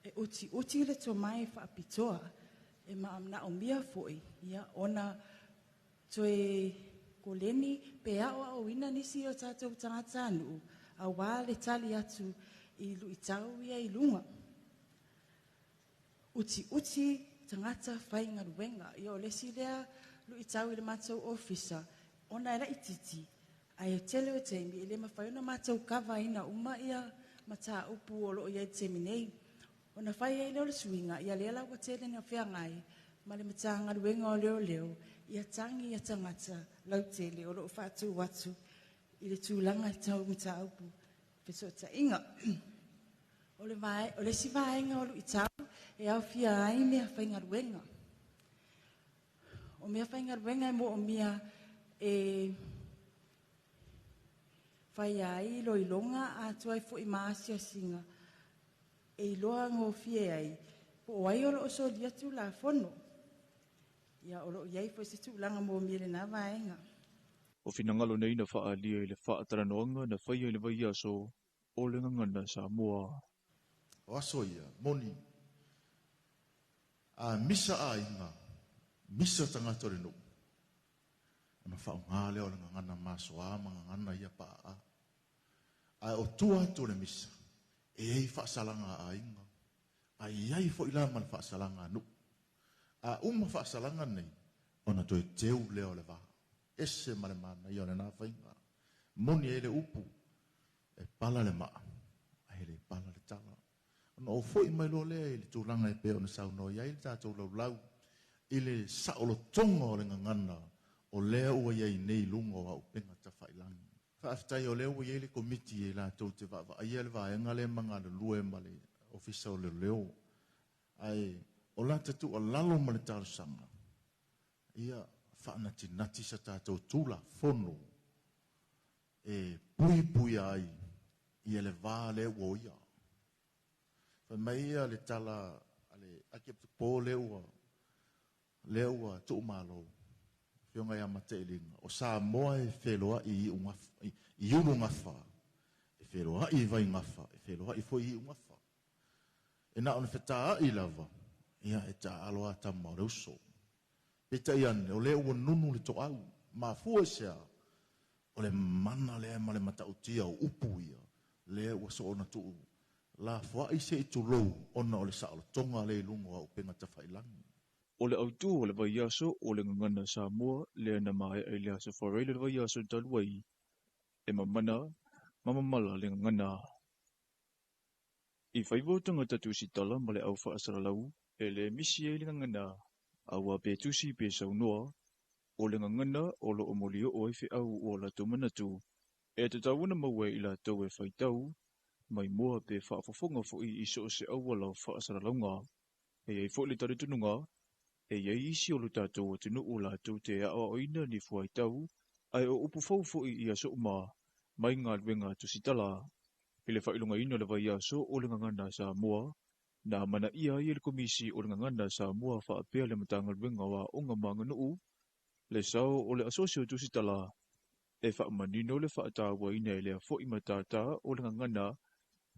e utiuti le tomai faapitoa, e manaomia foi ia ona toe koleni pe aoaoina nisi o tatou tagatanuu aua le tali atu i luitau ia i luga. Utiuti tagata faigaluega. Ia o le isi lea luitau i le matou ofisa, ona e laitiiti, ae tele o taimi e le mafai ona matou kavaina uma ia mataupu o lo o i ai i le taimi nei. Ona fai ai lea o le suiga, ia lea la ua tele ina feagai ma le Matagaluega o Leoleo, ia tagi ia tagata lautele o lo o faatu atu i le tulaga tau mataupu fesootaiga. O le, vae, o le isi vaega o luitau e aofia ai mea faigaluega. O mea faigaluega e moomia e faia ai iloiloga atoa ai foi ma asiasiga e iloa gofie ai po o ai o lo o solia Tulafono. Ia, o lo o i ai foi se tulaga moomia i lena vaega. O finagalo nei na faaalia i le faatalanoaga na faia i le vaiaso o le Gagana Samoa. O aso ia, moni, a misa aiga, misa tagata o le nuu, ona faaaoga lea o le gagana masoa ma gagana ia paaa. Ae o tua atu o le misa, e i ai faasalaga a aiga, ae i ai foi la ma le faasalaga a nuu. A uma faasalaga nei, ona toe teu lea o le vā. Ese ma le manaia o lenā faiga. Moni ai le upu, e pala le maa, ae le pala le tala. Ona ou fo'i mai loa lea i le tulaga e pei ona saunoa i ai le tatou laulau i le saolotoga o le gagana o lea ua i ai nei i luga o auupega tafailagi. Faafetai o lea ua i ai le komiti e latou te vaavaaia le vaega lea ma galulue ma le Ofisa o Leoleo. Ae o lata tuualalo ma le talosaga, ia faanatinati sa tatou Tulafono e puipuia ai ia le va lea ua oia. Fai mai ia le tala a le Akiepikopo lea ua lea ua tuumalo, Afioga ia Matailiga, o Samoa e feloai i iugafa, i ulugafa, e feloai i vaigafa, e feloai foi i iugafa. E na ona fetaai lava, ia e taaalo lava tama o le uso. Peitai ane, o lea ua nunu le toau, mafua i se a? O le mana lea ma le matautia o upu ia, lea ua soona tuu lafoai se i tulou ona o le saolotoga lea i luga o auupega tafailagi. O le autū o le vaiaso o le Gagana Samoa lea na maea i le Aso Faraile o le vaiaso talu ai, e mamana ma mamala le gagana. I faiva o tagata tusitala ma le au faasalalau e le misi ai le gagana, aua pe tusi pe saunoa, o le gagana o lo o molioo ai feau o latou manatu, e tatau ona maua e i latou e faitau, maimoa pe faafofoga foi i so o se auala o faasalalauga. E i ai foi le talitonuga, e i ai isi o lo tatou atunuu latou te aoaoina ni fuaitau, ae o upu fou foi i aso uma mai galuega tusitala. I le faailogaina o le vaiaso o le Gagana Samoa, na amanaia ai e le Komisi o le Gagana Samoa faapea le Matagaluega o Aoga ma Aganuu le sao o le Asosi o Tusitala e faamanino le faatauaina e lea foi matata o le gagana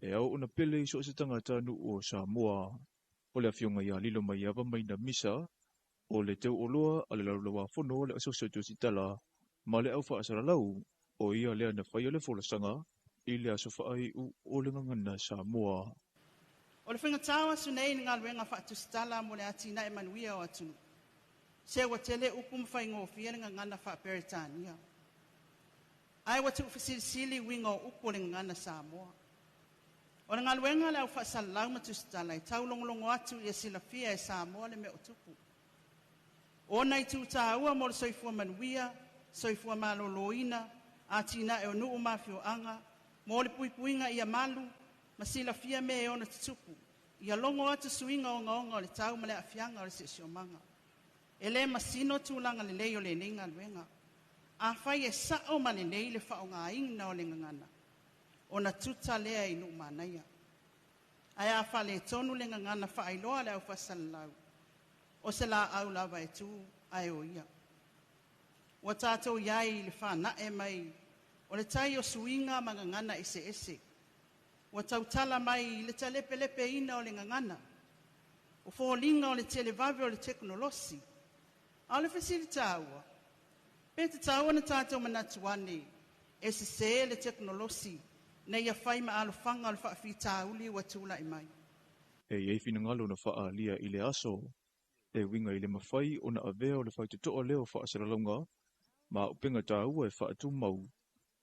e ao ona pele i so o se tagatanuu o Samoa. O le afioga ia Lilo Maiava Maina Misa, o le teuoloa a le Laulauafono a le Asosi o Tusitala ma le Au Faasalalau, o ia lea na faia le folasaga i le aso faaiu o le Gagana Samoa. O le faigatā o aso nei i le galuega faatusitala mo le atinae manuia o atunuu. Se ua tele upu ma faigofie le gagana faa-Peretania. Ae ua tuufesilisili uiga o upu o le gagana Samoa. O le galuega a le au faasalalau ma tusitala e taulogologo atu ia silafia e Samoa le mea o tupu. Ona itu tāua mo le soifua manuia, soifua malōlōina, atinae o nuu ma afioaga, mo le puipuiga ia malu, ma silafia mea e ono tutupu, ia logo atu suiga ogaoga o le tau ma le aafiaga o le siosiomaga. E le masino tulaga lelei o lenei galuega. Afai e sao ma lelei le faaaogaina o le gagana, ona tuta lea i nuu manaia. Ae a faaletonu le gagana faailoa a le au faasalalau, o se laau lava e tu ae o ia. Ua tatou i ai i le whanae mai o le tai o suiga ma gagana eseese. Ua tautala mai i le talepelepeina o le gagana. O foliga o le televave o le teknolosi. A o le fesili taua, pe tatau ona tatou manatu ane e sesē le teknolosi ina ia fai ma alofaga o le faafitauli ua tulai mai. E i ai finagalo na faaalia i le aso, e uiga i le mafai ona avea o le faitotoa lea o faasalalauga ma auupega taua e faatumau,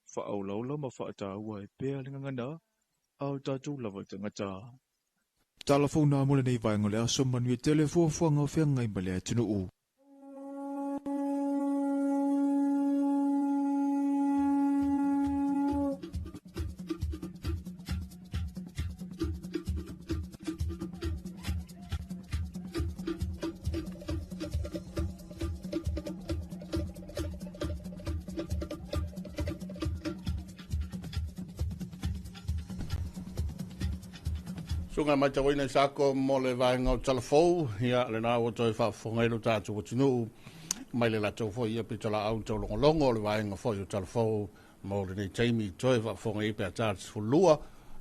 faaolaola ma faataua ai pea le gagana a o tatou lava tagata. Tala fou na mo lenei vaega o le aso, manuia tele fuafuaga o feagai ma le atunuu. Suga mai tauaina i sako mo le vaega o talafou, ia lena ua toe faafofoga ai lo tatou atunuu mai le latou foi ia pitolaau taulogologo o le vaega foi o talafou mo lenei taimi toe faafofoga ai pe a ta le 12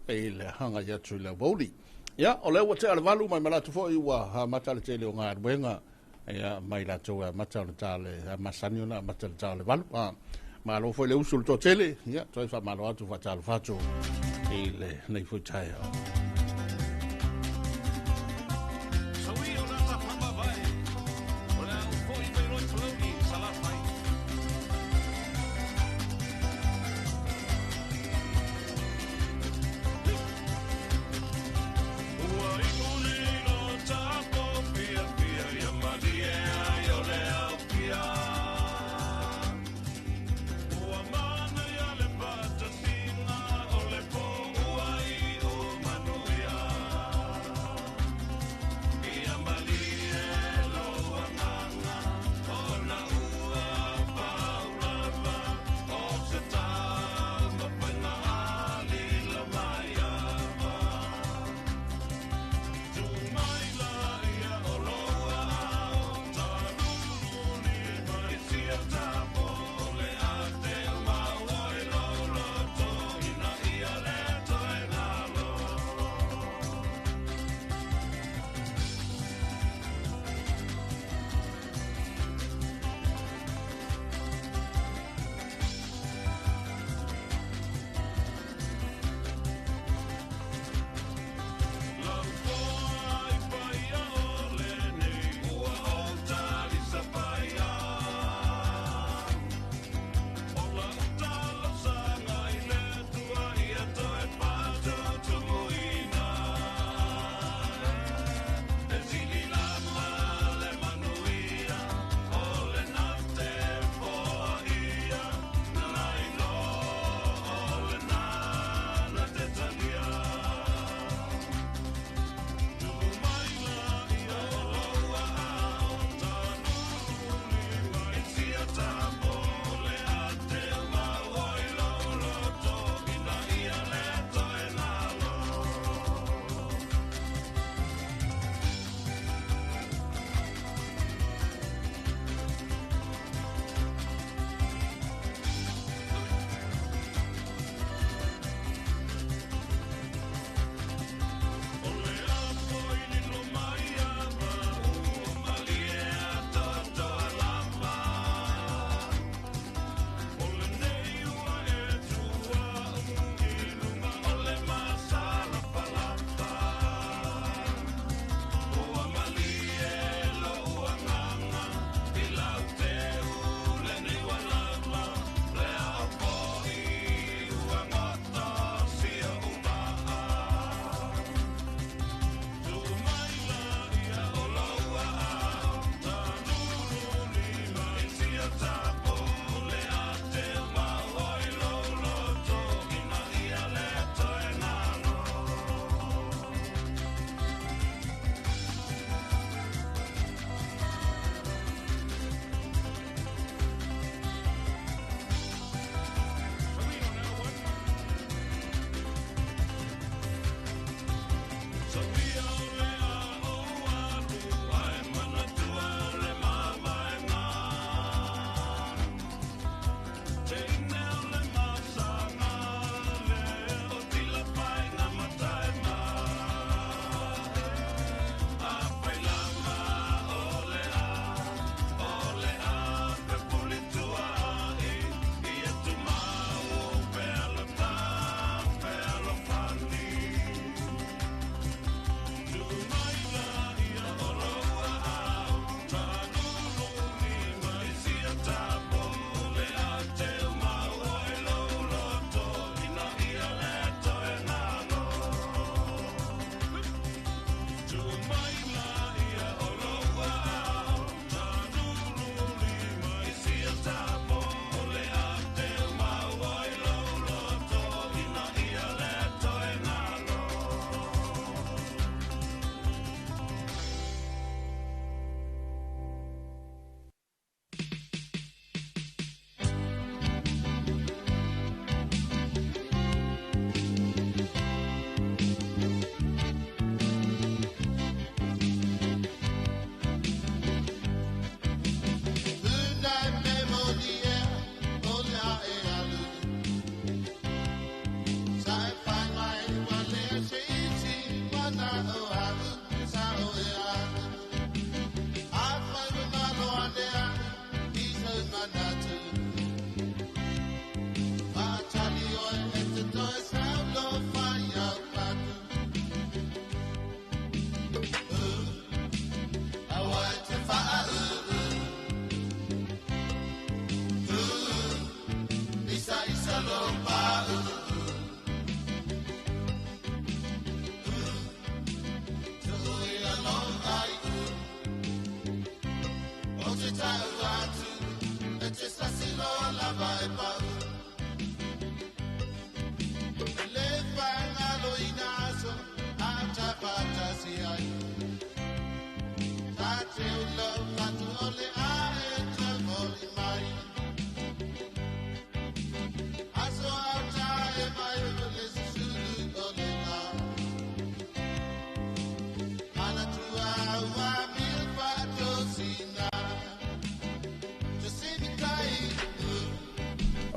i le agai atu i le aoauli. Ia, o lea ua tea le 8 mai manatu foi ua amata le tele o galuega ia mai latou e amata o le ta le masani ona amata le ta o le 8. Malo foi le usu le toatele, ia toe faamalo atu faatalofa atu i lenei foi taeao.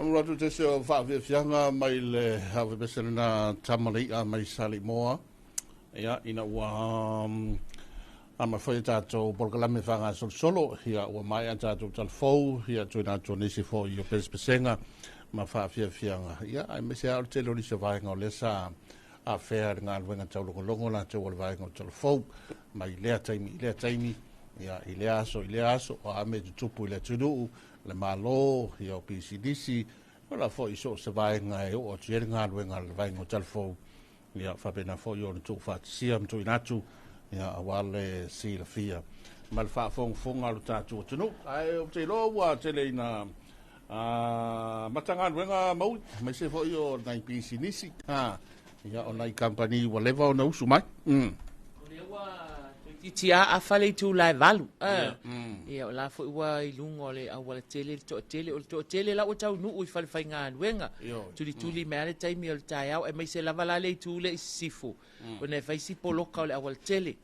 Faamalo atu te se o faafiafiaga mai le aufepese lena Tamalei'a mai Saleimoa. Ia, ina ua ama foi tatou polokalame faagasolosolo, ia ua maea tatou talafou, ia tuuina atu o nisi foi o pesepesega ma faafiafiaga. Ia, aemaise lava o le tele o nisi o vaega o lea sa afea le galuega taulogologo latou o le vaega o talafou mai lea taimi i lea taimi, ia, i lea aso i lea aso, o a mea e tutupu i le atunuu, le Malo, ia o pisinisi, o la foi so o se vaega e oo atu i ai le galuega a le vaega o talafou, ia faapena foi ona tuufaatasia ma tuuina atu, ia aua le silafia ma le faafogafoga a lo tatou atunuu. Ae ou te iloa ua tele ina Matagaluega maui, aemaise foi o nai pisinisi, ia o nai kamupani ua leva ona usu mai. O lea ua toeitiiti lava afa le itula e 8. Ia o la foi ua i luga o le aualatele le toatele. O le toatele la ua taunuu i fale faigaluega. Tulituli mai lava le taimi o le taeao, aemaise lava la le itu lea i sisifo, ona e fai si poloka o le aualatele.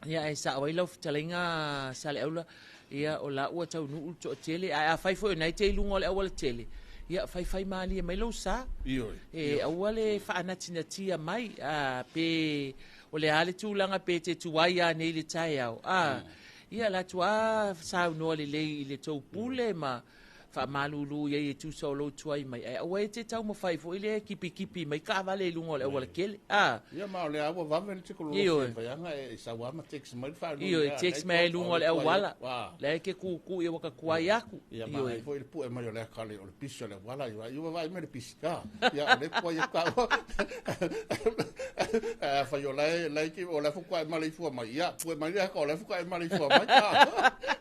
Ia ae sao ai lau fetalaiga Saleaula, ia o la ua taunuu le toatele, ae afai foi o lena e te i luga o le aualatele, ia faifai malie mai lou sa. Ioe. E aua le faanatinatia mai, a, pe o le a le tulaga pe te tuai lava nei i le taeao, a, ia la atu lava saunoa lelei i le tou pule ma faamalulu i ai e tusa o lou tuai mai, ae aua e te taumafai foi lea e kipikipi mai taavale i luga o le aualatele. A. Ia, ma o lea ua vave le tekonolosi e fai anga e sau lava ma text mai le faalua. Ioe, text mai i luga o le auala. La e te kūkū ia ua ta tuai atu. Ia, ma ai foi le pue mai o le aka o le pisi o le auala. Ia, ua vaai mai le pisi. A, ia, o le tuai atu au. Afai o la e, la e, o la e faatoa e maleifua mai. Ia, pue mai le aka o la e faatoa e maleifua mai.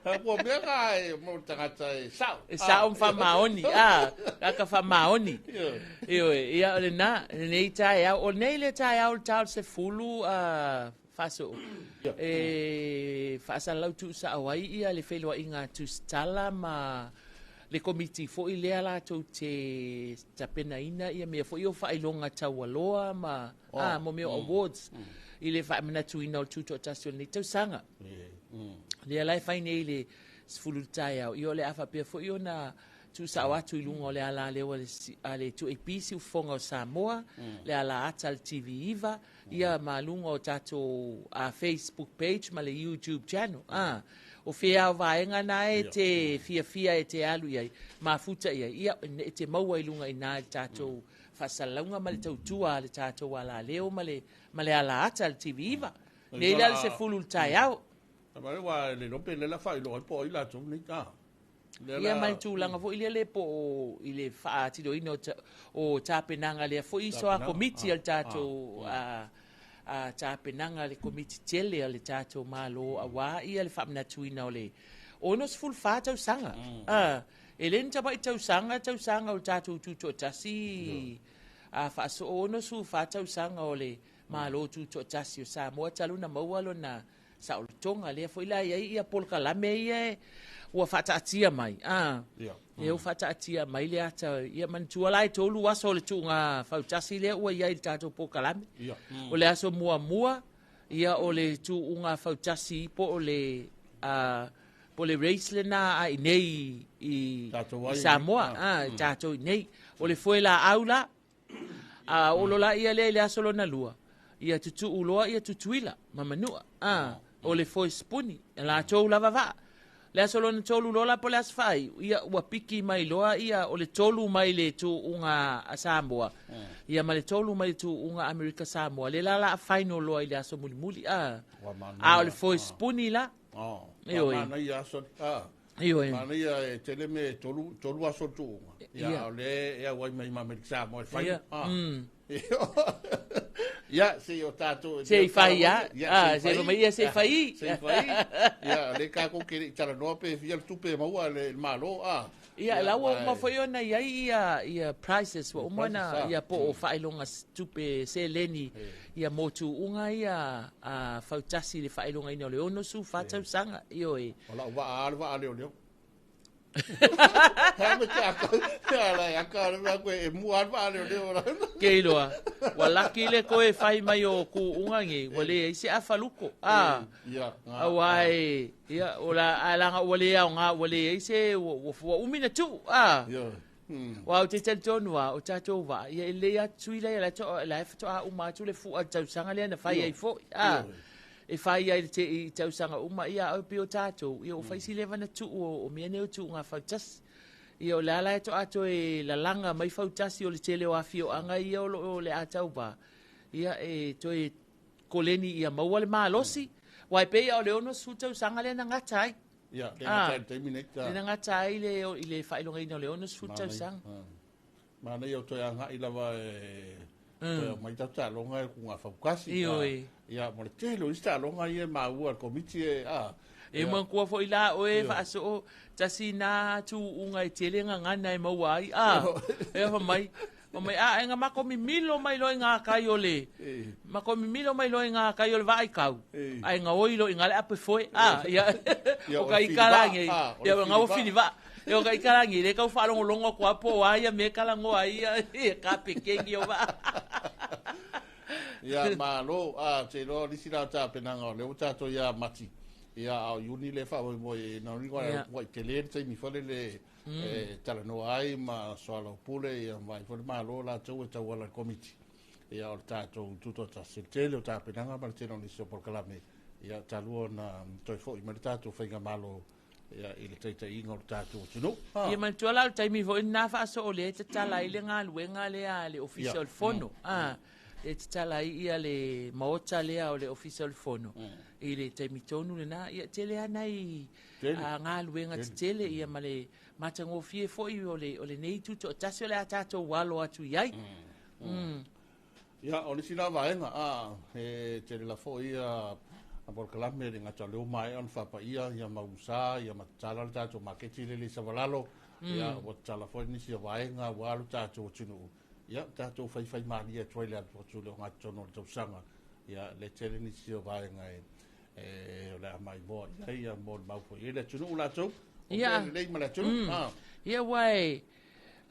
A, ua mea na e mo le tagata e sao. E sao ma faamaoni, a, tagata faamaoni. Ioe, ia o lena, lenei taeao, o lenei le taeao o le ta o le 10 a faasoo, e faasalalau tuusao ai ia le feiloaiga a Tusitala ma le komiti foi lea latou te tapenaina ia mea foi o faailoga taualoa ma a mo mea o awards i le faamanatuina o le tutoatasi o lenei tausaga. Lea la e fai nei i le 10 i le taeao, ia o le a faapea foi ona tuusao atu i luga o le alaleo a le 2AP Siufofoga o Samoa, le alaata a le TV9, ia ma luga o tatou Facebook page ma le YouTube channel. O fea o vaega na e te fiafia e te alu i ai, mafuta i ai, ia e te maua i luga i ina i le tatou faasalalauga ma le tautua a le tatou alaleo ma le, ma le alaata a le TV9. Nei la le 10 i le taeao. Ua le iloa pe lea la faailoa ai po o ai latou nei. Ia ma le tulaga foi lele po o i le faatiloina o tapenaga lea foi so a komiti a le tatou a tapenaga a le komiti tele a le tatou Malo aua ia le faamanatuina o le 64 tausaga. E le ni tamai tausaga, tausaga o le tatou tutoatasi a faasoo 64 tausaga o le Malo Tutoatasi o Samoa talu ona maua lona saolotoga. Lea foi la e i ai ia polokalame ia e ua faataatia mai, a lea ua faataatia mai le ata. Ia manatua la e 3 aso o le tuuga fautasi lea ua i ai i le tatou polokalame. O le aso muamua, ia o le tuuga fautasi po o le po o le race lena a i nei i Samoa, a tatou i nei. O le foe laau la, A olo la ia lea i le aso lona lua, ia tutuu loa ia Tutuila ma Manua. A, o le foe sipuni, e latou lava vaa. Le aso lona tolu loa la po o le aso faaiu, ia ua piki mai loa ia o le tolu mai le tuuga a Samoa, ia ma le tolu mai le tuuga Amerika Samoa, lea la la a final loa i le aso mulimuli. A, a o le foe sipuni la. Ioe. Manaia aso. Ioe. Manaia e tele me e tolu aso le tuuga. Ia, o le e auai mai ma Amerika Samoa e fai. Ia, se o tātou. Se i fai ia. Ah, se i mai ia, se i fai. Se i fai. Ia, le kākou ke le i talanoa pe fia le tupe e maua le Malo. Ah. Ia, la ua uma foi ona i ai ia, ia prizes, ua uma ona ia po o faailoga tupe seleni ia mo tuuga ia a fautasi i le faailogaina o le 64 tausaga. Ioe. O lau vaa lava le vaa leoleo. Ke iloa, ua laki le toe fai mai o tuuga nei, ua leai se afaluko. A, auā e, ia, o la, ae leaga ua le aoga, ua leai se, ua, ua umi na tuu. A, aua ou te talitonu lava, o tatou vaa, ia e lelei lava Tutuila ia, o la e faatoa uma atu le fua o le tausaga lea na fai ai foi. A, e fai ai te, i tausaga uma, ia au pei o tatou, ia ua fai si leva na tuu o, o mea nei o tuuga fautasi. Ia o le a la e toa toe lalaga mai fautasi o le tele o afioaga ia o lo o le a tauva, ia e toe koleni ia maua le malosi, aua e pei o le 60 tausaga lea na gata ai. Ia, lea na gata ai le taimi nei. Lea na gata ai le, i le faailogaina o le 60 tausaga. Manaia o toe agai lava e toe aumai tatou taaloga e kuga faukasi. Ioe. Ia, mo le tele o isi taaloga ia e maua e le komiti e, a. E manatua foi la oe faasoo tasi na tuuga e tele gagana e maua ai, a. E fai mai, fai mai, a, e na matou mimilo mai loa i gakai o le, matou mimilo mai loa i gakai o le vaaikau, ae gaoi loa i ina le ape foe, a, ia, o ka ika la nei, ia, o na ua filivaa. E o ka ika la nei, le tau faalogologo atu lava po o a ia mea e talanoa ai ia kapekeni o vaa. Ia, malo, a, te iloa o nisi la o tapenaga o lea ua tatou ia Mati, ia, a o Iuni lea e faamoemoe, na ua i tele le taimi foi lele e talanoa ai ma soalaupule ia ma vaai foi le Malo latou e tauala i le Komiti, ia o le tatou tutoatasi. Le tele o tapenaga ma le tele o nisi o polokalame, ia talu ona toe foi mai le tatou faigamalo ia i le taitaiga o le tatou atunuu. Ia manatua la o le taimi foi lena faasoo lea e tatala ai le galuega lea a le Ofisa o le Fono. A, e tatala ai ia le maota lea o le Ofisa o le Fono i le taimi tonu lena. Ia tele lava nai galuega tetele ia ma le matagofie foi o le o lenei tutoatasi o le a tatou alo atu i ai. Ia, o le isi la vaega, a, e tele la foi ia polokalame le gata o lea ua maea ona faapaia ia Mausa, ia ma tatala le tatou maketi lele i Savalalo, ia ua tatala foi nisi o vaega aua lo tatou atunuu, ia tatou faifaimalie atu ai le alu atu i le ogatotonu o le tausaga, ia le tele nisi o vaega e e o le a maimoa i ai ia molimau foi i le atunuu latou, o mea lelei ma le atunuu. Ia, aua e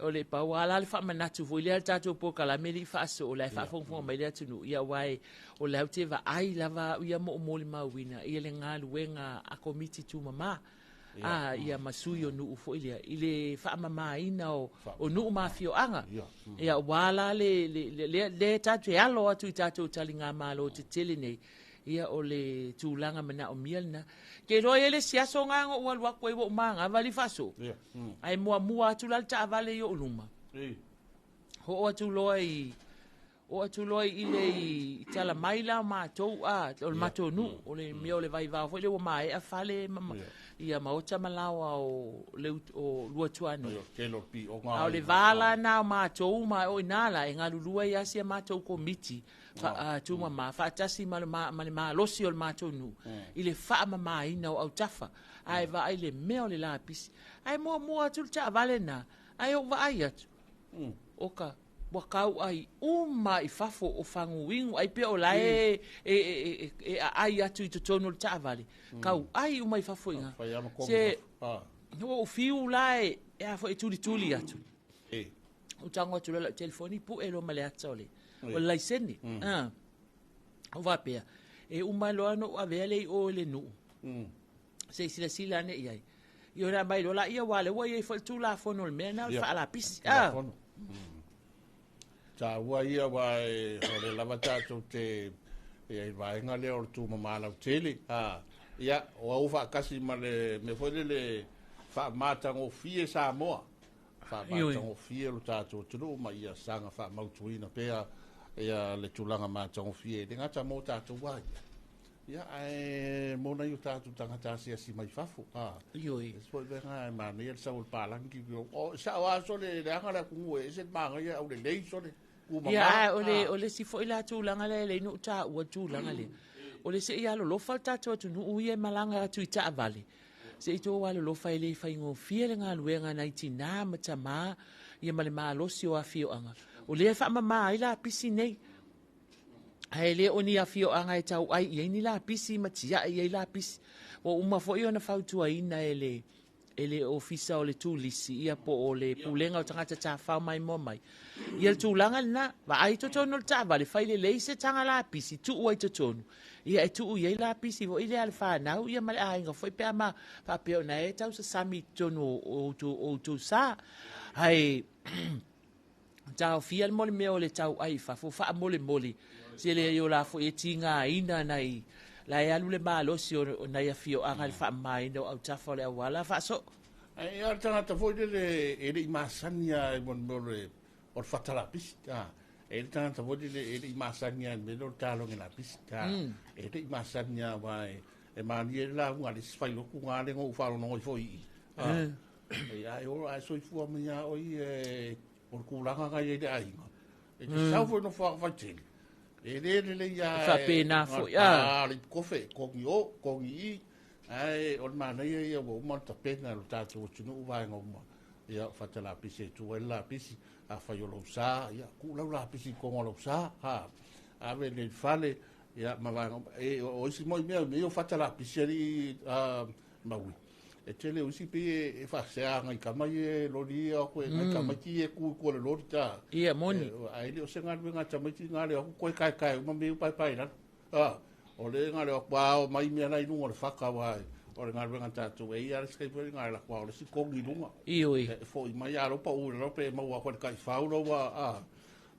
O le pau lava la le faamanatu foi lea le tatou polokalame e le i faasoo, la e faafogafoga mai le atunuu, ia aua e, o la ou te vaai lava au ia ma ou molimauina ia le galuega a Komiti Tumama, a, ia ma sui o nuu foi lea, i le faamamaina o, o nuu ma afioaga. Ia aua la le, le, le, lea, lea tatou te alo atu i tatou taligamalo tetele nei, ia o le tulaga manaomia lena. Ke iloa e i ai le isi aso na na ou alu atu ai ua ou manava le faasoo. Ae muamua atu la le taavale i ou luma. Oo atu loa i oo atu loa i le i tala mai la matou a o le matou nuu o le mea o le vaivao foi lea ua maea fale ma ia maota ma laoa o le o Luatuanuu. A o le va la na o matou ma o i ina la e galulue ai lava si a matou komiti tumama faatasi ma le ma le malosi o le matou nuu i le faamamaina o autafa ae vaai le mea o le lapisi ae muamua atu le taavale lena ae ou vaai atu o ka ua kauai uma i fafo o faguinu ai pea o la e e e e aai atu i totonu o le taavale kauai uma i fafo i ina se ua ou fiu la e e a foi e tulituli atu ou tago atu loa i lau telefoni pue loa ma le ata o le o le laisene. Ah. O faapea, e uma loa ona ou avea lea i o i le nuu, se i silasila ane i ai. Ia ona aumai loa laia, aua o lea ua i ai foi le Tulafono o le mea lena o le faalapisi. Ah. Tulafono. Taua ia aua e, o lea lava tatou te ia, i le vaega lea o le tumama lautele. Ah, ia, o au faatasi ma le mea foi lele faamatagofie Samoa. Faamatagofie lo tatou atunuu ma ia saga faamautuina pea ia le tulaga matagofie e le gata mo tatou ai. Ia, ae mo nai o tatou tagata asiasi mai fafo. A, Ioe. E foi venga e manaia le sau o le palangi. O, sao lava sole leaga le atunuu e ese le manaia au lelei sole. Kumama. Ia, ae o le, o le isi foi la tulaga lea e le i taua le tulaga lea. O le se i alolofa le tatou atunuu ia e malaga atu i taavale. Se i tou alolofa e le faigofie le galuega a nai tinā ma tamā ia ma le malosi o afioaga. O lea e faamama ai lapisi nei. Ae le o ni afioaga e tauai i ai ni lapisi ma tiai i ai lapisi. Ua uma foi ona fautuaina e le e le Ofisa o le Turisi ia po o le Pulega o Tagata Tafao Maimoa Mai. Ia le tulaga lena, vaai i totonu o le taavale, fai lelei se taga lapisi, tuu ai totonu. Ia e tuu i ai lapisi foi lea a le fanau ia ma le aiga foi pe a ma faapea ona e tausasami i totonu o outou sa. Ae taofia le mea o le tauai i fafo faamolemole, se leai o la foi e tigaina nai la e alu le malosi o nai afioaga i le faamamaina o autafa o le auala faasoo. Ai a le tagata foi lele e le i masani a i mo le mea o le fata lapisi. E le tagata foi lele e le i masani a i le mea lea o le taloge lapisi. E le i masani a wa e malie le lauga a le isi failotu na le na ou faalogologo ai foi i i. Ia e ola ae soifua mai ia oe e o le tulaga na i ai le aiga. E te sau foi i nofoaga faitele, e le lelei lava E faapena foi, a. A le kofe, kogi o, kogi i, ae o le manaia ia ua uma ona tapena e lo tatou atunuu vaega uma. Ia, o fata lapisi e tuu ai le lapisi, afai o lou sa, ia, tuu lau lapisi i totonu o lou sa, ha, ave lelei i le fale, ia, ma vaega uma. E, o isi moi mea, mea ia o fata lapisi alii Maui. E tele o isi pei e faasea nai tama ia e loli ia atu e nai tamaiti ia e tu i tua o le loli ta. Ia, moni. Ae le o se galuega a tamaiti na le o atu toe taetae uma mea ia ua paepae i lalo. O le na le o atu a o mai mea la i luga o le fata aua o le galuega a tatou e i ai lava le isi taimi foi lea na alu atu a o le isi kogi i luga. Ioe. E foi mai a o la ua pau i lalo pe maua atu e le taifau la ua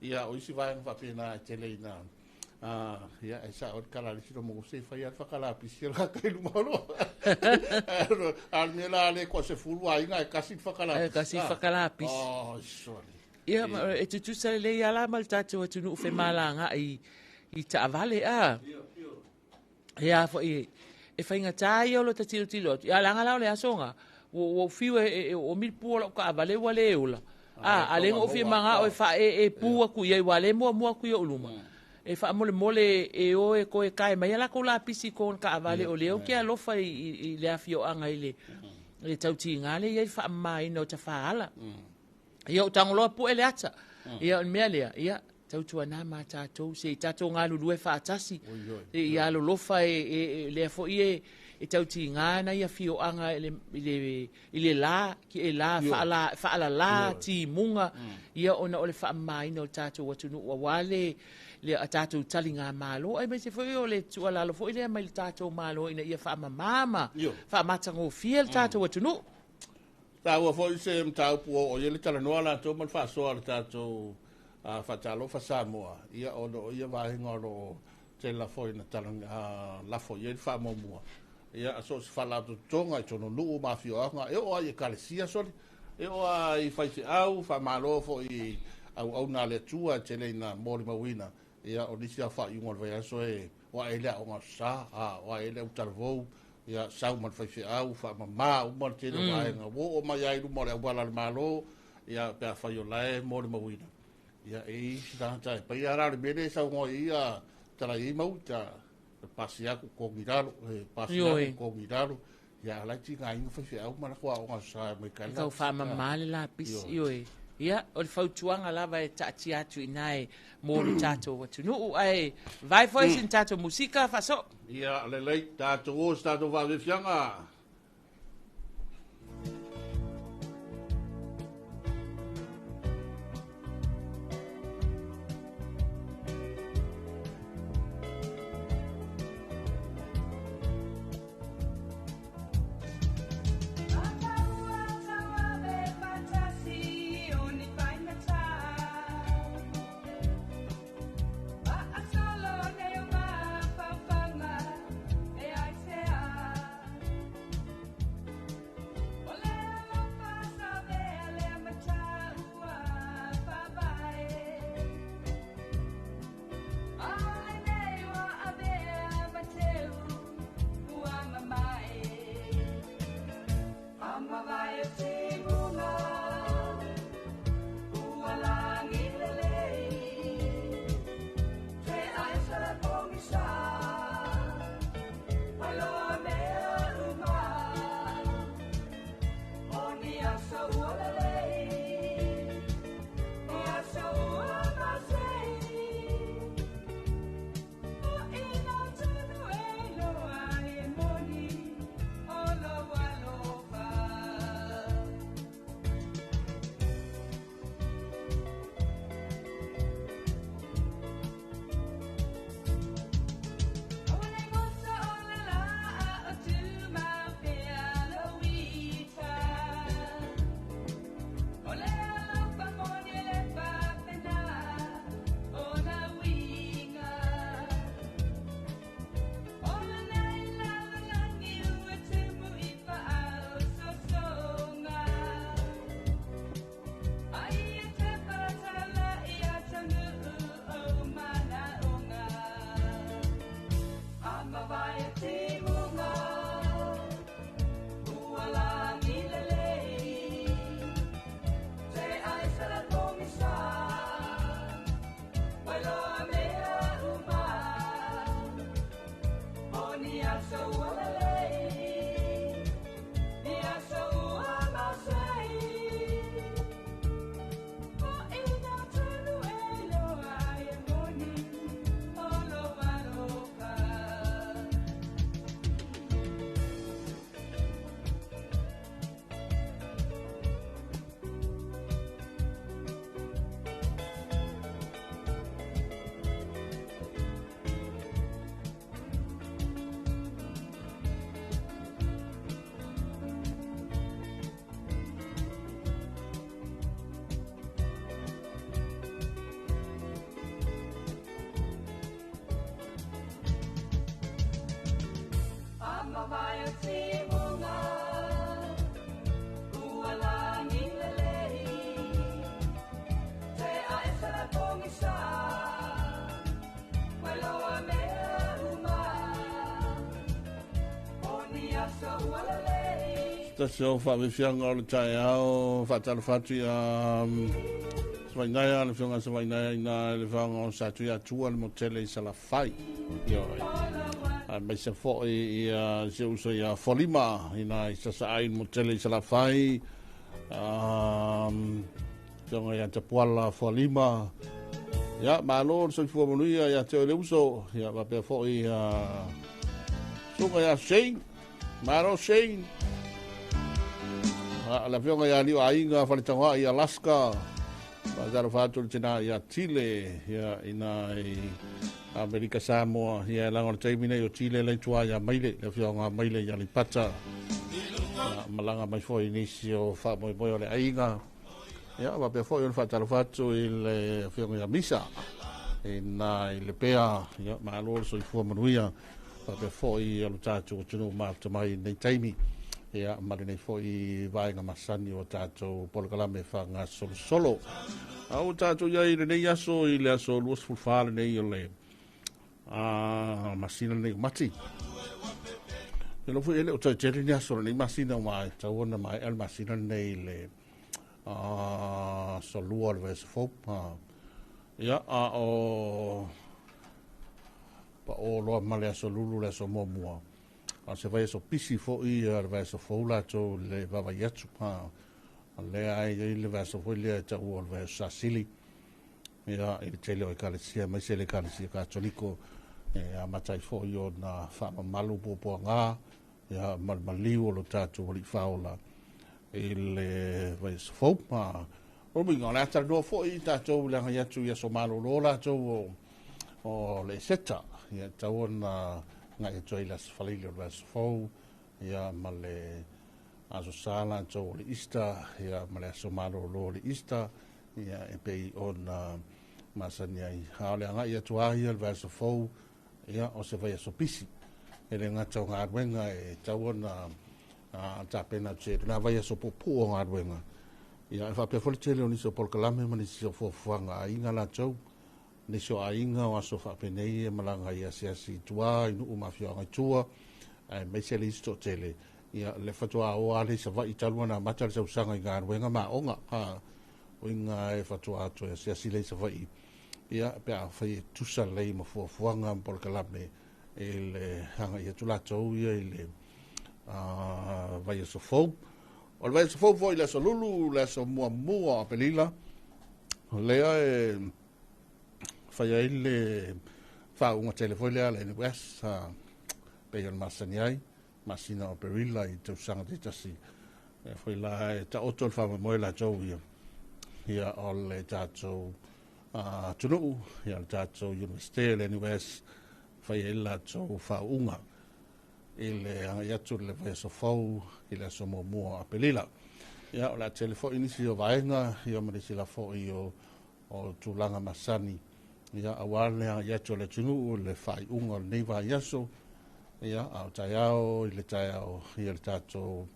ia o isi vaega faapena e tele ina Ia, e sao le tala a le isi lomo se fai lava le fakalapisi a le tagata i luma o lo. A o le mea la le toa 10 aiga e tasi le fakalapisi. E tasi le fakalapisi. Oh, sorry. Ia, e tutusa lelei lava la ma le tatou atunuu femalagaai i taavale, a? Ia foi, e faigata ia o lo ta tilotilo atu. Ia leaga la o le aso na, ua ou fiu e oomi le pu o lau taavale ua le ola. A, a lea na ou fia manao e faaee pu atu i ai, aua o lea e muamua atu i ou luma. E faamolemole e o e toe tae mai a latou lapisi i totonu o taavale, o lea ou te alofa i le afioaga i le tautiga lea e i ai le faamamaina o tafaala. Ia, ou tago loa pue le ata. Ia, o le mea lea, ia, tautuana ma tatou, se i tatou galulue faatasi, se i alolofa e lea foi e tautiga nai afioaga i le la, e la faalala, timuga, ia, ona o le faamamaina o le tatou atunuu, aua le a tatou taligamalo, aemaise foi o le tuualalo foi lea mai le tatou Malo ina ia faamama ma faamatagofie le tatou atunuu. Taua foi se mataupu ua oo i ai le talanoa latou ma le faasoa a le tatou Faatalofa Samoa, ia ona o ia vaega o lo o tele foi ina lafo i ai le faamuamua, ia so o se faalapotopotoga i totonu o nuu ma afioaga, e oo lava i ekalesia sole, e oo lava i faifeau, faamalo foi i auauna a le Atua e tele ina molimauina, ia o nisi lava faaiuga o le vaiaso e o ae ai le aoga aso sa, a o ae ai le autalavou, ia sau ma le faifeau, faamama uma le tele o vaega ua oo mai lava i luma o le auala a le Malo, ia pe afai o la e molimauina, ia e i ai isi tagata e paia la o le mea lea e saunoa i ai talai ai Maui, ta e pasi atu kogi i lalo, e pasi atu kogi i lalo, ia a o la e tigaina faifeau ma latou aoga aso sa e omai E tau faamama le lapisi, ioe. Ia, o le fautuaga lava e taatia atu i ina e mo le tatou atunuu, ae vae foi sina tatou musika faasoo. Ia, lelei, tatou o i se tatou vaafiafiaga. Tasi o whaawefianga o le tae ao, whaatalo whatu ia Savainaia, le fionga Savainaia ina le whaanga o sa tui atua le motele i Salafai. Ia oi. Mai se fo i se uso ia Folima ina i sasa ai le motele i Salafai. Fionga ia Tapuala Folima. Ia, malo le soifua manuia ia te o le uso. Ia, wapea fo i sunga ia Shane. Malo Shane. La fionga ia liu ainga whaletangoa i Alaska. Whakaro whātu le tēnā ia Chile, ia ina i Amerika Samoa, ia langa o le taimi nei o Chile lei tua ia Maile, le fionga Maile ia Lipata. Malanga mai foi nisi o whaamoemoe o le ainga. Ia, wapea foi o le whaatalo whātu i le fionga ia Misa, ina i le pea, ia, malo le soifua manuia, wapea foi o le tātou o tunu mafuta mai nei taimi. Ia, ma lenei foi vaega masani o tātou polokalame whangasolosolo. Au tātou ia i lenei aso, i le aso 24 lenei o le masina lenei o Mati. E lo foi ele o tau tele ni aso lenei masina o mai, tau ona mai al masina lenei le aso lua le vaiaso fou. Ia, a o pa o loa ma le aso lulu le aso muamua. A se vai so pisi fo i a vai so fo la to le vava yatu pa le ai i le vai so fo le ta o le sa sili ia i tele o ekalesia mai se le ekalesia katoliko e a matai fo i o na fa malu po po nga ia malmaliu o lo tatu o li faola i le vai so fo pa o mi ngona ta no fo i ta to le ia tu ia so malo lo la to o le seta ia ta ona ngai toi las falili o las fou ia ma le aso sala tau o le Easter ia ma le aso malolo o le Easter ia e pei ona masani ai ha o le agai atu ai le vaiaso fou ia o se vaiaso pisi e le ngata o galuega e tau ona tapena atu e na vaiaso puupuu o galuega ia e faapea foi le tele o nisi o polokalame ma nisi o fuafuaga aiga latou nisi o aiga o aso faapenei e malaga i asiasi i tua i nuu ma afioaga i tua ae maise le isi toatele ia le fatoa o a le sava'i talu ona amata le tausaga i galuega ma aoga uiga e fatoa atu e asiasi le sava'i ia pe afai e tusa lelei ma fuafuaga ma polokalame e le agai atu latou ia i le vaiaso fou. O le vaiaso fou foi i le aso lulu le aso muamua o Apelila lea e fai ai le whaunga tele foi lea le NUS pei o le masani ai masina o Perila i tausaga te tasi e foi la e taoto le whamamoe la tau ia ia o le tātou tunuu ia le tātou Universite le NUS fai ai la tau whaunga i le agai atu le vaiaso fou i le aso muamua o Apelila. Ia o le a tele foi nisi o vaega ia ma nisi la foi o tulaga masani ia aua le agai atu o le atunuu le faaiuga o lenei vaiaso ia a o taeao i le taeao ia le tatou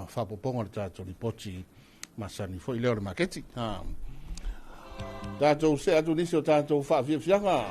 faapopoga o le tatou lipoti masani foi lea o le maketi. Tatou se atu nisi o tatou faafiafiaga.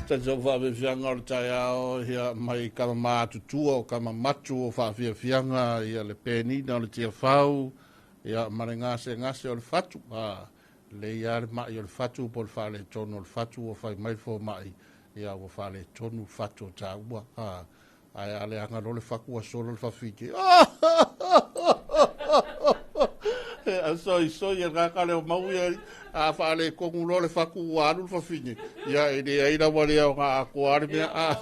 Tasi o whaafiafiaga o le taeao ia mai kama matutua o kama matu o whaafiafiaga ia le penina o le tiafau ia ma le gasegase o le fatu le ia le mai o le fatu po le faaletonu o le fatu ua fai mai fomaʻi ia ua faaletonu fatu o taua ae a leaga lo le faku ua solo le fafike soisoi e kaka le o mau ia a faaletonu lo le faku ua alu le fafine ia e leai lava lea o ga akoa le mea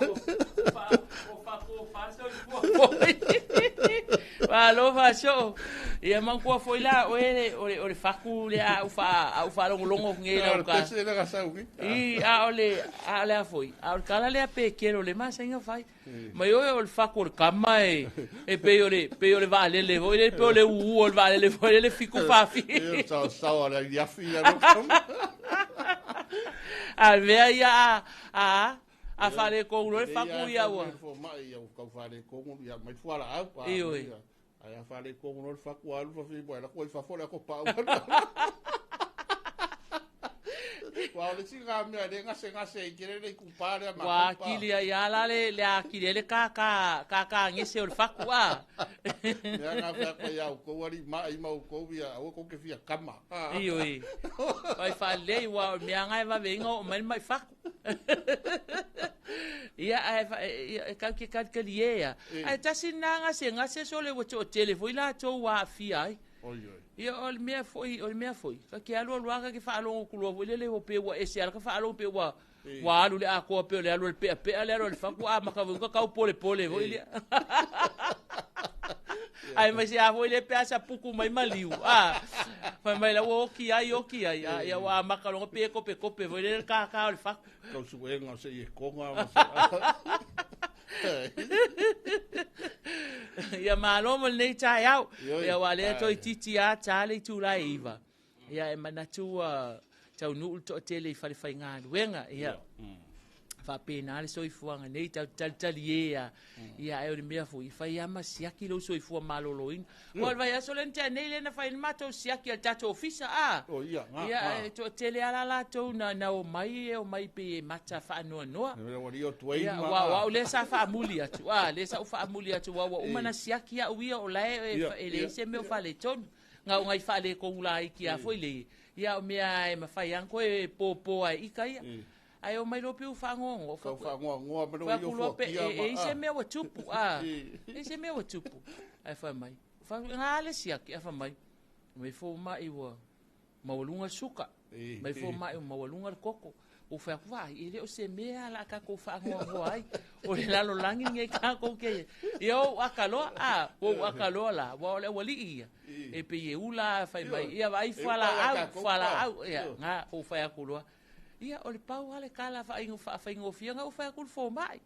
Malo faaso'o ia manatua foi la oe o le faku lea a'u faalogologo nei lau ka i a o le a o le a foi a o le kala lea pe kelo le masaiga fai mai oe o le faku o le kama e pei o le vaalele foi le pe o le uu o le vaalele foi le fiku faafi sao le afi ia A mea ia a a a faaletonu loa le faku ia ua. Fomai ia kau faaletonu ia mai fualaau. Ioe. Ai a faaletonu loa le faku alu fafi mo la koi fafo le ko pau. Wa o le singa mea le gase gase i kere le kupa le ma. Ua akili ai ala le le akili le ka ka ka ka ngese o le faku a. Mea ngā whea koe iau kou ari ma i mau kou ia aua kou ke fia kama. Ioe. Vai faalelei ua o mea aga e vaveiga oo mai le mai faku. Ia ae e kau ke kalikali e ia. Ae tasi lena gasegase sole ua toatele foi latou ua aafia ai. Ia o le mea foi, o le mea foi, ka ke alu alu lava ka ke faalogo atu loa foi lele ua pei ua ese lava ka faalogo pei ua ua alu le atoa pei o le alu a le peapea le alu a le fatu amata foi ona tau polepole foi lea. Ae mai se a foi le pe a sapuku mai maliu. A fai mai la ua oki ai oki ai. A ia ua amata loa pe kopekope foi lele le kākā o le fatu. Kau suega o se i e konga ma se Ia malo mo lenei taeao. Ia ua lea toeitiiti a ta le itula e 9. Ia e manatu ua taunuu le toatele i fale faigaluega. Ia faapena le soifuaga nei tatou te talitalie a. Ia ae o le mea foi, fai lava ma siaki lou soifua maloloina. Aua o le vaiaso lea na tea nei lea na fai ai le matou siaki a le tatou ofisa a. Oh, ia, nga, Ia e toatele lava la latou na na omai e omai pei e mata faanoanoa. Ia, aua o au lea sa faamuli atu, a, lea sa ou faamuli atu aua ua uma ona siaki au ia o la e e leai se mea o faaletonu. Na o nai faaletonu laiti lava foi lea, ia o mea e mafai lava ona toe popo lava i ita ia. Ae omai loa pei ua faanoanoa. Tau faanoanoa mai loa ia pe e i se mea ua tupu, a, e i se mea ua tupu. Ae fai mai, nga le siaki, ae fai mai, mai fomai ua maualuga le suka, mai fomai ua maualuga le koko. Ua fai atu, vaai, e le o se mea la tatou faanoanoa ai, o le lalolagi lenei tatou te, ia ou aka loa, a, ua ou aka loa la, aua o le aualii ia, e pei e ula, fai mai, ia vaai fualaau, fualaau, ia, nga, ou fai atu loa, Ia, o le pau lava le tala faafaigofie na ou fai atu i le fomai.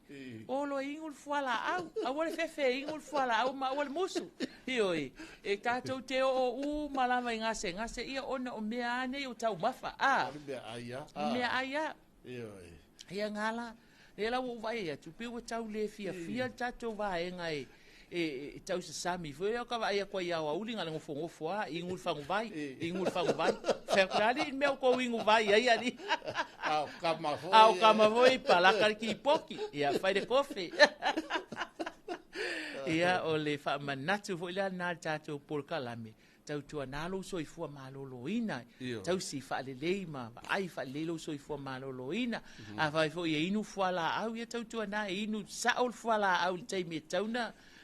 O loa e inu le fualaau, aua le fefe e inu le fualaau ma aua le musu. Ioe, e tatou te oo uma lava i gasegase ia ona o mea lava nei o taumafa. A, o meaai lava. O meaai lava. Ioe. Ia nga la, lea la ua ou vaai atu, pei ua tau le fiafia le tatou vaega e e tausasami foi lea o ka vaai atu ai i aoauli na o le nofonofo lava, inu le faguvai, inu le faguvai. Fai atu, alii le mea o tou inu vai ai alii. A o kama foi. A o kama foi, palaka le kipoki, ia fai le kofe. Ia, o le faamanatu foi lea lena i le tatou polokalame, tautuana lou soifua maloloina, tausi faalelei ma vaai faalelei lou soifua maloloina. Afai foi e inu fualaau, ia tautuana e inu sao le fualaau i le taimi e tatau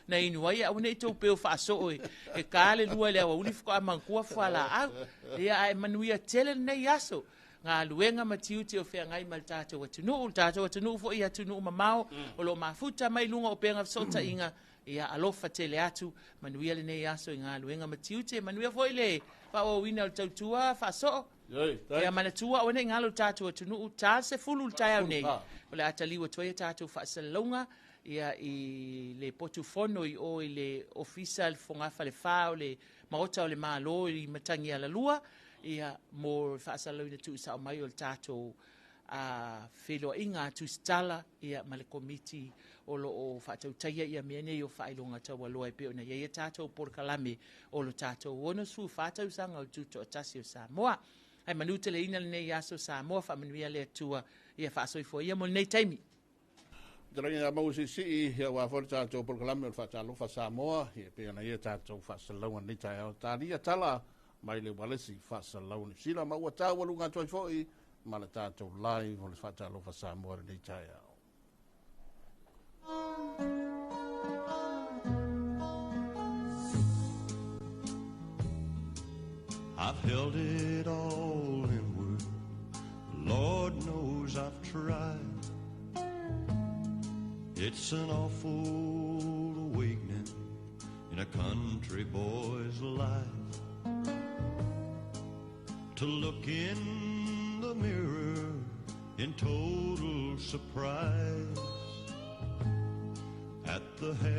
ona inu ai, aua ne i tou peo faasoo e ta le lua i le aoauli faatoa manatua fualaau. Ia, ae manuia tele lenei aso, galuega ma tiute o feagai ma le tatou atunuu, le tatou atunuu foi i atunuu mamao o lo o mafuta mai luga o upega fesootaiga. Ia alofa tele atu, manuia lenei aso i galuega ma tiute, manuia foi le faaauauina o le tautua faasoo. Ia manatua aua ne i galo le tatou atunuu, ta le 10 i le taeao nei, o le a taliu atu ai a tatou faasalalauga ia i le potu fono i o i le Ofisa le Fogafale 4 o le Maota o le Malo i Matagialalua, ia mo le faasalalauina tuusao mai o le tatou a feiloaiga a Tusitala ia ma le Komiti o lo o faatautaia ia mea nei o faailoga taualoa e pei ona i ai a tatou polokalame o lo tatou 64 tausaga o le Tutoatasi o Samoa. Ae manuteleina lenei aso Samoa, faamanuia le Atua ia faasoifua ia mo lenei taimi. Talagi ia maua siisii ia aua foi le tatou polokalame o le Faatalofa Samoa ia pei ona i ai tatou faasalalauga i lenei taeao. Talia tala mai le ualesi faasalalau Niu Sila ma ua taualuga atu ai foi ma le tatou live o le Faatalofa Samoa i lenei taeao. I've held it all inward. Lord knows I've tried. It's an awful awakening in a country boy's life to look in the mirror in total surprise at the hair.